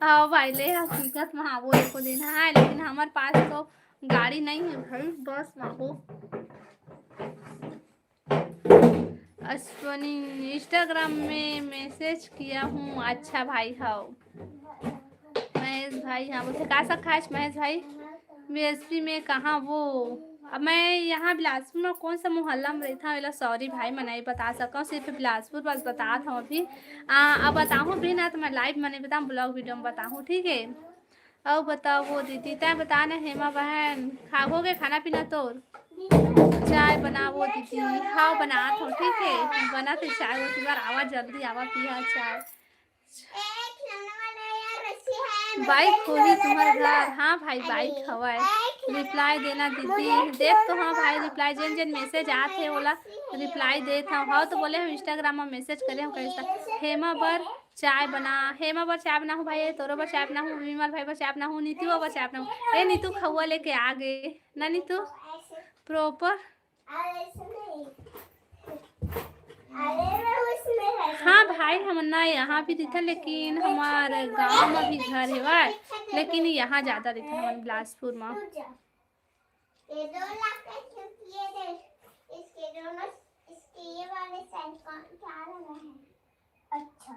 हाँ भाई, ले हकीकत में आबो एको दिन, हाँ, लेकिन हमर पास तो गाड़ी नई हे भाई, बस में आबो। अश्विनी, Instagram में message किया हूँ। अच्छा भाई, हाव। महेश भाई, हाँ, बोलथे, "का सब खाए महेश भाई?" B S P में कहाँ वो? अब मैं यहाँ बिलासपुर में कौन सा मोहल्ला में रहता हूँ, एला sorry भाई, मैं नहीं बता सकता हूँ, सिर्फ बिलासपुर बस बतात हूँ अभी। आ, अब बताहूँ भी ना तो मैं live में नहीं बताऊँ, vlog video में बताहूँ, ठीक है? अउ बताओ वो दीदी, तैं बता ना हेमा बहन, खा हो गे खाना पीना तोर? चाय बनावो दीदी। हाव, बनात हो, ठीक है, बनत हे चाय, वो बार आवा, जल्दी आवा, पिया चाय। Bike होही तुम्हर घर? हाँ भाई, bike हवय। Reply देना दीदी। देख तो हाँ भाई, reply, जेन जेन message आत हे, ओला reply देत हव। हाँ तो बोले हम Instagram में message करे हव, कहिस त, "हेमा बर चाय बना, हेमा बर चाय बना हूँ भाई, तोरो बर चाय बना हूँ, विमल भाई बर चाय बना हूँ, नीतू बर चाय बना हूँ।" ए नीतू, खउआ लेके आ गे ना नीतू, proper। हाँ भाई, हमन ना यहाँ भी दिखा, लेकिन हमार गांव में भी घर हेवय, लेकिन यहाँ ज्यादा दिखा हमन बिलासपुर में। ये दो लाख का, क्योंकि ये देख, इसके दोनों, इसके ये वाले side कौन क्या लगा है? अच्छा,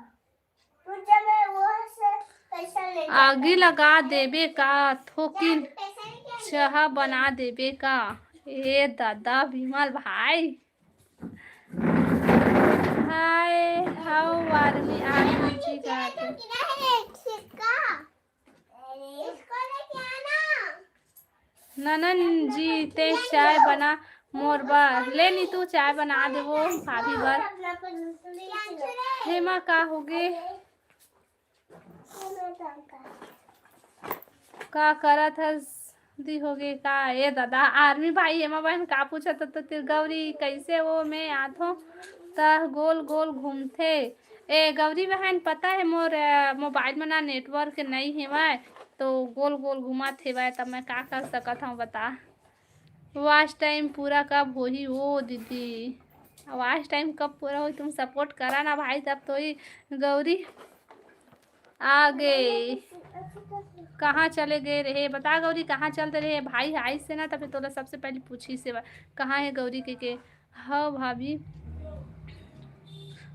तो जब मैं वो से पैसा ले आगी लगा देबे का, थोकिन चाहा बना देबे का? ए दादा विमल भाई, हाय, हाउ आर्मी, आर्मी जी का तो। ननन जी, ते चाय बना मोर बर। ले नीतू, चाय बना देवो भाभी बर। हेमा, का होगे? का करत हस? दी होगे का? ए दादा, आर्मी भाई, हेमा बहन का पूछत त, त गौरी, कैसे वो मैं आथो त गोल गोल घूमथे। ए गौरी बहन, पता है मोर, अ, मोबाइल में ना network नहीं हेवय, तो गोल गोल घुमत हेवय, तब मैं का कर सकत हूँ बता। Watch time पूरा कब होही ओ दीदी? Watch time कब पूरा होही? तुम support करा ना भाई, तब तो ही गौरी आ गे। कहाँ चले गए रहे? बता गौरी, कहाँ चलते रहे? भाई आइस हे ना, तब तोला सबसे पहले पूछिस हे, कहाँ है गौरी के, के? हव भाभी,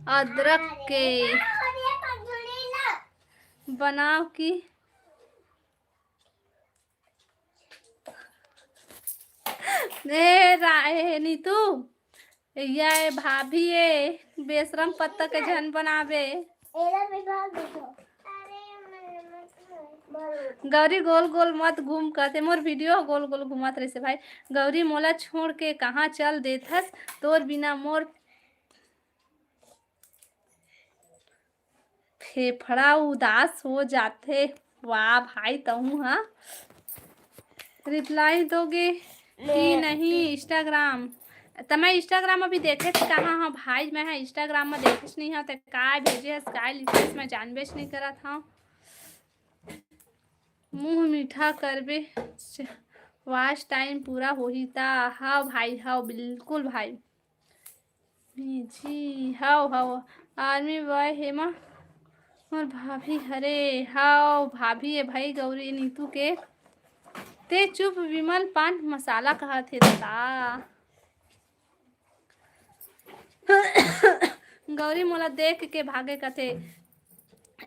अदरक के बनाव की। ए रा-, ए नीतू, या ए भाभी, ए बेशरम पत्ता के झन बनावे। एला भी डाल दे तो। गौरी, गोल गोल मत घूम, कहते मोर video गोल गोल घूमत रहिसे भाई। गौरी, मोला छोड़ के कहाँ चल देथस? तोर बिना मोर फेफड़ा उदास हो जाथे। वाह भाई, तहूँ हा reply दोगे कि नहीं? Instagram त मैं Instagram अभी देखे थे कहाँ? हाँ भाई, मैं हा Instagram में देखेच नहीं हा, ते काय भेजे हस, काय लिखेस, मैं जानबेच नहीं करत हूँ। मुंह मीठा करबे, watch time पूरा होही ता। हाँ भाई, हाँ बिल्कुल भाई। जी, हव, हव। आर्मी बॉय हेमा, मोर भाभी हरे। हव, भाभी ए भाई गौरी नीतू के। ते चुप विमल, पान मसाला कहत हे दादा। गौरी मोला देख के भागे कथे,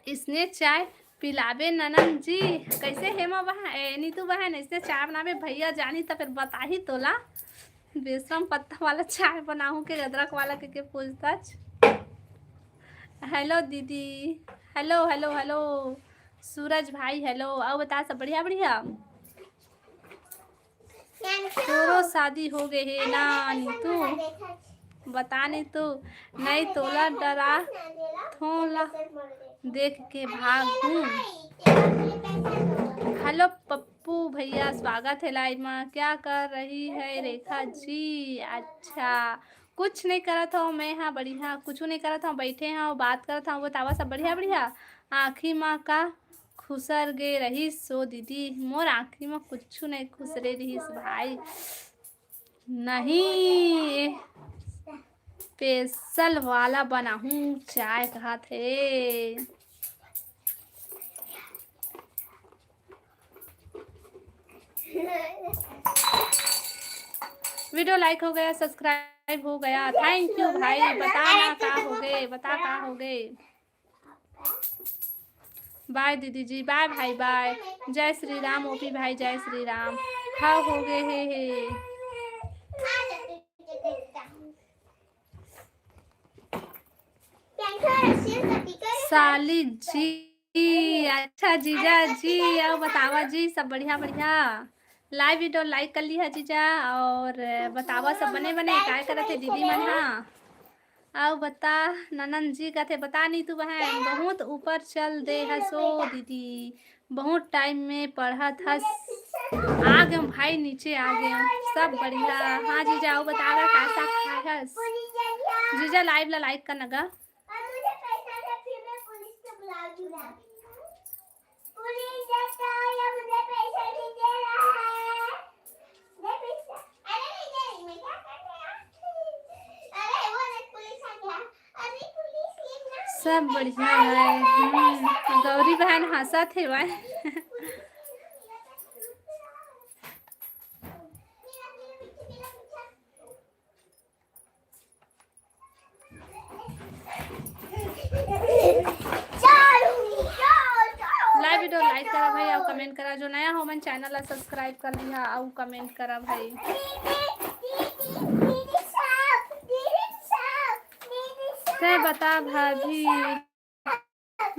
इसने चाय पिलाबे ननन जी। कैसे हेमा बहन, ए, नीतू बहन, इसने चाय बनाबे भैया जानी त फिर बताही तोला। बेशरम पत्ता वाला चाय बनाहूँ के अदरक वाला के, के पूछताच। Hello दीदी, hello, hello, hello। सूरज भाई, hello। अउ बता, सब बढ़िया, बढ़िया? तोरो शादी हो गए हे ना नीतू? बता नीतू, नहीं तोला डरा थोला देख के भाग हूँ। Hello पप-, पप्पू भैया, स्वागत है लाइव में। क्या कर रही है रेखा जी? अच्छा, कुछ नहीं करत हव, मैं हा बढ़िया, कुछ नहीं करत हव, बैठे हव, बात करत हव। बतावा सब बढ़िया बढ़िया। आँखी मा का खुसर गे रहिस ओ दीदी? मोर आँखी मा कुछ नहीं खुसरे रहिस भाई। नहीं, special वाला बनाहूँ चाय कहत हे। वीडियो like हो गया, subscribe हो गया। Thank you भाई। बता ना का हो गए, बता का हो गए। बाय दीदी जी, बाय भाई, बाय। जय श्री राम ओपी भाई, जय श्री राम। हाँ हो गए हे, हे। साली जी, अच्छा जीजा जी, अउ बतावा जी, सब बढ़िया बढ़िया। लाइव वीडियो like कर लिहा जीजा, अउ बतावा सब बने बने, काय करत हे दीदी मन हा? अउ बता, ननन जी कथे, बता नीतू बहन, बहुत ऊपर चल दे हस ओ दीदी, बहुत टाइम में पढ़त हस। आ गए भाई, नीचे आ गए, सब बढ़िया। हाँ जीजा, अउ बता गा, का सा खाए हस? जीजा लाइव ला like करना गा। और मुझे पैसा दे, फिर मैं पुलिस को बुलाऊंगा। पुलिस जब तो ये मुझे पैसा नहीं दे रहा है। दे पैसा। अरे नहीं दे रही, मैं क्या कर रहा? अरे वो देख, पुलिस आ गया। अरे पुलिस, ये ना सब बढ़िया है। हम्म, गौरी बहन हंसत हे भाई। लाइव वीडियो like करा भाई, अउ comment करा। जो नया हो मन, channel ला subscribe कर लिहा अउ comment करा भाई। ते बता भाभी,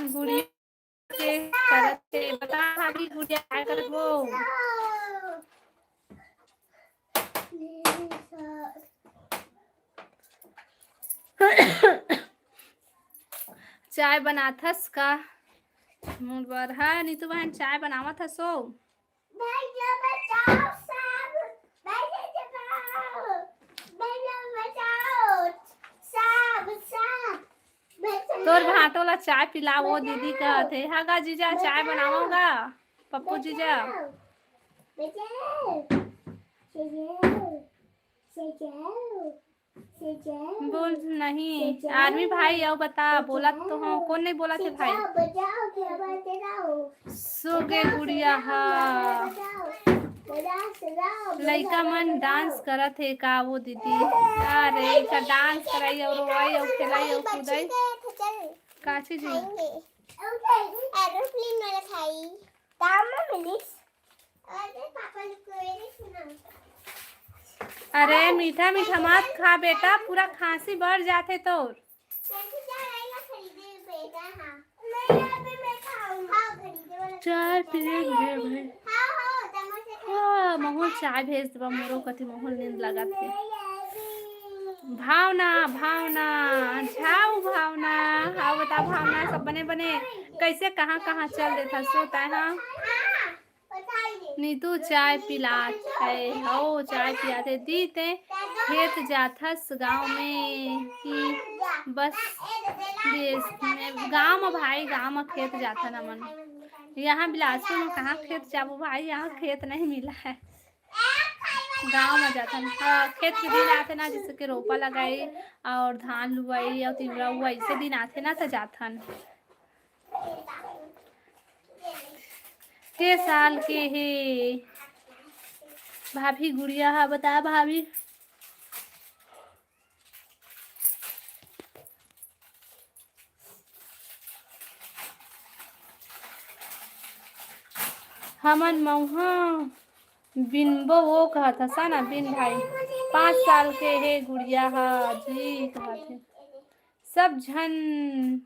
गुड़िया के करत हे, बता भाभी, गुड़िया काय करत हो? चाय बनाथस का? मोर बर। हाँ नीतू बहन, चाय बनावत हस ओ। भैया बचाओ, सांप, भैया बचाओ, भैया बचाओ, सांप, सांप, बचाओ। तोर भांटो ला चाय पिलाओ, दीदी कहत हे। हाँ गा जीजा, चाय बनावो गा, पप्पू जीजा। बचाओ, बचाओ, बचाओ, बचाओ। बोल नहीं, आर्मी भाई, अउ बता, बोलत तो हूँ, कोन नहीं बोलत हे भाई? सो गे गुड़िया हा। लइका मन dance करत हे का वो दीदी? अरे, का dance कराई अउ रोवाई अउ खेलाई अउ कूदाई। का चीज हे? एरोप्लेन वाला खाई। दाम में मिलिस। अरे मीठा मीठा मत खा बेटा, पूरा खांसी बढ़ जाथे तोर। चाय पिए गे भाई। हाँ, महूँ चाय भेज देबा, मोरो कति महूँ नींद लगत हे। भावना, भावना, झाऊ भावना, हाँ बता भावना, सब बने बने, कैसे कहाँ कहाँ चल देथा सो तैं हा? नीतू चाय पिलात हे, हौ चाय पियात हे। दी ते खेत जाथस गाँव में कि बस देश में? गाँव में भाई, गाँव में खेत जाथन हमन। यहाँ बिलासपुर में कहाँ खेत जाबो भाई, यहाँ खेत नहीं मिला है। गाँव में जाथन, हाँ, खेत के दिन आथे ना, जैसे कि रोपा लगाई और धान लुआई और तिवरा उआई, ऐसे दिन आथे ना, तो जाथन। के साल के हे भाभी गुड़िया हा? बता भाभी। हमन मउहा बिनबो वो कहत हस ना, बिन भाई। पाँच साल के हे गुड़िया हा जी कहत हे। सब झन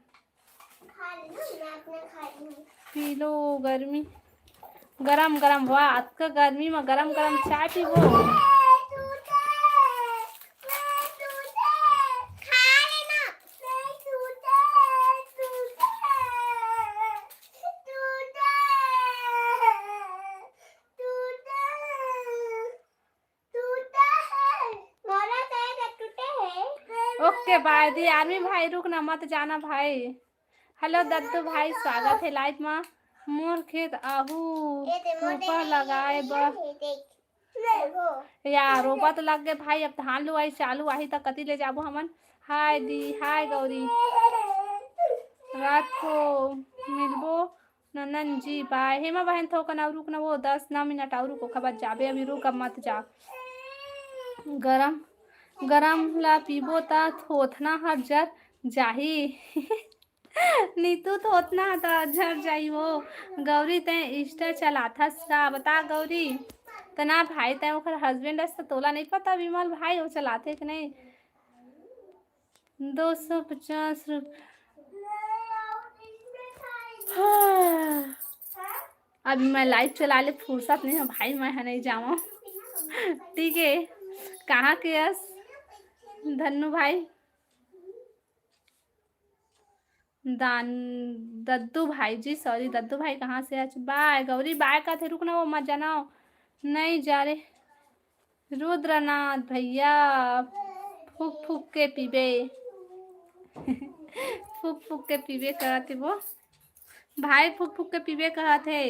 पी लो गर्मी, गरम गरम, वाह, अतका गर्मी में गरम गरम चाय पीबो। By the. आर्मी भाई, रुक ना, मत जाना भाई। हेलो दद्दू भाई, स्वागत हे लाइव मा। मोर खेत आहू रोपा लगाए बर। या, रोपा तो लग गे भाई, अब धान लुआई चालू आही त कति ले जाबो हमन। हाय दी, हाय गौरी। रात को मिलबो ननन जी, बाय। हेमा बहन, थोकन अउ रुक न, वो दस नौ मिनट अउ रुक, ओखर बाद जाबे। अभी रुक, अब मत जा। गरम, गरम ला पीबो त थोथना हर जर जाही। नीतू, थोथना ह त झर जाई वो। गौरी, तैं Insta चलाथस का? बता गौरी। त ना भाई, तैं ओकर husband अस त तोला नहीं पता विमल भाई, वो चलाथे कि नहीं। दो सौ पचास रुपये। हाँ। अभी मैं लाइव चला ले, फुर्सत नहीं है भाई, मैं ह नहीं जावा। ठीक है, कहाँ के अस धन्नू भाई? दान, दद्दू भाई जी, सॉरी, दद्दू भाई कहाँ से आज? बाय गौरी, बाय का थे, रुक ना, वो मत जाना, नहीं जा रे। रुद्रनाथ भैया, फूक फूक के पीबे। फूक फूक के पीबे कहत हे वो। भाई फूक फूक के पीबे कहत हे।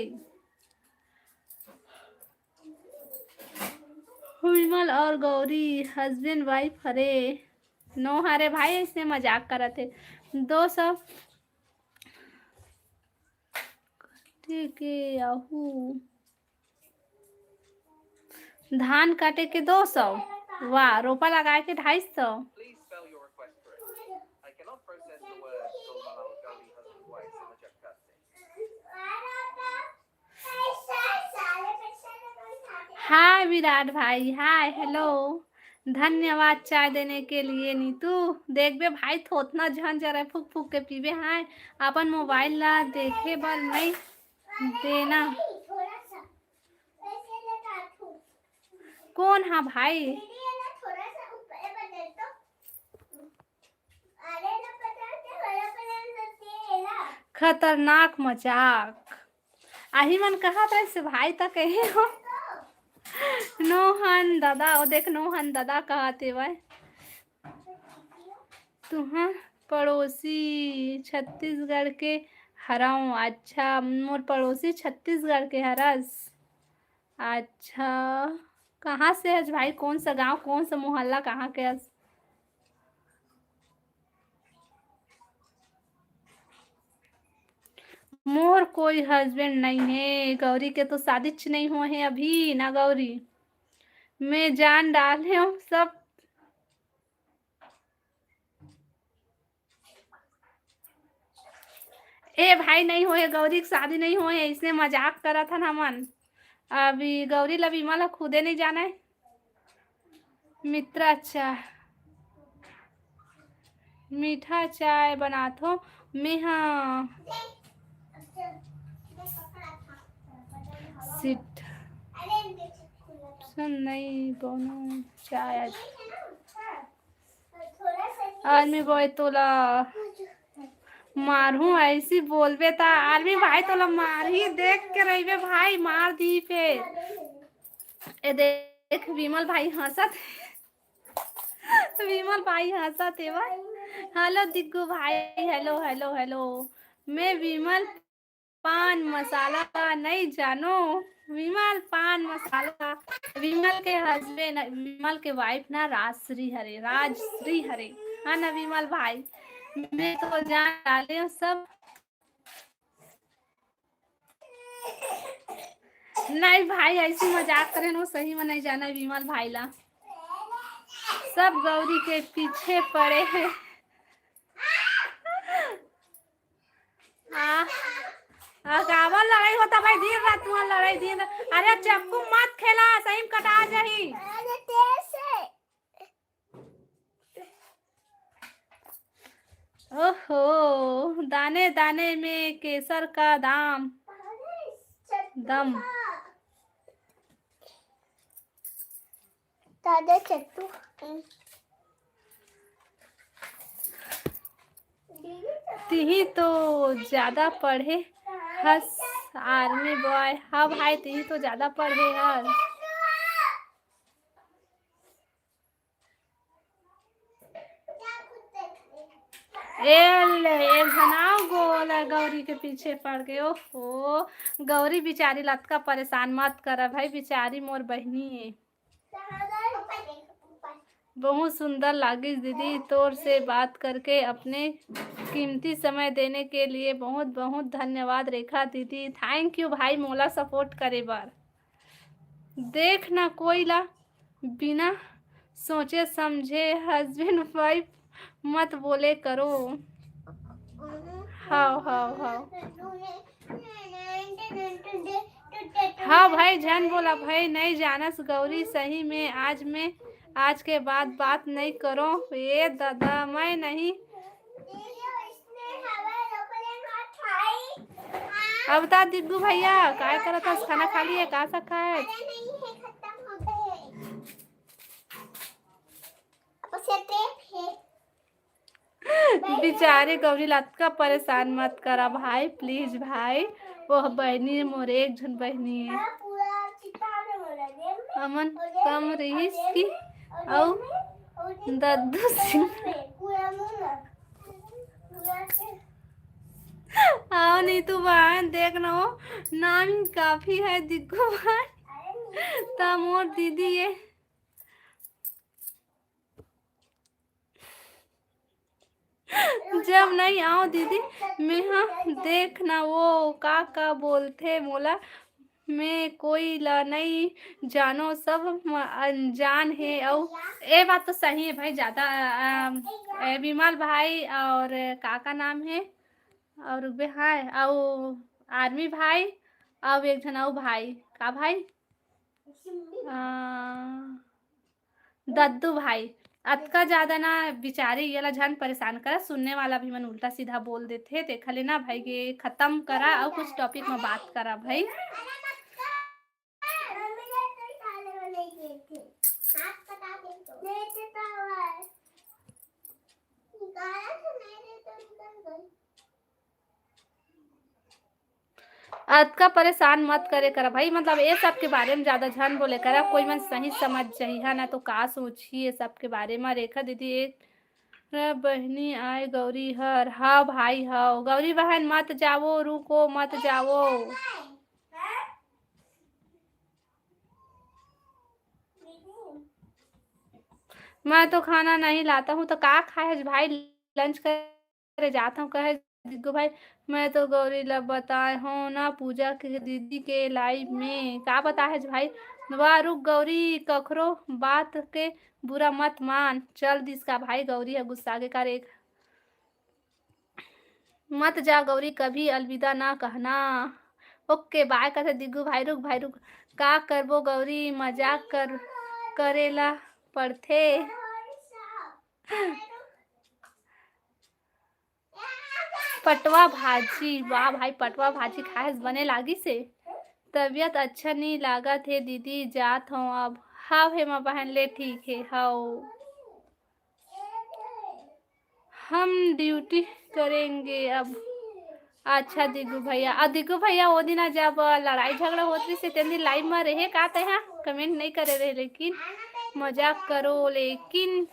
विमल और गौरी husband wife हरे। नो हरे भाई, ऐसे मजाक करत हे। दो सौ ठीक है, आहू। धान काटे के दो सौ, वाह, रोपा लगाए के ढाई सौ। हाय विराट भाई, हाय, हेलो, धन्यवाद चाय देने के लिए। नीतू, देखबे भाई, थोथना झन जरा फूक फूक के पीबे। हाय, अपन मोबाइल ला देखे बर नहीं देना। कौन हा भाई? खतरनाक मजाक। आही मन कहत रहिस भाई, त कहे हो। नोहन दादा, ओ देख, नोहन दादा कहत हे भाई। तुहा पड़ोसी छत्तीसगढ़ के हरव। अच्छा, मोर पड़ोसी छत्तीसगढ़ के हरस। अच्छा, कहाँ से हस भाई? कौन सा गांव, कौन सा मोहल्ला, कहाँ के हस? मोर कोई husband नहीं है। गौरी के तो शादीच नहीं हुआ है अभी ना गौरी। मैं जान डाले हूँ सब। ए भाई, नहीं होए, गौरी के शादी नहीं होए, इसने मजाक करत हन हमन। अभी गौरी ला विमल ह खुदे नहीं जाने। मित्रा, अच्छा, मीठा चाय बनाथो मेहा। सीट सुन नहीं, बोनो चाय। आर्मी बॉय तोला मारहूं, ऐसी बोलबे ता आर्मी भाई तोला मारही, देख के रहिबे भाई, मार दी फेर। ए देख विमल भाई हंसत, विमल भाई हंसत हे भाई। हेलो दिग्गू भाई, हेलो, हेलो, हेलो। मैं विमल पान मसाला नहीं जानो, विमल पान मसाला। विमल के husband, विमल के wife ना राजश्री हरे, राजश्री हरे, हाँ ना विमल भाई? मैं तो जान डाले हूँ सब। नहीं भाई, ऐसी मजाक करेन, वो सही में नहीं जाना विमल भाई ला। सब गौरी के पीछे पड़े हैं। हाँ। आ, काबर लड़ाई होता भाई, दिन रात तुम्हार लड़ाई, दिन रात। अरे चक्कू मत खेला, सही में कटा जाही। ओहो, दाने दाने में केसर का दाम, दम। दादा चट्टू। तिही तो ज्यादा पढ़े हस, आर्मी बॉय। हाँ भाई, तिही तो ज्यादा पढ़े हस। ए ले, एक झन आउ गोला गौरी के पीछे पड़ गए। ओहो, गौरी बिचारी ल अतका परेशान मत करा भाई, बिचारी मोर बहिनी ए। बहुत सुंदर लागिस दीदी, तोर से बात करके, अपने कीमती समय देने के लिए बहुत बहुत धन्यवाद रेखा दीदी। Thank you भाई, मोला support करे बर। देख ना कोई ला बिना सोचे समझे husband wife मत बोले करो। हाव, हाव, हाव। हाँ भाई, झन बोला भाई, नहीं जानस गौरी, सही में आज मैं, आज के बाद बात नहीं करो। ए दादा, मैं नहीं। अब बता दिग्गू भैया, काय करत हस? खाना खा लिए? का सा खाए? बिचारी गौरी ल अतका परेशान मत करा भाई, please भाई। वो बहिनी मोर एक झन बहिनी है। हमन कम रहिस कि अउ दद्दू सिंह। आओ नीतू बहन, देख ना हो, नाम ही काफी है दिग्गू भाई। त मोर दीदी ये जब नहीं आओ दीदी, मेहा देख ना वो का का बोलथे मोला, मैं कोई ला नहीं जानो, सब म-, अनजान है। अउ ए बात तो सही है भाई, ज्यादा, अ, ए, विमल भाई और का का नाम है, और बे हाय, अउ आर्मी भाई, अउ एक झन अउ भाई, का भाई? अ, दद्दू भाई, अतका ज्यादा ना बिचारी येला झन परेशान करा, सुनने वाला भी मन उल्टा सीधा बोल देथे, तेखर ले ना भाई ये खत्म करा अउ कुछ topic म बात करा भाई। अतका परेशान मत करे करा भाई, मतलब ये सब के बारे में ज्यादा झन बोले करा, कोई मन सही समझ जही है ना तो का सोचही ये सब के बारे में। रेखा दीदी एक रे बहिनी आए गौरी हर, हाँ भाई हाँ, गौरी बहन मत जावो, रुको मत जावो। मैं तो खाना नहीं लाता हूँ, तो का खाए हस भाई? Lunch कर करे जात हूँ, कहे दिग्गू भाई, मैं तो गौरी ला बताए हूँ ना पूजा के दीदी के live में। का बताए हस भाई? वाह रुक गौरी, कखरो बात के बुरा मत मान। चल दिस का भाई, गौरी ह गुस्सा के करे। मत जा गौरी, कभी अलविदा ना कहना। OK bye कथे दिग्गू भाई। रुक भाई रुक, का करबो गौरी, मजाक कर, करेला पड़थे। पटवा भाजी, वाह भाई, पटवा भाजी खाए से बने लागिस हे। तबीयत अच्छा नी लागत हे दीदी, जात हव अब। हाव हेमा बहन, ले ठीक हे, हाव। हम duty करेंगे अब। अच्छा दिगू भैया, आ दिगू भैया, वो दिन जब लड़ाई झगड़ा होत रहिस हे, तेन दिन live में रहे का तैं हा? Comment नहीं करे रहे, लेकिन मजाक करो, लेकिन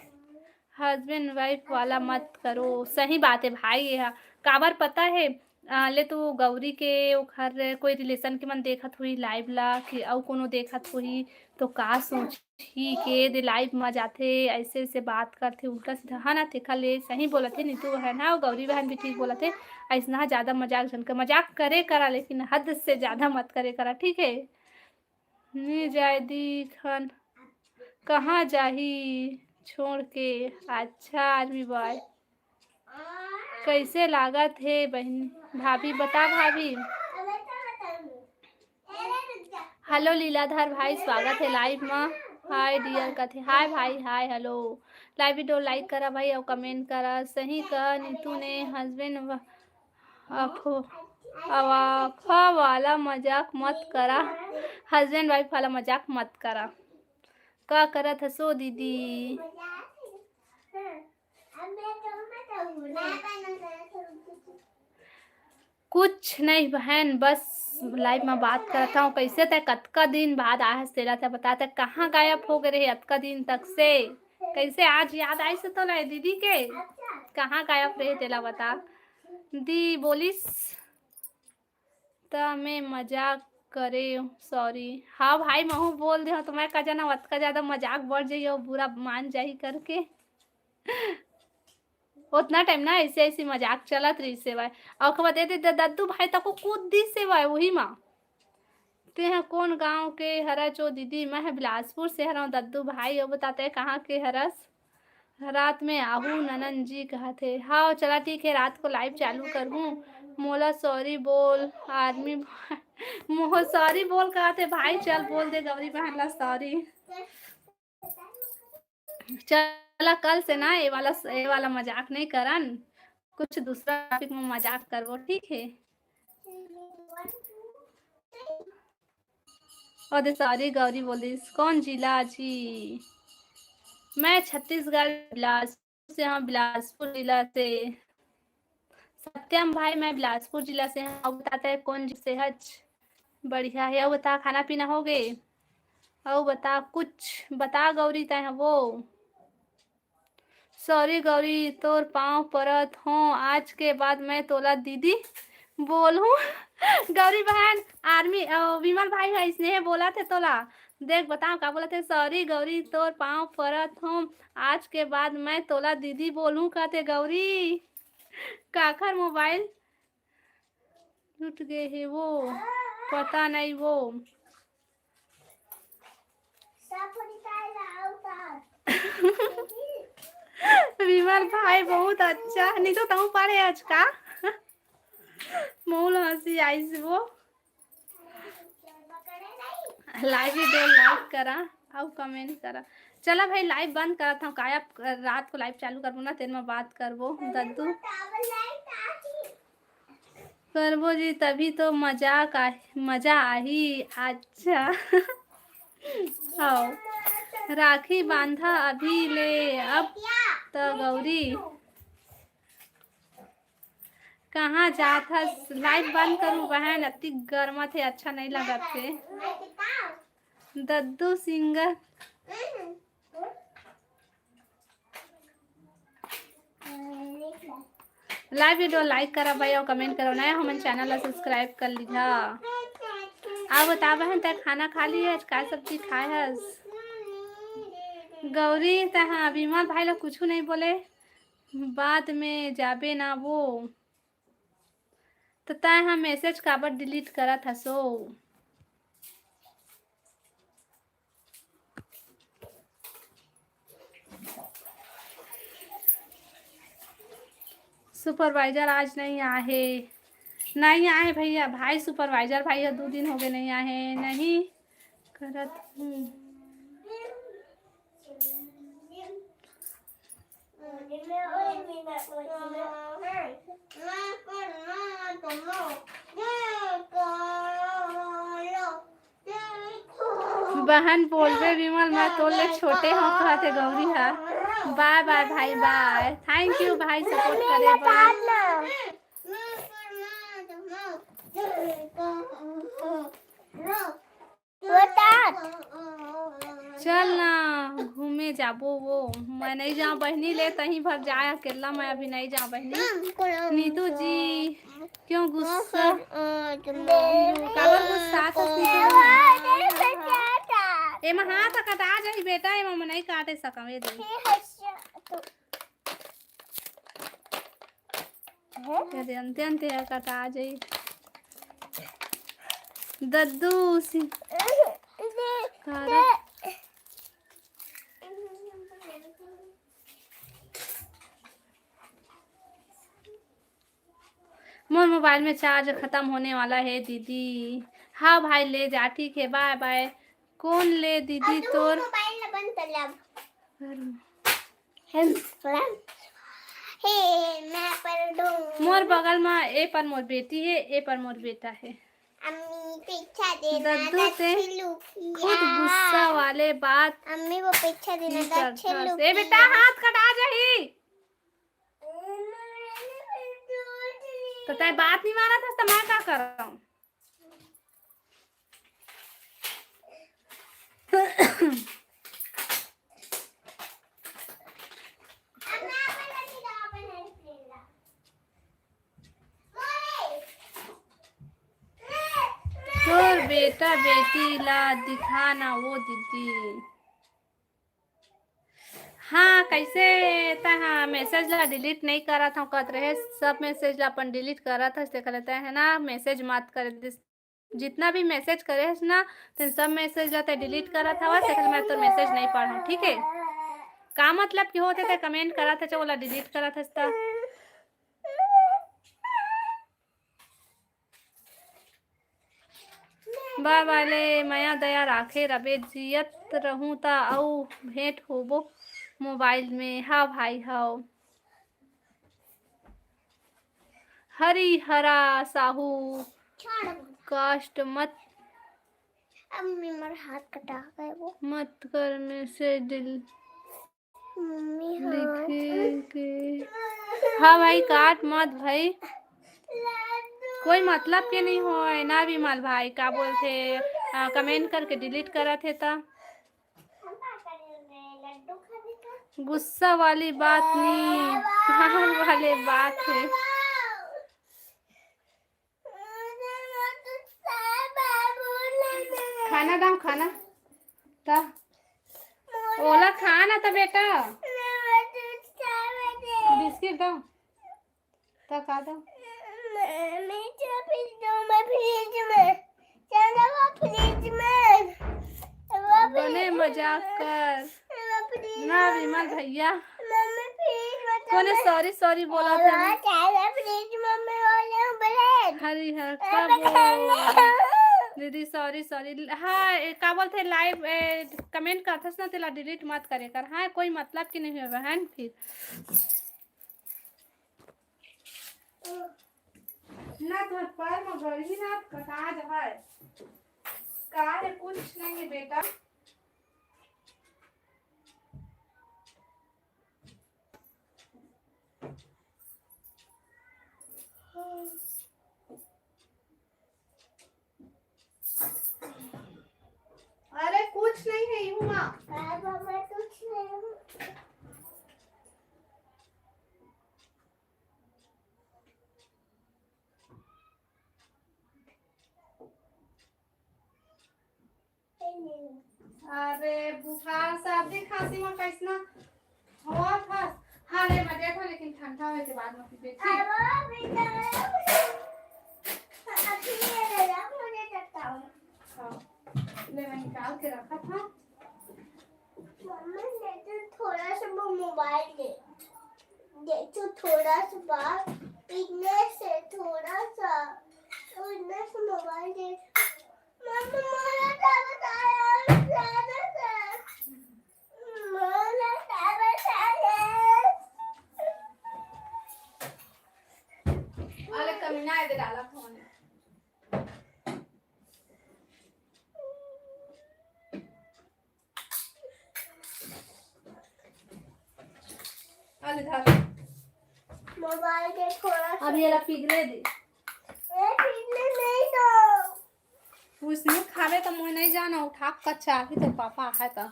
husband wife वाला मत करो। सही बात है भाई, ये हा। काबर पता है, आ, ले तो गौरी के ओखर कोई relation के मन देखत होही live ला, कि अउ कोनो देखत होही, तो का सोचही के दे live में जाथे, ऐसे ऐसे बात करथे उल्टा सीधा, है ना? तेखर ले सही बोलत हे नीतू बहन हा, गौरी बहन भी ठीक बोलत हे। ऐसना ज्यादा मजाक झन कर, मजाक करे करा, लेकिन हद से ज्यादा मत करे करा, ठीक है? नी जाए दी खान, कहाँ जाही छोड़ के? अच्छा आर्मी बॉय, कैसे लागत हे बहन? भाभी बता भाभी। Hello लीलाधर भाई, स्वागत है live में। Hi dear कथे, hi भाई, hi hello। Live video like करा भाई और comment करा। सही कहा नीतू ने, husband अफो-, अवाफा वाला मजाक मत करा, husband wife वाला मजाक मत करा। का करत हसो दीदी? कुछ नहीं बहन, बस live में बात करत हूँ। कैसे तै कतका दिन बाद आए हस, तेला तै बता, तै कहाँ गायब हो गए रहे अतका दिन तक से? कैसे आज याद आइस तोला दीदी के? कहाँ गायब रहे तेला बता। दी बोलिस त मैं मजाक करे, सॉरी। हाँ भाई, महू बोल दे हो, तो मैं का जाना, अतका ज्यादा मजाक बढ़ जाई, बुरा मान जाही करके। उतना टाइम ना ऐसे ऐसे मजाक चलत रहिस हे भाई। अउ ओकर बाद ए दे द-, दद्दू भाई तको कूद दिस हे भाई, वही मा। तेहा कोन गांव के हरच ओ दीदी? मैं ह बिलासपुर से हरव दद्दू भाई। ओ बता, तैं कहाँ के हरस? रात में आहू ननन जी कहत हे। हाँ, चला ठीक है, रात को लाइव चालू करहूँ। मोला सॉरी बोल, आर्मी भाई। मोह सॉरी बोल कहत हे भाई, चल बोल दे गौरी बहन ला सॉरी। चला, कल से ना ये वाला, ये वाला मजाक नहीं करन, कुछ दूसरा टॉपिक में मजाक करबो, ठीक है? ओ दे, सॉरी, गौरी बोलिस, कौन जिला जी? मैं छत्तीसगढ़, बिलासपुर से, हाँ, बिलासपुर जिला से। सत्यम भाई, मैं बिलासपुर जिला से हूँ। अउ बता, तैं कोन जिला से हच? बढ़िया है। अउ बता, खाना पीना हो गे? अउ बता, कुछ बता गौरी, तैं ह वो। सॉरी गौरी, तोर पाँव परत हों, आज के बाद मैं तोला दीदी बोलहूँ। गौरी बहन, आर्मी, अ, विमल भाई ह इसने बोलत हे तोला। देख, बताओ का बोलत हे, सॉरी गौरी, तोर पाँव परत हों, आज के बाद मैं तोला दीदी बोलहूँ, कहत हे गौरी। काखर मोबाइल टूट गे हे वो, पता नहीं वो। विमल भाई बहुत अच्छा, नहीं तो तहूँ पढ़े आज का। मोल हंसी आइस वो। लाइव वीडियो लाइक करा अउ कमेंट करा। चला भाई, लाइव बंद करत हूँ, काया रात को लाइव चालू करबो ना, तेन में बात करबो दद्दू। करबो जी, तभी तो मजाक आ, मजा आही। अच्छा। हाँ, राखी बांधा अभी ले, अब त गौरी। कहाँ जात हस? लाइव बंद करूँ बहन, अति गरमत हे, अच्छा नहीं लगत हे। दद्दू सिंगर। लाइव वीडियो लाइक करा भाई अउ कमेंट करो, नया हमन चैनल ला सब्सक्राइब कर लीजा। अउ बता बहन, तैं खाना खा ली हस? का सब्जी खाए हस? गौरी, तैं हा विमल भाई ला कुछु नहीं बोले, बाद में जाबे ना वो। त तैं हा मैसेज काबर डिलीट करत हसो? सुपरवाइजर आज नहीं आहे, नहीं आहे भैया, भाई सुपरवाइजर भाई ह दू दिन हो गए नहीं आहे, नहीं करत हूँ। बहन बोलबे विमल, मैं तोर ले छोटे हूँ, कहत हे गौरी हा। बाय बाय भाई, बाय। थैंक यू भाई, सपोर्ट करे बर। चल ना घूमे जाबो वो। मैं नहीं जाऊँ बहनी ले, तहीं भर जाए अकेला, मैं अभी नहीं जाऊँ बहनी। नीतू जी क्यों गुस्सा? काबर गुस्सा था नीतू? एमा हाथ कटा जाही बेटा, एमा मैं नहीं काटे सकम, ये दे। ये दे, अंते अंते ह कटा जाही। दद्दू सिंह। मोर मोबाइल में चार्ज खत्म होने वाला है दीदी। हाँ भाई, ले जा, ठीक है, बाय बाय। कौन ले दीदी तोर? मोबाइल ला बंद कर ले अब। हे, मैं पर दूं। मोर बगल में ए पर मोर बेटी है, ए पर मोर बेटा है। अम्मी पीछा देना दद्दू ते खुद गुस्सा वाले बात। अम्मी वो पीछा देना दच्छे लुकी। ए बेटा, हाथ कटा जाही। तो तैं बात नहीं मानत हस, तो मैं का करऊं? बेटा बेटी ला दिखा ना वो दीदी। हाँ, कैसे तैं हा message ला delete नहीं करत हव कत रहे, सब message ला अपन delete करत हस, तेकर ले तैं हा ना message मत करे दिस। जितना भी message करे हस ना, तेन सब message ला तैं delete करत हवस, तेकर ले मैं तोर message नहीं पढ़ंव, ठीक है? का मतलब के होथे तैं comment करत हस, ओला delete करत हस त? बाबा ले मया दया राखे रबे, जियत रहूं त अउ भेंट होबो mobile में। हाँ भाई, हव। हरी हरा साहू, छोड़। कष्ट मत, अम्मी, मोर हाथ कटा गए वो। मत कर message दिल। मम्मी, हाथ। लिखे के। हाँ भाई, काट मत भाई, कोई मतलब के नहीं होय ना विमल भाई, का बोलथे, आ, comment करके delete करत हे त। गुस्सा वाली बात नहीं, प्यार वाले बात है। खाना दाव, खाना। त ओला खा ना त बेटा। बिस्किट दाव। त का दाव? मम्मी, चाबी दो, मैं फ्रिज में। चलो, वो फ्रिज में। वो फ्रिज बने में। मजाक कर। वो फ्रिज ना, में। विमल भैया। मम्मी, फ्रिज में कोने चलो। Sorry, sorry बोला था। वो चलो, फ्रिज में, मैं वो ले ब्रेड। हरी हर मैं का बोल? खाने। दीदी, sorry, sorry। हाँ, ए, का बोलथे, live, ए, comment करथस ना, तेला delete मत करे कर। हाँ, कोई मतलब के नहीं होय बहन फिर। ना तोर पैर म गड़ही ना कटा जहय। का हे, कुछ नहीं है बेटा। अरे कुछ नहीं है यू मा। कुछ नहीं। अरे बुखार, सर्दी, खांसी में कैसना होत हस? हाँ, ले, मैं देथव, लेकिन ठंडा होए के बाद में पीबे, ठीक? हाँ, ले, मैं निकाल के रखत हव। मम्मी, दे तो थोड़ा सा वो मोबाइल दे। दे तो थोड़ा सा बात, इतने से थोड़ा सा, इतने से मोबाइल दे। मम्मी, मोला क्या बताया? ज्यादा से। मोला क्या बताया? अरे कमीना, इधर डाला फोन। अरे धर। मोबाइल के थोड़ा सा अब ये ला पिघले दे। ये पिघले नहीं तो। उसने खावे तो मुँह नहीं जाना, उठा कच्चा अभी तो पापा है तो।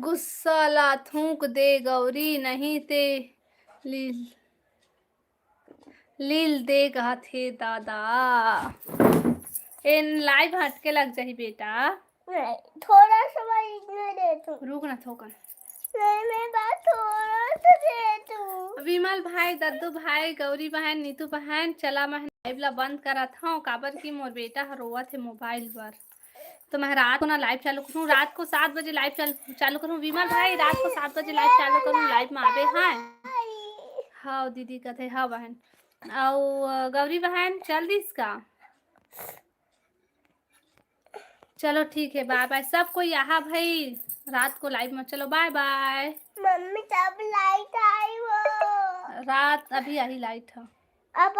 गुस्सा ला थूक दे गौरी, नहीं ते लील लील दे कहत हे दादा। एन live हटके लग जाही बेटा। नहीं, थोड़ा सा बार इतने दे तू। रुक ना थोकन। नहीं, मैं बात थोड़ा सा दे तू। विमल भाई, दद्दू भाई, गौरी बहन, नीतू बहन, चला मैं live ला बंद करत हव, काबर कि मोर बेटा ह रोवत हे मोबाइल बर। तो मैं रात को ना live चालू करूँ, रात को सात बजे live चाल-, चालू करूँ। विमल भाई, रात को सात बजे live चालू करूँ, live में आबे। हाँ, हाँ दीदी कथे, हाँ बहन। अउ, अ, गौरी बहन, चल दिस का? चलो ठीक है, bye bye। सब कोई यहाँ भाई रात को live में, चलो bye bye। मम्मी, तब light आई वो। रात अभी आई light है। अब